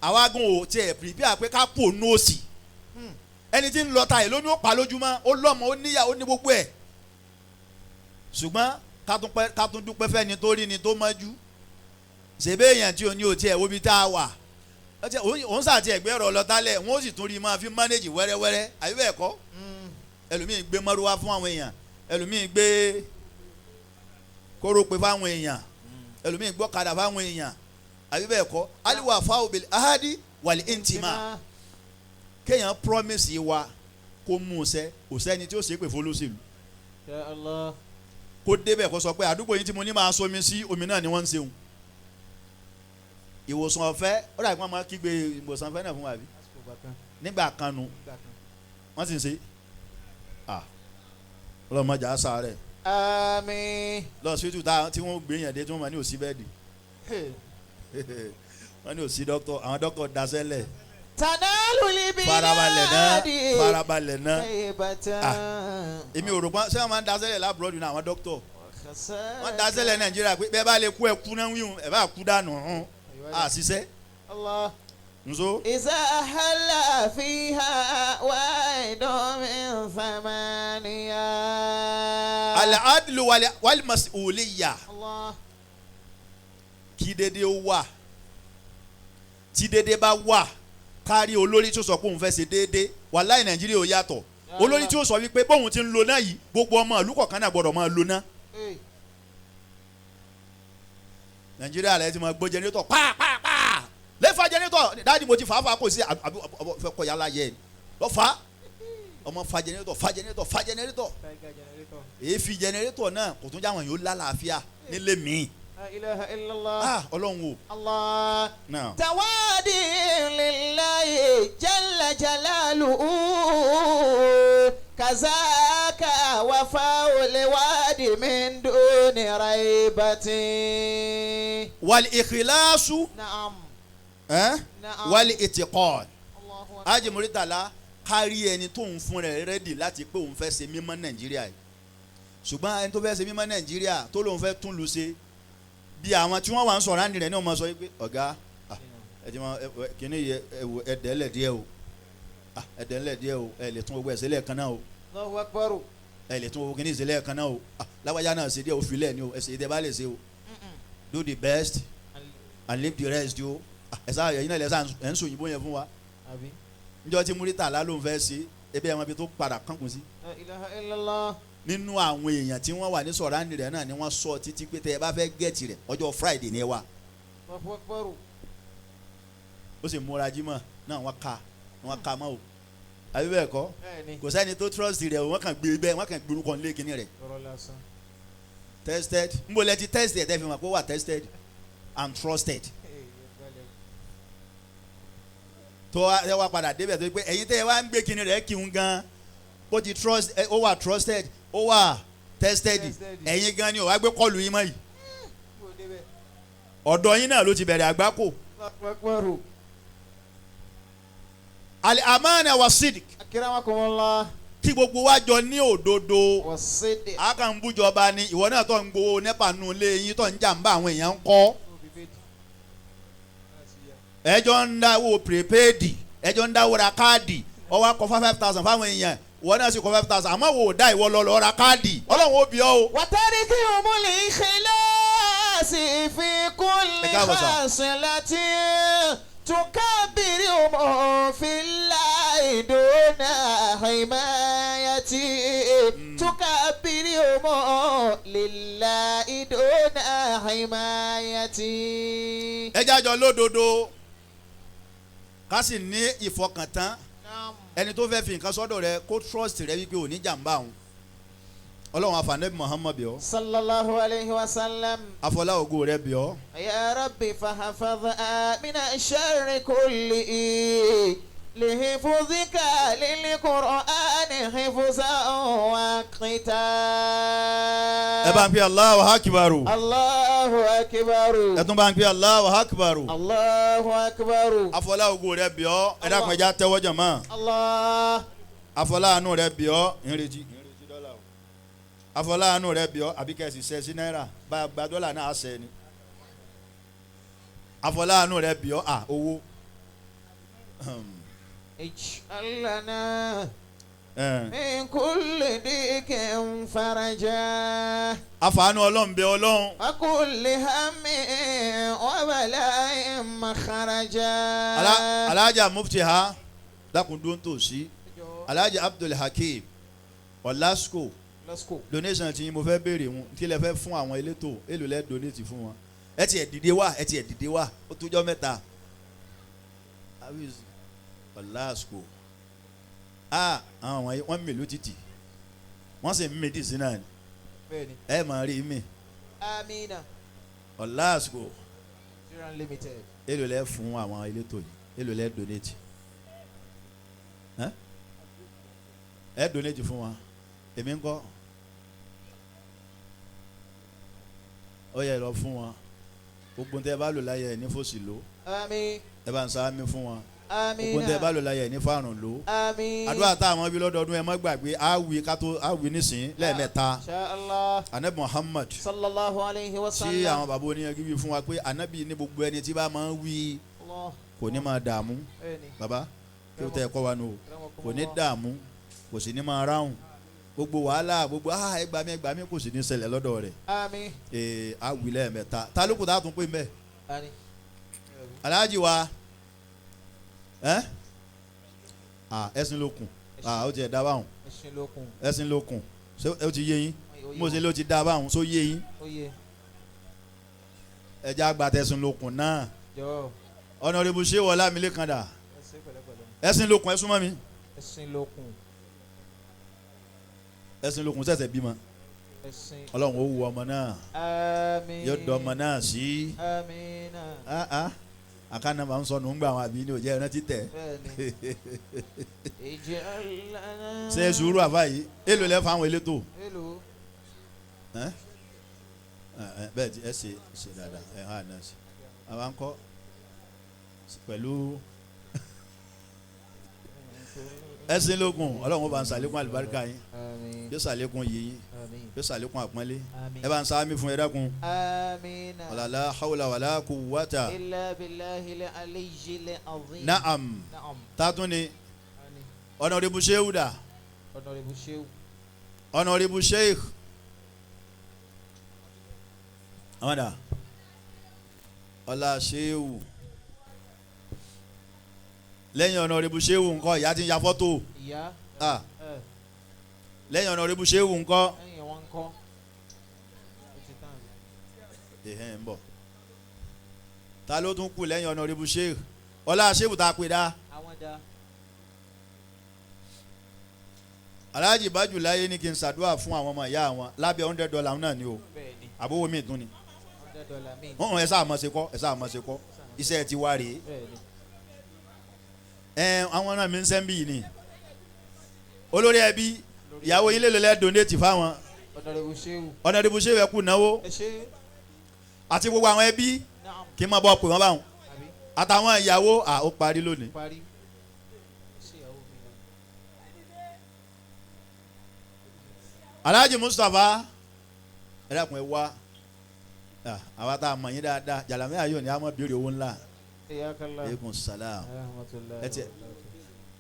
àwa gan ò tiẹ̀ pìrìpìà pé ká pò nù òsì. Ẹni tí ń lọta ẹ̀ ló ní ó pa lójúmọ́, ó lọ́mọ, ó níyà, ó ní gbogbo ẹ̀. Ṣùgbọ́n ká tún dúpẹ́ fẹ́ni tó rí ni tó mọ́jú. Ṣèbé èèyàn tí ò ní òtí ẹ̀ wo bí tá a wà, òun sàti ẹ̀gbẹ́ ọ̀rọ̀ lọ́tálẹ̀, wọ́n ó sì tún rí máa fi mánéjì wẹ́rẹ́wẹ́rẹ́ àbí bẹ́ẹ̀ kọ́. Ẹlòmíì gbé mọ́rúwá fún àwọn èèyàn, ẹlòmíì gbé kórópè fáwọn èèyàn, ẹlòmíì gbọ́kadà fáwọn èèyàn àbí bẹ́ẹ̀ kọ́. Aliwa bil ahadi wal intima. Kéèyàn promise wa kó mú un ṣẹ, kò sẹ́ni tí ó ṣe é pè fún olóṣèlú. Ya Allah. Kó débẹ̀ kó sọ pé àdúgbò yìí tí mo ní máa somi sí omi náà ni wọ́n ń ṣeun. Ìwòsàn ọ̀fẹ́, ó dàbí wọ́n máa kígbe ìwòsàn ọ̀fẹ́ náà fún wa bí nígbà kan nu wọ́n sì ń ṣe. Ọlọ́mọdé àṣà rẹ̀. Àmín. Lọ sí túta tí wọ́n gbé yàn dé tí wọ́n máa ní òsì bẹ́ẹ̀dì, wọ́n ní òsì dọ́kítọ̀, àwọn dọ́kítọ̀ daṣẹ́lẹ̀. Tanalu libiladi. Farabalẹ̀ náà. Èmi ò rò pé ṣé wọ́n máa ń daṣẹ́lẹ̀ lábúròdù náà àwọn dọ́kítọ̀. Wọ́n daṣẹ́lẹ̀ Nàìjíríà pé bẹ́ẹ̀ bá lè kú ẹ kú náà wíwùn ẹ bá kú dànù hàn á ṣiṣẹ́. Allah. Nso. Iza halla fiha waidu min thamaniya. Al-adlu wal mas'uliyya. Allah. Kí dédé ó wà, tí dédé bá wà, kárí olórí tí ó sọ pé òun fẹ́ ṣe déédé. Wàláì Nàìjíríà ò yàtọ̀. Olórí tí ó sọ wípé bóun ti ń lo náà yìí, gbogbo ọmọ ìlú kọ̀ọ̀kan náà gbọ́dọ̀ máa lo náà. Nàìjíríà rẹ ti máa gbọ́ jẹnẹrétọ̀ pàápàá lẹ́fà jẹnẹrétọ̀ dáàdi mo ti fà á fà á kò sí àbí fẹ́ kọ́ yàrá yẹ lọ́ fà á ọmọ fa jẹnẹrétọ̀ fa jẹnẹrétọ̀ fa jẹnẹrétọ̀ èéfi jẹnẹrétọ̀ náà kò tún jáwọn yóò lálàáfíà nílé mi. La ilaha illallah. Ah, Ọlọ́run o. Allah. Now. Tawadi lillahi jalla jalaluhu kazaka wafa'u liwadi min duni raibati. Wal ikhlasu. Naam. Naam. Wal itiqad. Allahu akbar. Haji Muritala kárí ẹni tó ń fún rẹ̀ rẹ́dì láti pé òun fẹ́ ṣe mímọ́ Nàìjíríà yìí. Ṣùgbọ́n ẹni tó fẹ́ ṣe mímọ́ Nàìjíríà tó lóun fẹ́ tún lu ṣe, bí àwọn tí wọ́n wà ń sọ̀rọ̀ àǹdí rẹ̀ ní wọ́n máa sọ pé ọ̀gá ẹ ti máa kíní yẹ ẹ̀dẹ̀ ńlẹ̀ díẹ̀ o, ẹ̀dẹ̀ ńlẹ̀ díẹ̀ o, ẹ lè tún gbogbo ẹ̀ sílẹ̀ kan náà o, Allahu akbar. ẹ lè tún gbogbo kíní sílẹ̀ kan náà o, lágbájá náà ṣe díẹ̀ o filẹ̀ ni o, ẹ ṣe ìdẹ́ bá lè ṣe o, do the best and leave the rest o. Ẹ sá ẹ̀yin náà lẹ sá ẹ̀ ń sòyìnbó yẹn fún wa. Níjọ́ tí Muritala ló ń fẹ́ ṣe ebi ẹ̀ wọn fi tó padà kankun sí. La ilaha illallah. Nínú àwọn èèyàn tí wọ́n wà ní sọ̀rọ̀ rẹ̀ náà ni wọ́n sọ títí pé tẹ́ ẹ bá fẹ́ gẹ̀ẹ́tì rẹ̀ ọjọ́ Friday ni ẹ wà. Allahu akbar. Ó sì múra jímọ̀ náà wọ́n ka mọ́ o. Àbí bẹ́ẹ̀ kọ́, kò sẹ́ni tó trust rẹ̀ wọ́n kàn gbé bẹ́ẹ̀ wọ́n kàn gbé orúkọ nílé kínní rẹ̀. Tested n bò lẹ ti test ẹ̀ tẹ́ fi mọ̀ pé ó wà tested and trusted. Tó ẹ wá padà débẹ̀ tó pé ẹ̀yin tẹ́ ẹ wá ń gbé kinní rẹ̀ kí n gan ó ti trust ó wà trusted ó wà tested ẹ̀yin gan ni ó wá gbé kọlù yín mọ́ yìí ọ̀dọ̀ yín náà ló ti bẹ̀rẹ̀ àgbákò. Al-amana wa sidik. Akramakumullah. Kí gbogbo wa jọ ní òdodo. Wa sidik. A kàn ń bújọba ni ìwọ náà tó ń gbowó nẹ́pà nù lé yín tó ń jàǹbá àwọn èèyàn ń kọ́. Ẹjọ́ ń dáwó prepaid ẹjọ́ ń dáwó ra káàdì ó wá kọ 5,000 fáwọn èèyàn ìwọ náà sì kọ 5,000 àmọ́ wò ó dá ìwọ lọ lọ ra káàdì Ọlọ́run ó bí ọ o. Watarikihumul ikhlasi fi kulli khasilatin tukabbiruhum fillahi duna himayati tukabbiruhum lillahi duna himayati. Ẹ jájọ lódodo ká sì ní ìfọkàntán ẹni tó fẹ́ fi nǹkan sọ́dọ̀ rẹ kó trust rẹ wípé ò ní jàǹbá òun. Ọlọ́run àfànẹ́bí Muhammad bíọ́. Sallallahu alayhi wa sallam. Afọlá ògo rẹ bíọ́. Ya Rabbi fahafadha mina sharri kulli lihifuzika lil-Qur'ani hifzan wa qita. Ẹ bá ń pè Allahu akbaru. Allahu akbaru. Ẹ tún bá ń pè Allahu akbaru. Allahu akbaru. Afọlá ògo rẹ bíọ́. Ẹ dákun ẹ já tẹ́wọ́ jàmá. Allah. Afọlá àánú rẹ bíọ́. Ìrètí afọláàánú rẹ bí ọ àbí kẹsì ṣe sí náírà bá a gba dọ́là náà ṣe ni afọláàánú rẹ bí ọ à owó. Ij'al lana min kulli dikin faraja. Àfààní ọlọ́run bẹ ọlọ́run. Wa kulli hammin wa bala'in makharaja. Alhaja Mufti ha dákun dún tòsí Alhaja Abdul Hakeem Ọlásùkò. Let's go. Donation tí mo fẹ́ béèrè wọn kí lẹ fẹ́ fún àwọn elétò èlò lẹ donate fún wọn ẹ tiẹ̀ dìde wá ẹ tiẹ̀ dìde wá ó tójọ́ mẹ́ta Ọlásùkò ah àwọn wọ́n mèlú títì wọ́n sì ń mèdì sí náà ni ẹ máa rí mi. Amina. Ọlásùkò èlò lẹ fún àwọn elétò yìí èlò lẹ donate ẹ donate fún wọn èmi ń kọ́ ó yẹ lọ fún wọn gbogbo tẹ bá lò láyé ẹ ní fòsì lò. Àmín. Ẹ bá ń sáámi fún wọn. Àmín. Gbogbo tẹ bá lò láyé ẹ ní fárùn lò. Àmín. Àdúrà táwọn bí lọ́dọọdún ẹ má gbàgbé á wí ká tó á wí nísìnyí lẹ́ẹ̀mẹ́ta. Insha Allah. Anabi Muhammad. Sallallahu alayhi wa sallam. Tí àwọn bàbá oníyanjú wí fún wa pé anabi ní gbogbo ẹni tí bá máa ń wí kò ní máa dààmú. Bàbá kí o tẹ ẹ kọ́ wa nù o kò ní dààmú kò sì ní máa ráhùn gbogbo wàhálà gbogbo ẹgbàmí kò sì ní ṣẹlẹ̀ lọ́dọ̀ rẹ̀. Àmín. Ee a wí lẹ́ẹ̀mẹ́ta ta ló kù tá a tún pè mẹ́. Alhaji wa ẹ̀sìn lókun ó ti ẹ̀ dá báwọn ẹ̀sìn lókun ó ti yé yín mo ṣe ló ti dá báwọn só yé yín ẹja àgbà tẹ̀sìn lókun náà Honorable Shehu Ọlámilékan dà ẹ̀sìn lókun ẹ súnmọ́ mi ẹ̀sìn lókun ṣẹ̀ṣẹ̀ bímọ Ọlọ́run ó wu ọmọ náà yóò dọ̀ ọmọ náà sí àkànnà máa ń sọnù ń gbà àwọn àbí ní òjẹ́ ẹran títẹ̀ ṣe sùúrù àfa yìí èlò lẹ́ fáwọn elétò bẹ́ẹ̀ tí ẹ ṣe ṣe dáadáa ẹ hàn náà ṣe àwa ń kọ́ pẹ̀lú ẹ̀sìn lókun Ọlọ́run ó bá ń ṣàlékún àlùbáríkà yín yóò ṣàlékún yìí yín yóò ṣàlékún àpọ́nlé ẹ bá ń sáámi fún ẹ dákun. Wàlá hawla wàlá quwwata. Illa billahil aliyyil azim. Naam. Tátún ni Honorable Shehu dà. Honorable Sheikh. Àwọn dà Ọlá Shehu lẹ́yìn Honorable Shehu ńkọ́ ìyá ti ń ya fọ́tò. Lẹ́yìn Honorable Shehu ńkọ́. Ẹ̀hẹ́n ń bọ̀ ta ló tún kù lẹ́yìn Honorable Shehu Ọlá Shehu tá a pè dá. Alhaji Bájúláyé ní kí n ṣàdúrà fún àwọn ọmọ ìyá wọn lábẹ́ $100 náà ni o àbówó mi tún ni ẹ sáà mọ̀ ṣe kọ́ ẹ sáà mọ̀ ṣe kọ́ iṣẹ́ ti wá rèé. Ẹ àwọn náà mi ń sẹ́ńbì yìí ni olórí ẹbí ìyàwó yín lè lọ lẹ́ donate fáwọn Honorable Shehu ẹ kú náwó àti gbogbo àwọn ẹbí kí n máa bọ́ pè wọ́n báwọn àtàwọn ìyàwó à ó parí lónìí. Alhaji Mustapha ẹ dákun ẹ wá àwa tá a mọ̀ yín dáadáa Jalamiya yóò ní a máa béèrè owó ńlá. Aleykum salaam.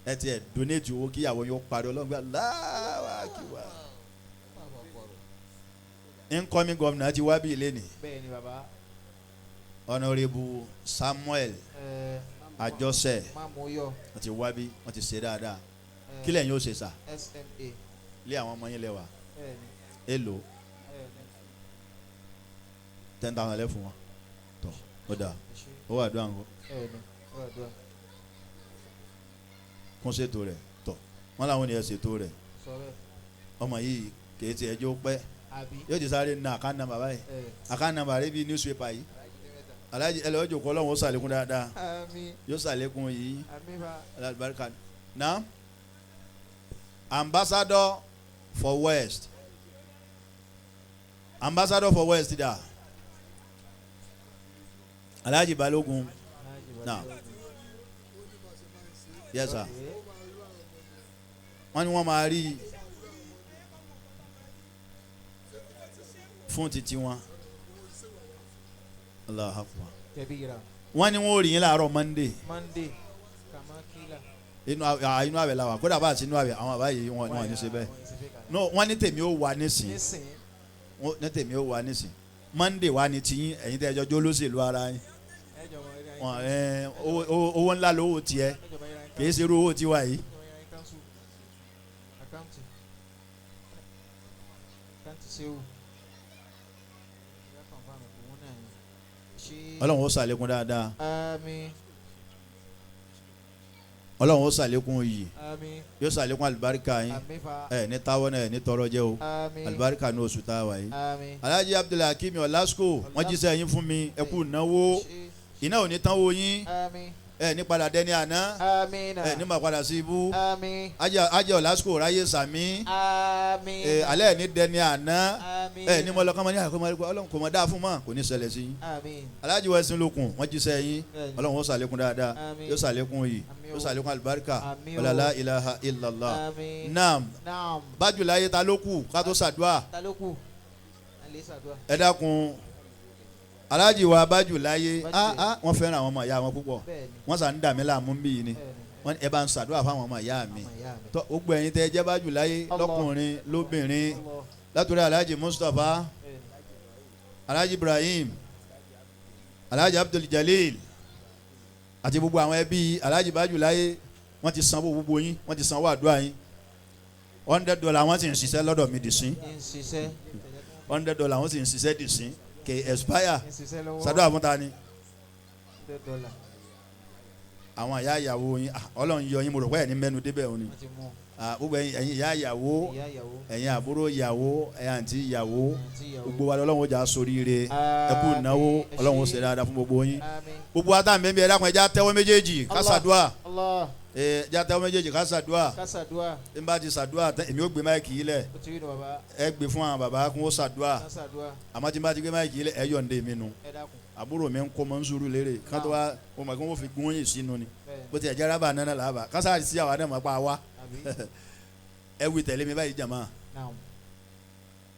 Ẹ tiẹ̀ donate owó kíyàwó yóò parí ọlọ́run gbà láwàkíwà. Incoming governor ti wá bí ilé ni. Honorable Samuel Àjọṣe wọ́n ti wá bí wọ́n ti ṣe dáadáa. Kílẹ̀ yín ó ṣe sà lé àwọn ọmọ yín lẹ́wà èlò 10,000 lẹ́ fún wọn tọ́ ó dáa ó wà dùn àwọn kún ṣètò rẹ̀ tọ́ wọ́n làwọn ènìyàn ṣètò rẹ̀ ọmọ yìí kìí ti ẹjọ́ pẹ́ yóò ti sáré na àkáǹtì nàmbà báyìí àkáǹtì nàmbà rẹ bíi newspaper yìí alájí ẹ lọ́ọ́ jòkó ọlọ́run ó ṣàlékún dáadáa yóò ṣàlékún yìí alábàárìkà náà ambassador for West ambassador for West da Alhaji Balogun na yes sir wọ́n ní wọ́n máa rí fún títí wọn Allahu Akbar wọ́n ní wọ́n ò rí yín láàárọ̀ Monday inú àwẹ̀ la wà kódà bá àti inú àwẹ̀ àwọn àbá yìí wọn ní ṣe bẹ́ẹ̀ no wọ́n ní tèmi ó wà nísìn ní tèmi ó wà nísìn Monday wà ní tiyín ẹ̀yin tẹ́ ẹjọ́ jólóṣèlú ara yín owó ńlá lówó tiẹ̀ kì í ṣe irú owó tiwa yìí. Ọlọ́run ó ṣàlékún dáadáa. Àmín. Ọlọ́run ó ṣàlékún iyì. Àmín. Yóò ṣàlékún àlùbáríkà yín. Ẹ ní táwọn náà ẹ ní tọrọ jẹ o. Àmín. Àlùbáríkà ní oṣù tá a wà yìí. Àmín. Alhaji Abdulhakeem Ọlásùkò wọ́n jíṣẹ́ yín fún mi ẹ kú náwó iná ò ní tán wo yín. Àmín. Ẹ ní padà dẹni àná. Àmín. Ẹ ní mà padà sí ibú. Àmín. Ajé Ọlásùkò ráyè sàmí. Àmín. Ẹ alẹ́ ẹ ní dẹni àná. Àmín. Ẹ ní mọ lọ́kàn mọ́ ní àkókò Ọlọ́run kò mọ dáa fún mọ́ kò ní ṣẹlẹ̀ sí yín. Àmín. Alhaji Wẹ́sìn Lókun wọ́n jíṣẹ́ yín. Ọlọ́run ó ṣàlékún dáadáa. Àmín. Yóò ṣàlékún yìí. Àmín. Yóò ṣàlékún àlùbáríkà. Àmín o. Ọlọ́lá ilaha illallah. Àmín. Naam. Naam. Bájúláyé ta ló kù ká tó ṣàdúà. Ta ló kù? A lè ṣàdúà. Ẹ dákun Alhaji wa Bájúláyé wọ́n fẹ́ràn àwọn ọmọ ìyá wọn púpọ̀. Wọ́n sà ń dà mí láàmú bí yìí ni. Wọ́n ẹ bá ń ṣàdúà fáwọn ọmọ ìyá mi. Tọ́ gbogbo ẹ̀yin tẹ́ ẹ jẹ́ Bájúláyé lọ́kùnrin lóbìnrin látòrí Alhaji Mustapha, Alhaji Ibrahim, Alhaji Abdul Jalil àti gbogbo àwọn ẹbí Alhaji Bájúláyé wọ́n ti sanwó gbogbo yín wọ́n ti sanwó àdúrà yín. $100 wọ́n sì ń ṣiṣẹ́ lọ́dọ̀ mi dì sí. $100 wọ́n sì ń ṣiṣẹ́ dì sí kè expire. Ṣàdúrà fún ta ni. Àwọn ìyá ìyàwó yín Ọlọ́run yọ yín mo rò pé ẹ̀ ní mẹ́nu débẹ̀ òní. Gbogbo ẹ̀yin ìyá ìyàwó ẹ̀yin àbúrò ìyàwó ẹ̀yin àǹtí ìyàwó gbogbo wa Ọlọ́run ó jà sóríire ẹ kú ìnáwó Ọlọ́run ó ṣe dáadáa fún gbogbo yín. Gbogbo wa tá à ń bẹ́ẹ̀ bí ẹ dákun ẹ já tẹ́wọ́ méjèèjì ká ṣàdúà. Ẹ já tẹ́wọ́ méjèèjì ká ṣàdúà. N bá ti ṣàdúà èmi ó gbé máìkì yìí lẹ̀ ẹ gbé fún àwọn bàbá kún ó ṣàdúà àmọ́ tí n bá ti gbé máìkì yìí lẹ̀ ẹ yọ̀ǹde mi nu àbúrò mi ń kó mọ́ ń sùúrù lérè kán tó wá mo mọ̀ kí wọ́n fi gún yìí sínú ni bó ti ẹ̀ jẹ́ rábà náà làbà kásá sí àwa náà mọ̀ pa wá ẹ wí tẹ̀lé mi báyìí jàmá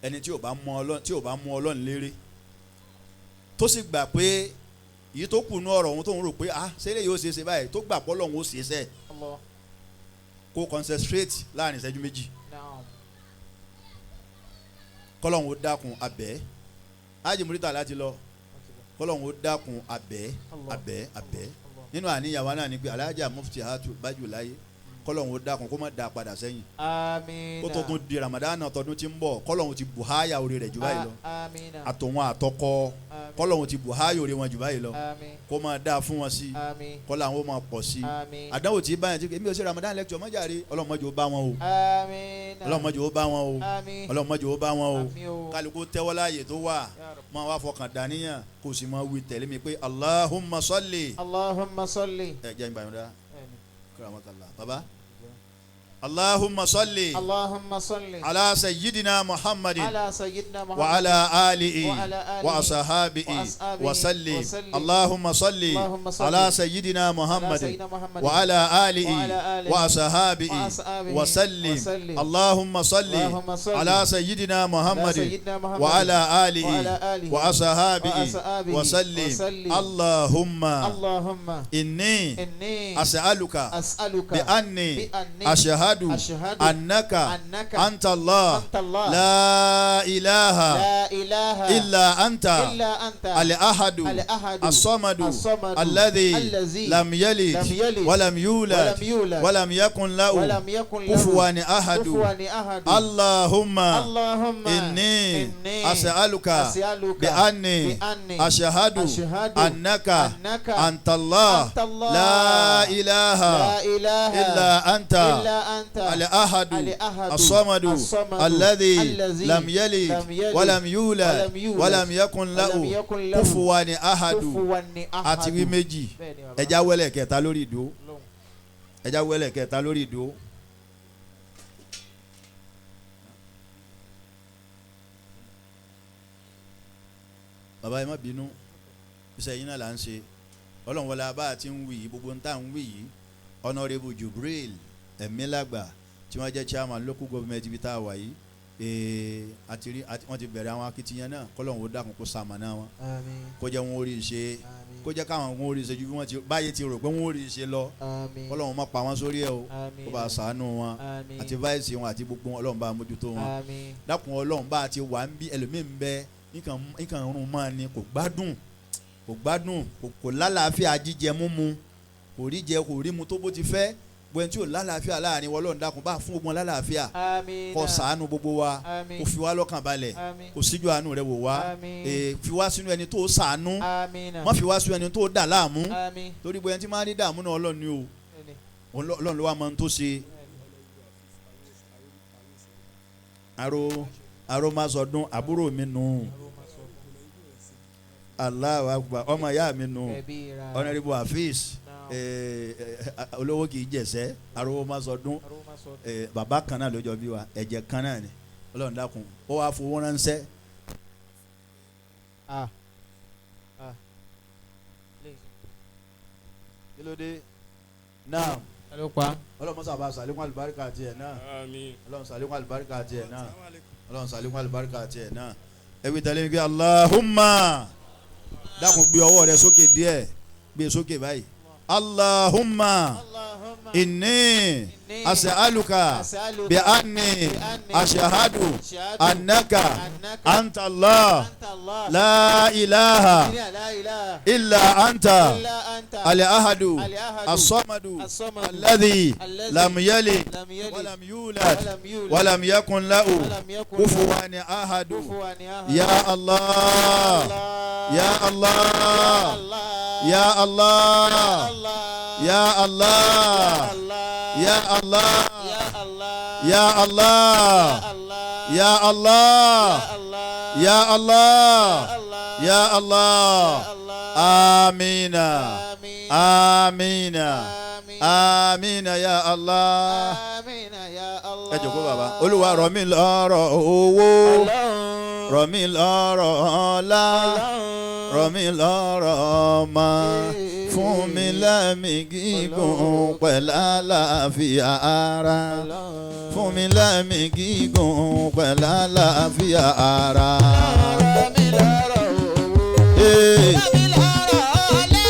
ẹni tí ò bá mú Ọlọ́run tí ò bá mú Ọlọ́run lérè tó sì gbà pé èyí tó kù nú ọ̀rọ̀ òun tó ń rò pé ah ṣé eléyìí ó ṣe é ṣe báyìí tó gbà pé Ọlọ́run ó ṣe é ṣe kó concentrate láàrin ìṣẹ́jú méjì kọ́lọ́run ó dákun abẹ́ Hájì Murità láti lọ kọ́lọ́run ó dákun abẹ́ abẹ́ abẹ́ nínú àníyàn wa náà ni pé Alhaja Mufti Hatu Bájúláyé kọ́lọ́run ó dákun kó má da padà sẹ́yìn. Àmín. Kó tó tún di Ramadan tọdún tí ń bọ̀ kọ́lọ́run ti buhaya orí rẹ̀ jù báyìí lọ. Àmín. Àtòwọn àtọkọ kọ́lọ́run ti buhaya orí wọn jù báyìí lọ. Àmín. Kó máa dáa fún wọn sí. Àmín. Kọ́lọ́run ó máa pọ̀ sí. Àmín. Àdánwò tí báyìí tí èmi ò ṣe Ramadan lecture mọ́jàre Ọlọ́run má jẹ́ ó bá wọn o. Àmín. Ọlọ́run má jẹ́ ó bá wọn o. Àmín. Ọlọ́run má jẹ́ ó bá wọn o. Àmín o. Kálukú tẹ́wọ́ láàyè tó wà máa wá fọkàn dàníyàn kò sì máa wí tẹ̀lé mi pé Allahumma salli. Allahumma salli. Ẹ jẹ́ ìgbà yẹn dá. Karamakallah. Baba. Allahumma salli. Allahumma salli. Ala sayyidina Muhammadin. Ala sayyidina Muhammad. Wa ala alihi. Wa ashabihi. Wa salli. Allahumma salli. Ala sayyidina Muhammadin. Wa ala alihi. Wa ashabihi. Wa salli. Allahumma salli. Ala sayyidina Muhammadin. Wa ala alihi. Wa ashabihi. Wa salli. Allahumma. Inni. As'aluka. Bi anni. Ashhadu. Annaka anta Allah la ilaha illa anta al-ahadu as-samadu alladhi lam yalid wa lam yulad wa lam yakun lahu kufuwan ahadu. Allahumma inni as'aluka bi anni ashhadu annaka anta Allah la ilaha illa anta al-ahadu as-samadu alladhi lam yalid wa lam yulad wa lam yakun lahu kufuwan ahadu. Àti wí méjì ẹja wẹ́lẹ̀ kẹta lórí ìdó ẹja wẹ́lẹ̀ kẹta lórí ìdó. Bàbá yìí má bínú, iṣẹ́ yín náà là ń ṣe. Ọlọ́run wọlé abá àti ń wí yìí, gbogbo ń tà ń wí yìí. Honorable Jubril Ẹ̀mílàgbà tí wọ́n jẹ́ chairman local government ibi tá a wà yìí, àti wọ́n ti bẹ̀rẹ̀ àwọn akitiyan náà. Kọ́lọ́hún ó dákun kó ṣamọ̀nà wọn, kó jẹ́ wọn ó rí ṣe, kó jẹ́ káwọn wọn ó rí ṣe ju bí wọ́n ti báyé ti rò pé wọ́n ó rí ṣe lọ. Kọ́lọ́hún má pa wọ́n sórí ẹ̀ o, kó bá ṣàánú wọn àti vice wọn àti gbogbo wọn. Ọlọ́run bá mójútó wọn. Dákun Ọlọ́run bá ti wà ń bí ẹlòmíín bẹ nǹkan rún mọ́ ni, kò gbádùn, kò gbádùn, kò lálàáfíà jíjẹ múmu, kò rí jẹ kò rí mu tó bó ti fẹ́. Gbogbo ẹni tí ò lálàáfíà láàrin wọn, Ọlọ́run dákun bá fún ogun lálàáfíà, kó ṣàánú gbogbo wa, kó fi wá lọ́kàn balẹ̀, kó síjú àánú rẹ̀ wò wá, fi wá sínú ẹni tó ṣàánú, má fi wá sínú ẹni tó dà láàmú, torí gbogbo ẹni tí máa ń rí dààmú náà Ọlọ́run ni o, Ọlọ́run ló wá mọ ohun tó ṣe. Aró má sọdún àbúrò mi nù, Allahu Akbar, ọmọ ìyá mi nù, Honorable Hafiz olówó kì í jẹsẹ, arówó má sọdún, bàbá kan náà ló jọ bí wa, ẹ̀jẹ̀ kan náà ni. Ọlọ́run dákun ó wàá fowó ránṣẹ́. Kí ló dé náà? Ọlọ́run mọ́sá bá sàlékún àlùbáríkà tiẹ̀ náà. Ọlọ́run sàlékún àlùbáríkà tiẹ̀ náà. Ọlọ́run sàlékún àlùbáríkà tiẹ̀ náà. Ẹbí tẹ̀lé mi pé Allahumma, dákun gbé ọwọ́ rẹ sókè díẹ̀, gbé sókè báyìí. Allahumma inni as'aluka bi anni ashhadu annaka anta Allah la ilaha illa anta al-ahadu as-samadu alladhi lam yalid wa lam yulad wa lam yakun lahu kufuwan ahadu. Ya Allah, ya Allah, ya Allah, ya Allah, ya Allah, ya Allah, ya Allah, ya Allah, ya Allah. Amina, amina, amina ya Allah. Ẹ jókòó bàbá. Olúwa rọ̀ mí lọ́rọ̀ owó, rọ̀ mí lọ́rọ̀ ọlá, rọ̀ mí lọ́rọ̀ ọmọ, fún mi lẹ́mìí gígùn pẹ̀lú àlàáfíà ara, fún mi lẹ́mìí gígùn pẹ̀lú àlàáfíà ara. Rọ̀ mí lọ́rọ̀ owó, rọ̀ mí lọ́rọ̀ ọlá,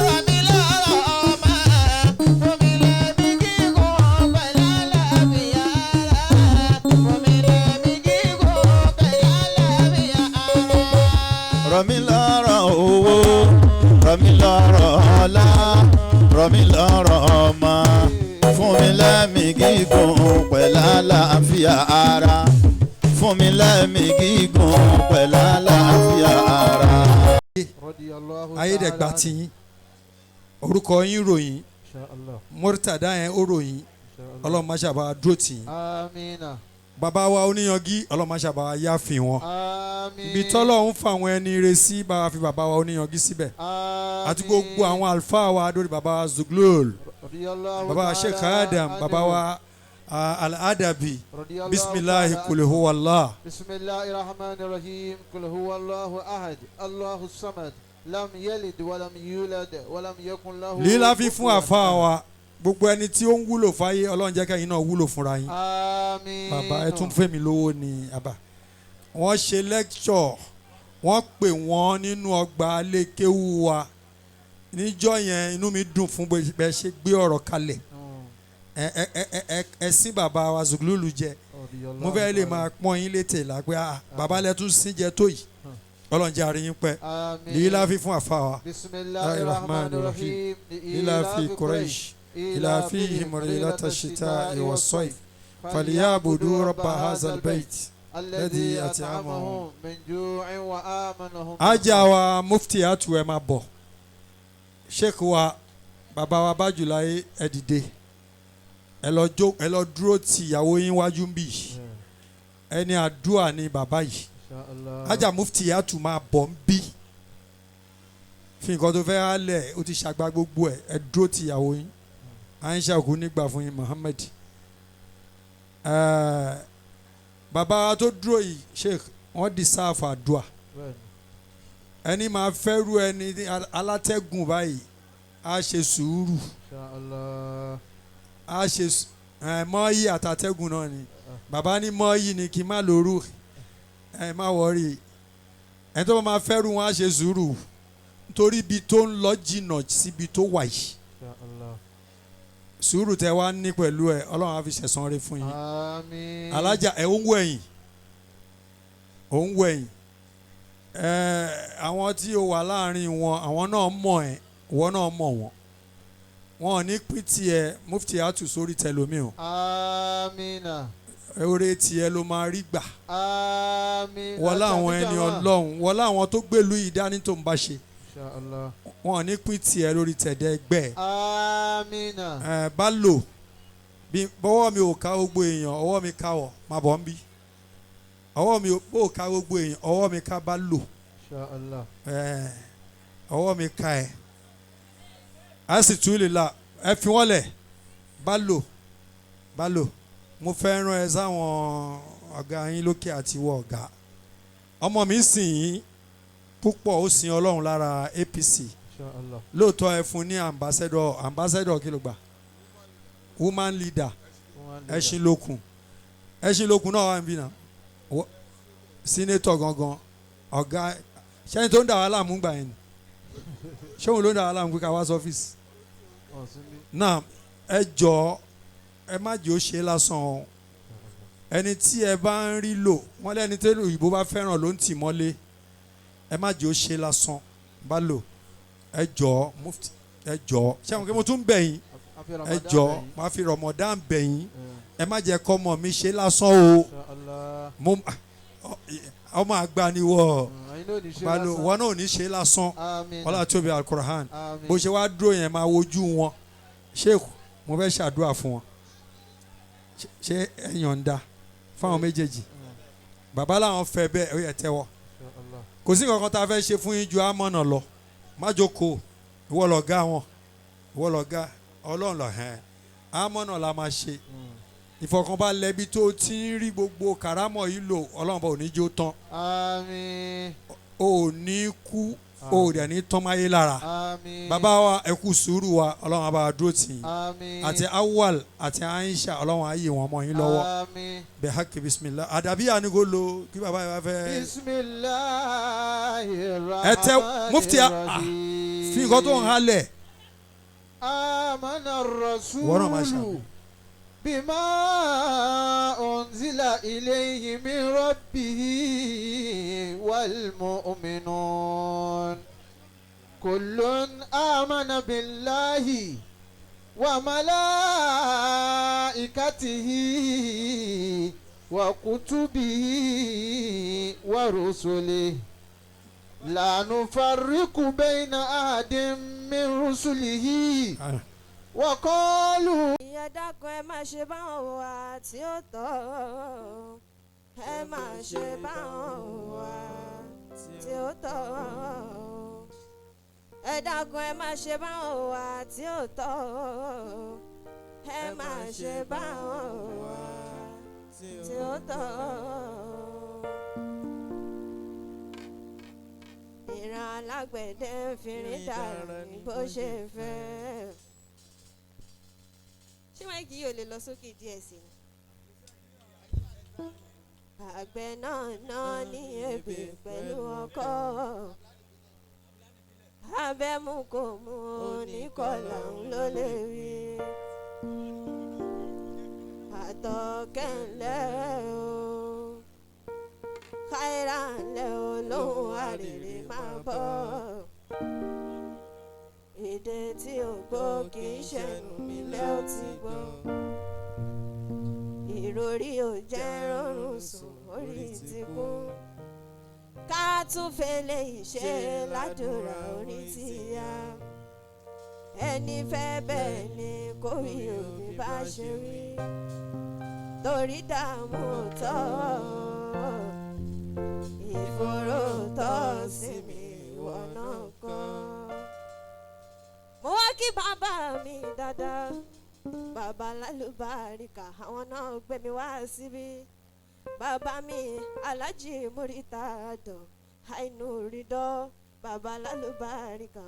rọ̀ mí lọ́rọ̀ ọmọ, fún mi lẹ́mìí gígùn pẹ̀lú àlàáfíà ara, fún mi lẹ́mìí gígùn pẹ̀lú àlàáfíà ara. Rọ̀ mí lọ́rọ̀ owó, rọ̀ mí lọ́rọ̀ ọlá, rọ̀ mí lọ́rọ̀ ọmọ, fún mi lẹ́mìí gígùn pẹ̀lú àlàáfíà ara, fún mi lẹ́mìí gígùn pẹ̀lú àlàáfíà ara. Ayédègbà tiyín, orúkọ yín ròyìn, Murtada yẹn ó ròyìn, Ọlọ́run má ṣàbà dúró tì yín. Bàbá wa oníyanjú, Ọlọ́run má ṣàbà yáfìn wọn. Ibi tọ́lọ́run fa àwọn ẹni ire sí, bá wa fi bàbá wa oníyanjú síbẹ̀. Àti gbogbo àwọn àlùfáà wa lórí bàbá wa Zuglol, Baba Sheikh Adam, baba wa Al-Adabi. Bisimilahi kul huwa Allah. Bisimilahi rahman rahim. Kul huwa Allahu ahad. Allahu samad. Lam yalid walam yulad walam yakun lahu. Lílá fífún àfa wa, gbogbo ẹni tí ó ń wúlò fáyé, Ọlọ́run jẹ́ kẹ́yìn náà wúlò fúnra yín. Àmín. Bàbá ẹ tún fẹ́ mi lówó ni àbá. Wọ́n ṣe lecture, wọ́n pè wọ́n nínú ọgbà lékéwú wa níjọ́ yẹn. Inú mi dùn fún bẹ́ẹ̀ ṣe gbé ọ̀rọ̀ kalẹ̀. Ẹ sín bàbá wa Zùlùlù jẹ, mo fẹ́ lè máa pọ́n yín létè lápẹ́. Bàbá lẹ tún sín jẹ tó yìí, Ọlọ́run jẹ́ àárín yín pẹ́. Lílá fífún àfa wa. Bisimilahi rahman rahim. Lílá fi Quraysh إلافيهم رحلة الشتاء والصيف فليعبدوا رب هذا البيت الذي أطعمهم من جوع وآمنهم. Ajá wa mufti atu, ẹ máa bọ̀. Sheikh wa, bàbá wa Bájúláyé, ẹ dìde, ẹ lọ jó, ẹ lọ dúró ti ìyàwó yín wájú ń bì. Ẹni àdúrà ni bàbá yìí. Ajá mufti atu máa bọ̀ ń bí fi nǹkan tó fẹ́ hálẹ̀, ó ti ṣàgbá gbogbo ẹ̀. Ẹ dúró ti ìyàwó yín. Aisha kò ní gbà fún yín. Muhammad, bàbá tó dúró yìí, sheikh, wọ́n di sáfà àdúà. Ẹni máa fẹ́rù ẹni alátẹ́gùn báyìí, á ṣe sùúrù, á ṣe mọ́yì àtàtẹ́gùn náà ni. Bàbá ní mọ́yì ni kí n má lóru, ẹ má wọrí. Ẹni tó bá máa fẹ́rù wọn á ṣe sùúrù, nítorí ibi tó ń lọ jìnnà síbi tó wà yìí. Sùúrù tẹ wá ní pẹ̀lú ẹ, Ọlọ́run á fi ṣẹ̀san rẹ̀ fún yín. Àmín. Alájà ẹ ń wẹ̀yìn, ò ń wẹ̀yìn. Ẹ àwọn tí ó wà láàrin wọn, àwọn náà mọ̀ ẹ́, ìwọ náà mọ̀ wọ́n. Wọn ò ní pín tiẹ̀ mufti atu sórí tẹlomi o. Amina. Oore tiẹ̀ ló máa rí gbà. Amina. Wọ́n láwọn ẹni Ọlọ́run, wọ́n láwọn tó gbèlú yìí dání tó ń bá ṣe. Inshallah. Wọn ò ní pín tiẹ̀ lórí tẹ̀dẹ̀ ẹgbẹ́ ẹ̀. Amina. Ẹ bá lò bí bọ́wọ́ mi ò ká gbogbo èèyàn, ọwọ́ mi ká wọ̀ má bọ̀ ń bí. Ọwọ́ mi ò ká gbogbo èèyàn, ọwọ́ mi ká bá lò. Inshallah. Ẹ ọwọ́ mi ká ẹ. A sì tún lè la ẹ fi wọ́n lẹ̀ bá lò bá lò. Mo fẹ́ rán ẹ sáwọn ọ̀gá yín lókè àti wọ ọ̀gá. Ọmọ mi sìn yín púpọ̀, ó sin Ọlọ́run lára APC. Inshallah. Lóòótọ́ ẹ fún ní ambassador, ambassador kí ló gbà? Woman leader. Ẹṣin lókun, ẹṣin lókun náà wà níbí náà. Senator gangan ọ̀gá ṣẹ́ni tó ń dà wá láàmú gbà yẹn ni, ṣé òun ló ń dà wá láàmú pé ká wá sọ́fíìsì náà? Ẹ jọ, ẹ má jẹ́ ó ṣe lásán o. Ẹni tí ẹ bá ń rí lò wọ́n lẹ́ni tí òyìnbó bá fẹ́ràn ló ń tì mọ́lé. Ẹ má jẹ́ ó ṣe lásán bá lò. Ẹ jọ mufti, ẹ jọ, ṣé àwọn kí mo tún bẹ̀ yín? Ẹ jọ, máa fi Ramadan bẹ̀ yín, ẹ má jẹ́ kọ́mọ mi ṣe lásán o. Mo ọmọ àgbà ni wọ balo, wọn náà ò ní ṣe lásán. Ọlá tóbi Al-Qur'an. Bó ṣe wá dúró yẹn, máa wojú wọn. Sheikh, mo fẹ́ ṣàdúrà fún wọn. Ṣé ẹ yọ̀ǹda fáwọn méjèèjì? Bàbá làwọn fẹ́ bẹ́ẹ̀, ó yẹ tẹ́wọ́. Kò sí nǹkan tá a fẹ́ ṣe fún yín ju àmọ̀nà lọ. Má jókòó, ìwọ lọ̀gá wọn, ìwọ lọ̀gá Ọlọ́run lọ hẹ́n. Àmọ̀nà la máa ṣe. Ìfọ̀kànbalẹ̀ ibi tó ti ń rí gbogbo kàrámọ̀ yìí lò, Ọlọ́run bá ò ní jó tán. Àmín. O ò ní kú, o ò dẹ̀ ní tán máyé lára. Àmín. Bàbá wa, ẹ kú sùúrù wa, Ọlọ́run á bá wa dúró tì yín. Àmín. Àti Awal àti Aisha, Ọlọ́run á yè wọ́n mọ́ yín lọ́wọ́. Àmín. Bẹ́ẹ̀ hakki bisimilah. Àdàbí àníkó lo kí bàbá yẹn bá fẹ́. Bisimilahi Ẹ tẹ mufti a fi nǹkan tó ń halẹ̀. Amana Wọ́n náà máa ṣàmì. rasulu bima unzila ilayhi min rabbihi wal mu'minun kullun amana billahi wa malaikatihi wa kutubihi wa rusulihi la nufarriqu bayna ahadin min rusulihi wa qalu. Ìyá dákun, ẹ má ṣe báwọn wà tí ó tọ́, ẹ má ṣe báwọn wà tí ó tọ́. Ẹ dákun, ẹ má ṣe báwọn wà tí ò tọ́. Ẹ má ṣe báwọn wà tí ó tọ́. Ìran alágbẹ̀dẹ ń firin dára ní bó ṣe fẹ́. Ṣé mic yìí ò lè lọ sókè díẹ̀ sí ni? Àgbẹ̀ náà náà ní ebè pẹ̀lú ọkọ́. Abẹ́mú kò mú oníkọlà ń ló lè rí. Àtọ̀kẹ́ńlẹ̀ o, káírà ńlẹ̀ o, lóhùn àrèrè máa bọ̀. Èdè tí ò gbọ́ kì í ṣẹnu mi lẹ́ ó ti gbọ́. Ìròrí ò jẹ́ rọrùn sùn, orí ti kún. Ká tún fẹlẹ̀ ìṣe ládùúrà, orí ti yá. Ẹni fẹ́ bẹ́ẹ̀ ni kò rí òbí bá ṣe rí. Torí dààmú tọ́, ìfòòró tọ́ sí mi, ìwọ náà kọ́. Mo wá kí bàbá mi dáadáa, bàbá lálùbáríkà, àwọn náà gbé mi wá síbí. Bàbá mi Aláàjì Múrítàdọ̀ Àìnú Rídọ́, bàbá lálùbáríkà,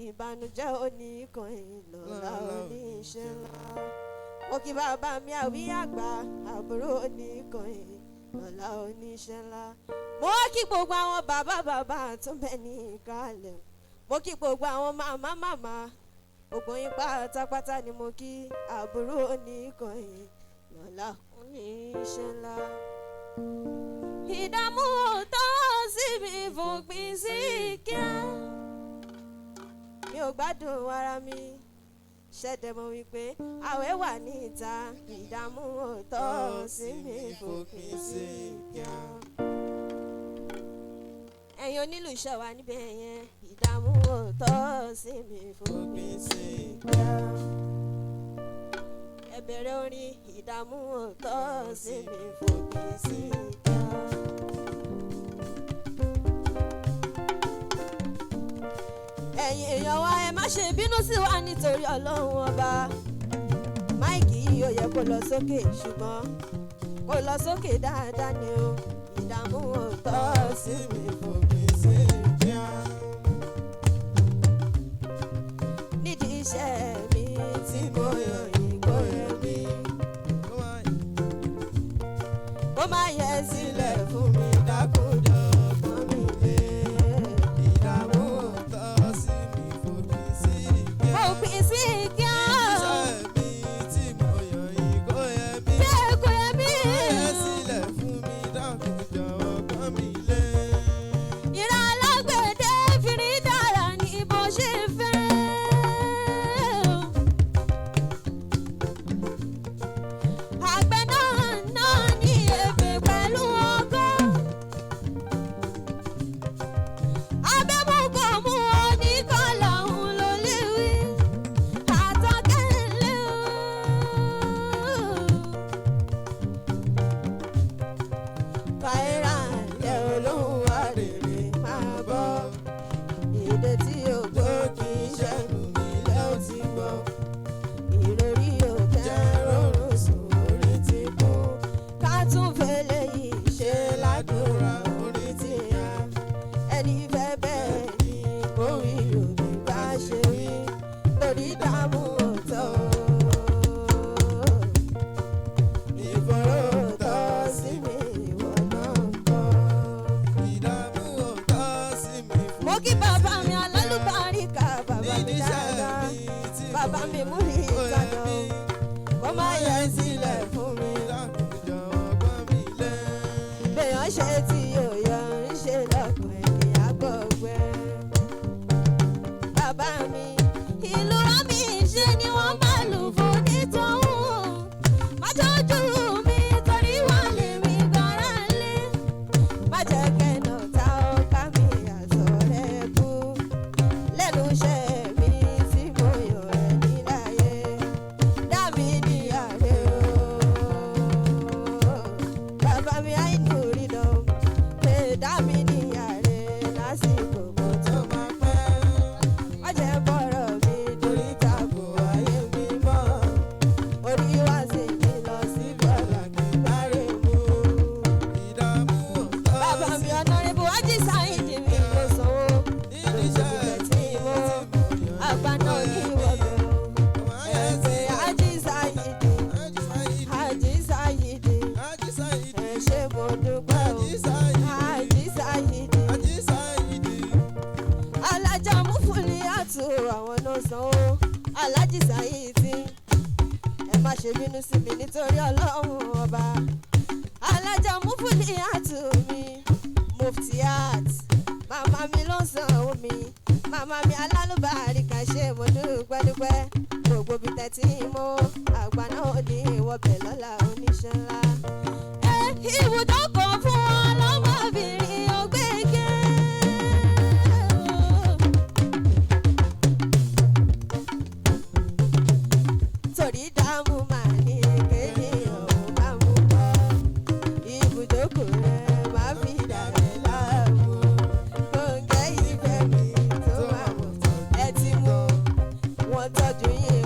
ìbànújẹ́ oníkan ìlọ́lá oníṣẹ́ ńlá. Mo kí bàbá mi àwí àgbà, àbúrò oníkan ìlọ́lá oníṣẹ́ ńlá. Mo wá kí gbogbo àwọn bàbá bàbá tó bẹ ní ìkàlẹ̀. Mo kí gbogbo àwọn màmá màmá, gbogbo yín pátápátá ni mo kí, àbúrò oníkan ìlọ́lá oníṣẹ́ ńlá. Ìdààmú tó sí mi fòpin sí kíá. Mi ò gbádùn ara mi, ṣẹ̀dẹ̀ mọ̀ wípé àwẹ̀ wà ní ìta. Ìdààmú tó sí mi fòpin sí kíá. Ẹ̀yin onílù iṣẹ́ wa níbẹ̀ yẹn, ìdààmú tó sí mi fòpin sí kíá. Ẹ bẹ̀rẹ̀ orin, ìdààmú tó sí mi fòpin sí kíá. Ẹ̀yin èèyàn wa, ẹ má ṣe bínú sí wa nítorí Ọlọ́run Ọba. Mic yìí ó yẹ kó lọ sókè, ṣùgbọ́n kó lọ sókè dáadáa ni o. Ìdààmú ò tọ́ sí mi fòpin sí kíá. Nídìí iṣẹ́ mi tí mo yàn yìí, kò yẹ mí. Kó má yẹ sílẹ̀ fún mi, dákúndọ̀ pọ́n mi lé. Ìdààmú ò tọ́ sí mi fòpin sí kíá. Fòpin sí kíá. Iṣẹ́ mi tí mo yàn yìí, kò yẹ mí. Ṣé kò yẹ mí? Yẹ sílẹ̀ fún mi, dákun jọ̀wọ́ pọ́n mi lé. Ìran alágbẹ̀dẹ fìrí dára ní bó ṣe fẹ́. Àgbẹ̀ náà náà ní ebè pẹ̀lú ọkọ́. Abẹ́mú kò mú oníkọlà òun ló léwé. Àtọ́kẹ́lẹ́ o. Káírà yẹ olóhùn àrèrè máa bọ̀. Èdè tí o gbọ́ kì í ṣẹ́nu mi lẹ́ ò ti gbọ́. Ìrírí ò jẹ́ rọrùn sùn, orí ti kún. Ká tún fẹ́lẹ̀ yìí ṣe ládùúrà, orí ti yá. Ẹni fẹ́ bẹ́ẹ̀ ni kò rí òbí bá ṣe rí. Torí dààmú ọ̀tọ̀. Ìfọ̀rọ̀ sí mi, ìwọ náà kọ́. Ìdààmú ò tọ́ sí mi fòpin Mo kí bàbá mi alálùbáríkà, bàbá mi Nídìí iṣẹ́ dáadáa, mi tí mo bàbá mi múrí kò yẹ ìtàdàn, mí. kó má yẹ sílẹ̀ fún mi. Dákun jọ̀wọ́ pọ́n mi lé. Bẹ́ẹ̀yàn ṣe tí yóò yọ ń ṣe lọ́kàn ènìyàn gbọ̀gbẹ́. Bàbá mi, ìlú rámì ṣe ni wọ́n máa lù fún nítòhún. Má jọjú mi torí wọ́n lè mi gbọ́ra lé. Má jẹ́ kẹ́nà tá ó ká mi àtọ̀rẹ́ kú. Lẹ́nu iṣẹ́ mi tí mo yàn ẹ́ níláyé. Dá mi ní àárẹ̀ o. Bàbá mi àìní orí lọ, pé dá mi ní àárẹ̀ lásìkò kò tó máa pẹ́. jẹ́ bọ̀rọ̀ mi torí tààbò ayé mi mọ́. Orí wá sí mi lọ síbi ọ̀la kí n bá rè mú. Bàbá mi ọ̀nàrẹ́bù Ájí Sáyidì mi ló sanwó. Lóṣù tí mo àgbà náà ní ìwọ̀bẹ̀ o. Ẹ̀pẹ̀ Ájí Sáyidì, Ájí Sáyidì, ẹ ṣé mo dúpẹ́ o. Ájí Sáyidì, alájà múfúlì àtù àwọn náà sanwó. Alájì Sáyidì, ẹ má ṣe bínú sí mi nítorí Ọlọ́run ọba. Alájà múfúlì àtù mi, Muftiat, màmá mi ló ń sanwó mi. Màmá mi alálùbáríkà ṣe mo dúpẹ́ dúpẹ́. Gbogbo bíi tẹ́tí mọ́, àgbà náà ò ní ìwọ̀bẹ̀ lọ́la oníṣẹ́ ńlá. Ẹ ibùdókọ̀ fún ọlọ́mọbìnrin ògbége. Torí dààmú màá ní kéèyàn ò bá mú bọ́. Ibùdókọ̀ rẹ̀ máa fi dàrẹ́ láàmú. Gbọ̀ngẹ́ ìfẹ́ mi tó máa mọ̀ ẹ ti mú. Wọ́n tọ́jú yín.